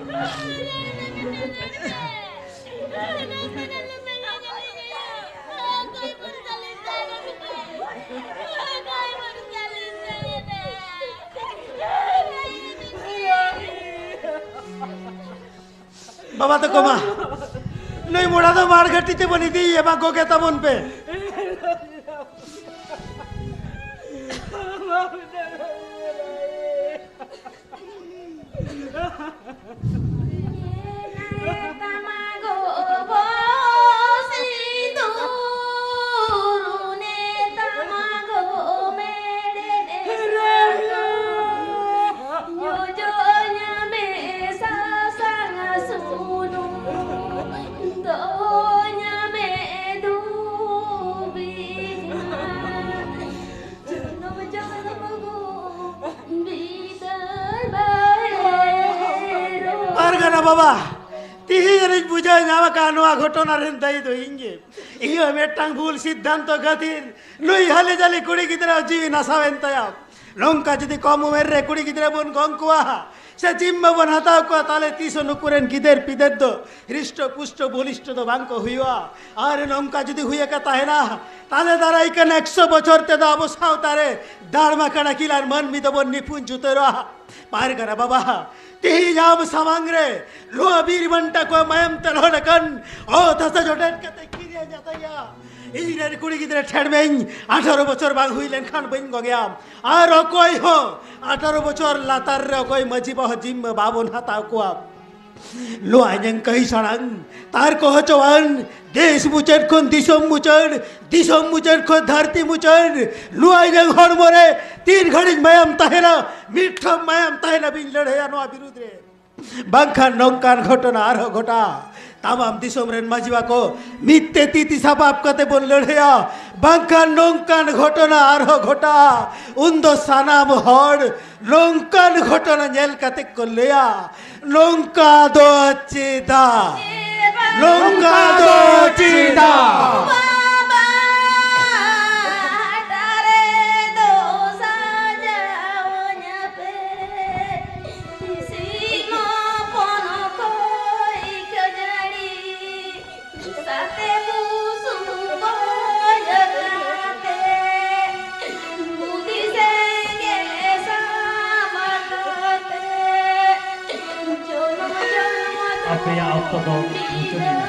ᱵᱟᱵᱟ ᱛᱟᱠᱚ ᱢᱟ, ᱱᱩᱭ ᱢᱚᱲᱟ ᱫᱚ ᱢᱟᱲᱜᱷᱟᱴᱤ ᱛᱮᱵᱚᱱ ᱤᱫᱤᱭᱮᱭᱟ, ᱢᱟ ᱜᱚᱜᱮ ᱛᱟᱵᱚᱱ ᱯᱮ᱾ ᱯᱟᱨᱜᱟᱱᱟ ᱵᱟᱵᱟ, ᱛᱤᱦᱤᱧ ᱟᱹᱱᱤᱡ ᱵᱩᱡᱷᱟᱹᱣ ᱧᱟᱢ ᱟᱠᱟᱫ ᱱᱚᱣᱟ ᱜᱷᱚᱴᱚᱱᱟ ᱨᱮᱱ ᱫᱟᱹᱭᱤ ᱫᱚ ᱤᱧ ᱜᱮ᱾ ᱤᱧᱟᱹᱜ ᱢᱤᱫᱴᱟᱝ ᱵᱷᱩᱞ ᱥᱤᱫᱽᱫᱷᱟᱱᱛᱚ ᱠᱷᱟᱹᱛᱤᱨ ᱱᱩᱭ ᱦᱟᱞᱮ ᱡᱟᱞᱮ ᱠᱩᱲᱤ ᱜᱤᱫᱽᱨᱟᱹ ᱡᱤᱣᱤ ᱱᱟᱥᱟᱣᱮᱱ ᱛᱟᱭᱟ᱾ ᱱᱚᱝᱠᱟ ᱡᱩᱫᱤ ᱠᱚᱢ ᱩᱢᱮᱨ ᱨᱮ ᱠᱩᱲᱤ ᱜᱤᱫᱽᱨᱟᱹ ᱵᱚᱱ ᱜᱚᱝ ᱠᱚᱣᱟ ᱥᱮ ᱡᱤᱢᱢᱟ ᱵᱚᱱ ᱦᱟᱛᱟᱣ ᱠᱚᱣᱟ, ᱛᱟᱦᱞᱮ ᱛᱤᱥ ᱦᱚᱸ ᱱᱩᱠᱩ ᱨᱮᱱ ᱜᱤᱫᱟᱹᱨ ᱯᱤᱫᱟᱹᱨ ᱫᱚ ᱦᱨᱤᱥᱴᱚ ᱯᱩᱥᱴᱚ ᱵᱚᱞᱤᱥᱴᱚ ᱫᱚ ᱵᱟᱝ ᱠᱚ ᱦᱩᱭᱩᱜᱼᱟ᱾ ᱟᱨ ᱱᱚᱝᱠᱟ ᱡᱩᱫᱤ ᱦᱩᱭ ᱟᱠᱟ ᱛᱟᱦᱮᱱᱟ, ᱛᱟᱦᱞᱮ ᱫᱟᱨᱟᱭ ᱠᱟᱱ ᱮᱠᱥᱚ ᱵᱚᱪᱷᱚᱨ ᱛᱮᱫᱚ ᱟᱵᱚ ᱥᱟᱶᱛᱟ ᱨᱮ ᱫᱟᱲᱢᱟ ᱠᱟᱲᱟ ᱠᱤᱞᱟᱱ ᱢᱟᱹᱱᱢᱤ ᱫᱚᱵᱚᱱ ᱱᱤᱯᱩᱸᱡ ᱩᱛᱟᱹᱨᱚᱜᱼᱟ᱾ ᱯᱟᱨᱜᱟᱱᱟ ᱵᱟᱵᱟ, ᱛᱮᱦᱮᱧ ᱟᱢ ᱥᱟᱢᱟᱝ ᱨᱮ ᱱᱚᱣᱟ ᱵᱤᱨ ᱵᱟᱱᱴᱟ ᱠᱚᱣᱟᱜ ᱢᱟᱭᱟᱢ ᱛᱮ ᱞᱚᱦᱚᱫ ᱟᱠᱟᱱ ᱚᱛ ᱦᱟᱥᱟ ᱡᱚᱴᱮᱫ ᱠᱟᱛᱮ ᱠᱤᱨᱤᱧ ᱤᱧ ᱨᱮᱱ ᱠᱩᱲᱤ ᱜᱤᱫᱽᱨᱟᱹ ᱴᱷᱮᱱ ᱢᱮᱧ ᱟᱴᱷᱟᱨᱚ ᱵᱚᱪᱷᱚᱨ ᱵᱟᱝ ᱦᱩᱭ ᱞᱮᱱᱠᱷᱟᱱ ᱵᱟᱹᱧ ᱜᱚᱜᱮᱭᱟ᱾ ᱟᱨ ᱚᱠᱚᱭ ᱦᱚᱸ ᱟᱴᱷᱟᱨᱚ ᱵᱚᱪᱷᱚᱨ ᱞᱟᱛᱟᱨ ᱨᱮ ᱚᱠᱚᱭ ᱢᱟᱹᱡᱷᱤ ᱵᱟᱵᱟ ᱡᱤᱢᱢᱟᱹ ᱵᱟᱵᱚᱱ ᱦᱟᱛᱟᱣ ᱠᱚᱣᱟ᱾ ᱞᱚᱣᱟ ᱧᱟᱝ ᱠᱟᱹᱦᱤ ᱥᱟᱲᱟᱝ ᱛᱟᱨ ᱠᱚ ᱦᱚᱪᱚᱣᱟᱱ, ᱫᱮᱥ ᱢᱩᱪᱟᱹᱫ ᱠᱷᱚᱱ ᱫᱤᱥᱚᱢ ᱢᱩᱪᱟᱹᱫ, ᱫᱤᱥᱚᱢ ᱢᱩᱪᱟᱹᱫ ᱠᱷᱚᱱ ᱫᱷᱟᱹᱨᱛᱤ ᱢᱩᱪᱟᱹᱫ, ᱞᱚᱣᱟ ᱧᱟᱝ ᱦᱚᱲᱢᱚ ᱨᱮ ᱛᱤᱱ ᱜᱷᱟᱹᱲᱤᱡ ᱢᱟᱭᱟᱢ ᱛᱟᱦᱮᱱᱟ, ᱢᱤᱫ ᱴᱷᱚᱯ ᱢᱟᱭᱟᱢ ᱛᱟᱦᱮᱱᱟ ᱵᱤᱱ ᱞᱟᱹᱲᱦᱟᱹᱭᱟ ᱱᱚᱣᱟ ᱵᱤᱨᱩᱫᱽ ᱨᱮ᱾ ᱵᱟᱝᱠᱷᱟᱱ ᱱᱚᱝᱠᱟᱱ ᱜᱷᱚᱴᱚᱱᱟ ᱟᱨᱦᱚᱸ ᱜᱷᱚᱴᱟᱜᱼᱟ᱾ ᱛᱟᱢᱟᱢ ᱫᱤᱥᱚᱢ ᱨᱮᱱ ᱢᱟᱹᱡᱷᱤ ᱵᱟᱠᱚ ᱢᱤᱫ ᱛᱮ ᱛᱤ ᱛᱤ ᱥᱟᱯᱟᱵ ᱠᱟᱛᱮ ᱵᱚᱱ ᱞᱟᱹᱲᱦᱟᱹᱭᱟ, ᱵᱟᱝᱠᱷᱟᱱ ᱱᱚᱝᱠᱟᱱ ᱜᱷᱚᱴᱚᱱᱟ ᱟᱨᱦᱚᱸ ᱜᱷᱚᱴᱟᱜᱼᱟ᱾ ᱩᱱᱫᱚ ᱥᱟᱱᱟᱢ ᱦᱚᱲ ᱱᱚᱝᱠᱟᱱ ᱜᱷᱚᱴᱚᱱᱟ ᱧᱮᱞ ᱠᱟᱛᱮ ᱠᱚ ᱞᱟᱹᱭᱟ, "ᱱᱚᱝᱠᱟ ᱫᱚ ᱪᱮᱫᱟᱜ? ᱱᱚᱝᱠᱟ ᱫᱚ ᱪᱮᱫᱟᱜ?" ᱥᱟᱛᱮ ᱵᱩᱥᱩᱵ ᱠᱚ ᱡᱟᱜᱟᱛᱮ, ᱵᱩᱫᱤ ᱥᱮᱸᱜᱮᱞ ᱥᱟᱢᱟᱜ ᱠᱟᱛᱮ, ᱡᱚᱱᱚᱢ ᱡᱚᱱᱚᱢ ᱫᱚ ᱟᱯᱮᱭᱟᱜ ᱚᱠᱛᱚ ᱫᱚ ᱢᱩᱪᱟᱹᱫ ᱮᱱᱟ᱾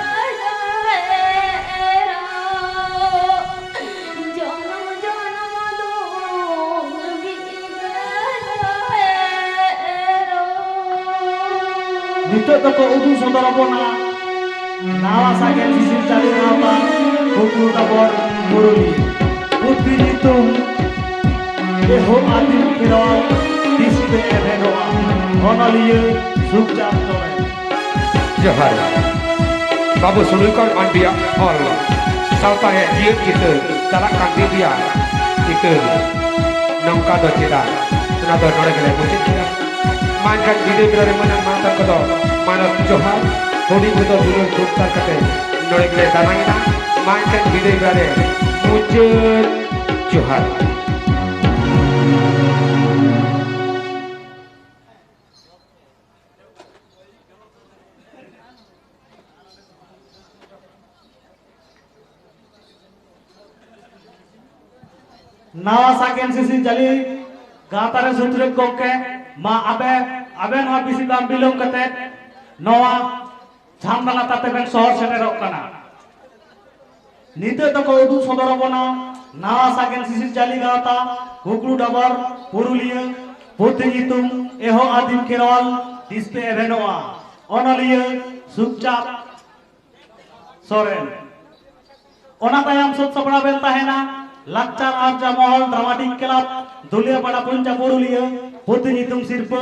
ᱢᱤᱫ ᱜᱷᱟᱹᱲᱤ ᱨᱚᱲ᱾ ᱱᱤᱛᱚᱜ ᱫᱚᱠᱚ ᱩᱫᱩᱜ ᱥᱚᱫᱚᱨ ᱟᱵᱚᱱᱟ ᱱᱟᱣᱟ ᱥᱟᱜᱮᱱ ᱥᱤᱥᱤᱨ ᱪᱟᱹᱞᱤ ᱜᱟᱶᱛᱟ ᱠᱩᱠᱢᱩ ᱛᱟᱵᱚᱱ ᱢᱩᱨᱩᱞᱤ᱾ ᱯᱩᱛᱷᱤ ᱧᱩᱛᱩᱢ ᱮᱦᱚᱵ ᱟᱹᱫᱤᱢ ᱠᱷᱮᱨᱣᱟᱞ ᱛᱤᱥ ᱯᱮ ᱮᱵᱷᱮᱱᱚᱜᱼᱟ? ᱚᱱᱚᱞᱤᱭᱟᱹ ᱥᱩᱠᱪᱟᱸᱫᱽ ᱪᱚᱬᱮ᱾ ᱡᱚᱦᱟᱨ᱾ ᱵᱟᱹᱵᱩ ᱥᱩᱱᱩᱭᱠᱚᱨ ᱢᱟᱱᱰᱤᱭᱟᱜ ᱚᱞ ᱥᱟᱶᱛᱟ ᱨᱮᱭᱟᱜ ᱡᱤᱭᱟᱹᱲ ᱪᱤᱛᱟᱹᱨ ᱪᱟᱞᱟᱜ ᱠᱟᱱ ᱫᱤᱱ ᱨᱮᱭᱟᱜ ᱪᱤᱛᱟᱹᱨ ᱱᱚᱝᱠᱟ ᱫᱚ ᱪᱮᱫᱟᱜ, ᱚᱱᱟ ᱫᱚ ᱱᱚᱰᱮ ᱜᱮᱞᱮ ᱢᱩᱪᱟᱹᱫ ᱠᱮᱫᱟ᱾ ᱢᱟ ᱮᱱᱠᱷᱟᱱ ᱵᱤᱫᱟᱹᱭ ᱵᱮᱲᱟ ᱨᱮ ᱢᱟᱹᱱᱟᱱ ᱢᱟᱱᱚᱛᱟᱱ ᱠᱚᱫᱚ ᱢᱟᱱᱚᱛ ᱡᱚᱦᱟᱨ, ᱦᱩᱰᱤᱧ ᱠᱚᱫᱚ ᱫᱩᱞᱟᱹᱲ ᱫᱩᱨᱠᱟᱨ ᱠᱟᱛᱮ ᱱᱚᱰᱮ ᱜᱮᱞᱮ ᱫᱟᱱᱟᱝ ᱮᱫᱟ᱾ ᱢᱟ ᱮᱱᱠᱷᱟᱱ ᱵᱤᱫᱟᱹᱭ ᱵᱮᱲᱟ ᱨᱮ ᱢᱩᱪᱟᱹᱫ ᱡᱚᱦᱟᱨ᱾ ᱱᱟᱣᱟ ᱥᱟᱜᱮᱱ ᱥᱤᱥᱤ ᱡᱟᱹᱞᱤ ᱜᱟᱶᱛᱟ ᱨᱮ ᱥᱩᱛᱨᱮᱫ ᱜᱚᱢᱠᱮ, ᱢᱟ ᱟᱵᱮ, ᱟᱵᱮᱱ ᱦᱚᱸ ᱵᱮᱥᱤ ᱵᱟᱝ ᱵᱤᱞᱚᱢ ᱠᱟᱛᱮ ᱱᱚᱣᱟ ᱡᱷᱟᱢᱰᱟ ᱞᱟᱛᱟᱨ ᱛᱮᱵᱮᱱ ᱥᱚᱦᱚᱨ ᱥᱮᱴᱮᱨᱚᱜ ᱠᱟᱱᱟ᱾ ᱱᱤᱛᱚᱜ ᱫᱚᱠᱚ ᱩᱫᱩᱜ ᱥᱚᱫᱚᱨ ᱟᱵᱚᱱᱟ ᱱᱟᱣᱟ ᱥᱟᱜᱮᱱ ᱥᱤᱥᱤᱨ ᱡᱟᱹᱞᱤ ᱜᱟᱶᱛᱟ ᱠᱩᱠᱲᱩ ᱰᱟᱵᱚᱨ ᱯᱩᱨᱩᱞᱤᱭᱟᱹ, ᱯᱩᱛᱷᱤ ᱧᱩᱛᱩᱢ ᱮᱦᱚᱵ ᱟᱹᱫᱤᱢ ᱠᱷᱮᱨᱣᱟᱞ, ᱰᱤᱥᱯᱞᱮ ᱮᱵᱷᱮᱱᱚᱜᱼᱟ᱾ ᱚᱱᱚᱞᱤᱭᱟᱹ ᱥᱩᱠᱪᱟᱸᱫ ᱥᱚᱨᱮᱱ᱾ ᱚᱱᱟ ᱛᱟᱭᱚᱢ ᱥᱟᱹᱛ ᱥᱟᱯᱲᱟᱣ ᱵᱮᱱ ᱛᱟᱦᱮᱱᱟ ᱞᱟᱠᱪᱟᱨ ᱟᱨ ᱡᱟᱢᱚᱦᱚᱞ ᱰᱨᱟᱢᱟᱴᱤᱠ ᱠᱞᱟᱵᱽ, ᱫᱩᱞᱤᱭᱟᱹᱯᱟᱲᱟ ᱯᱚᱧᱪᱟ ᱯᱩᱨᱩᱞᱤᱭᱟᱹ, ᱯᱩᱛᱷᱤ ᱧᱩᱛᱩᱢ ᱥᱤᱨᱯᱟᱹ,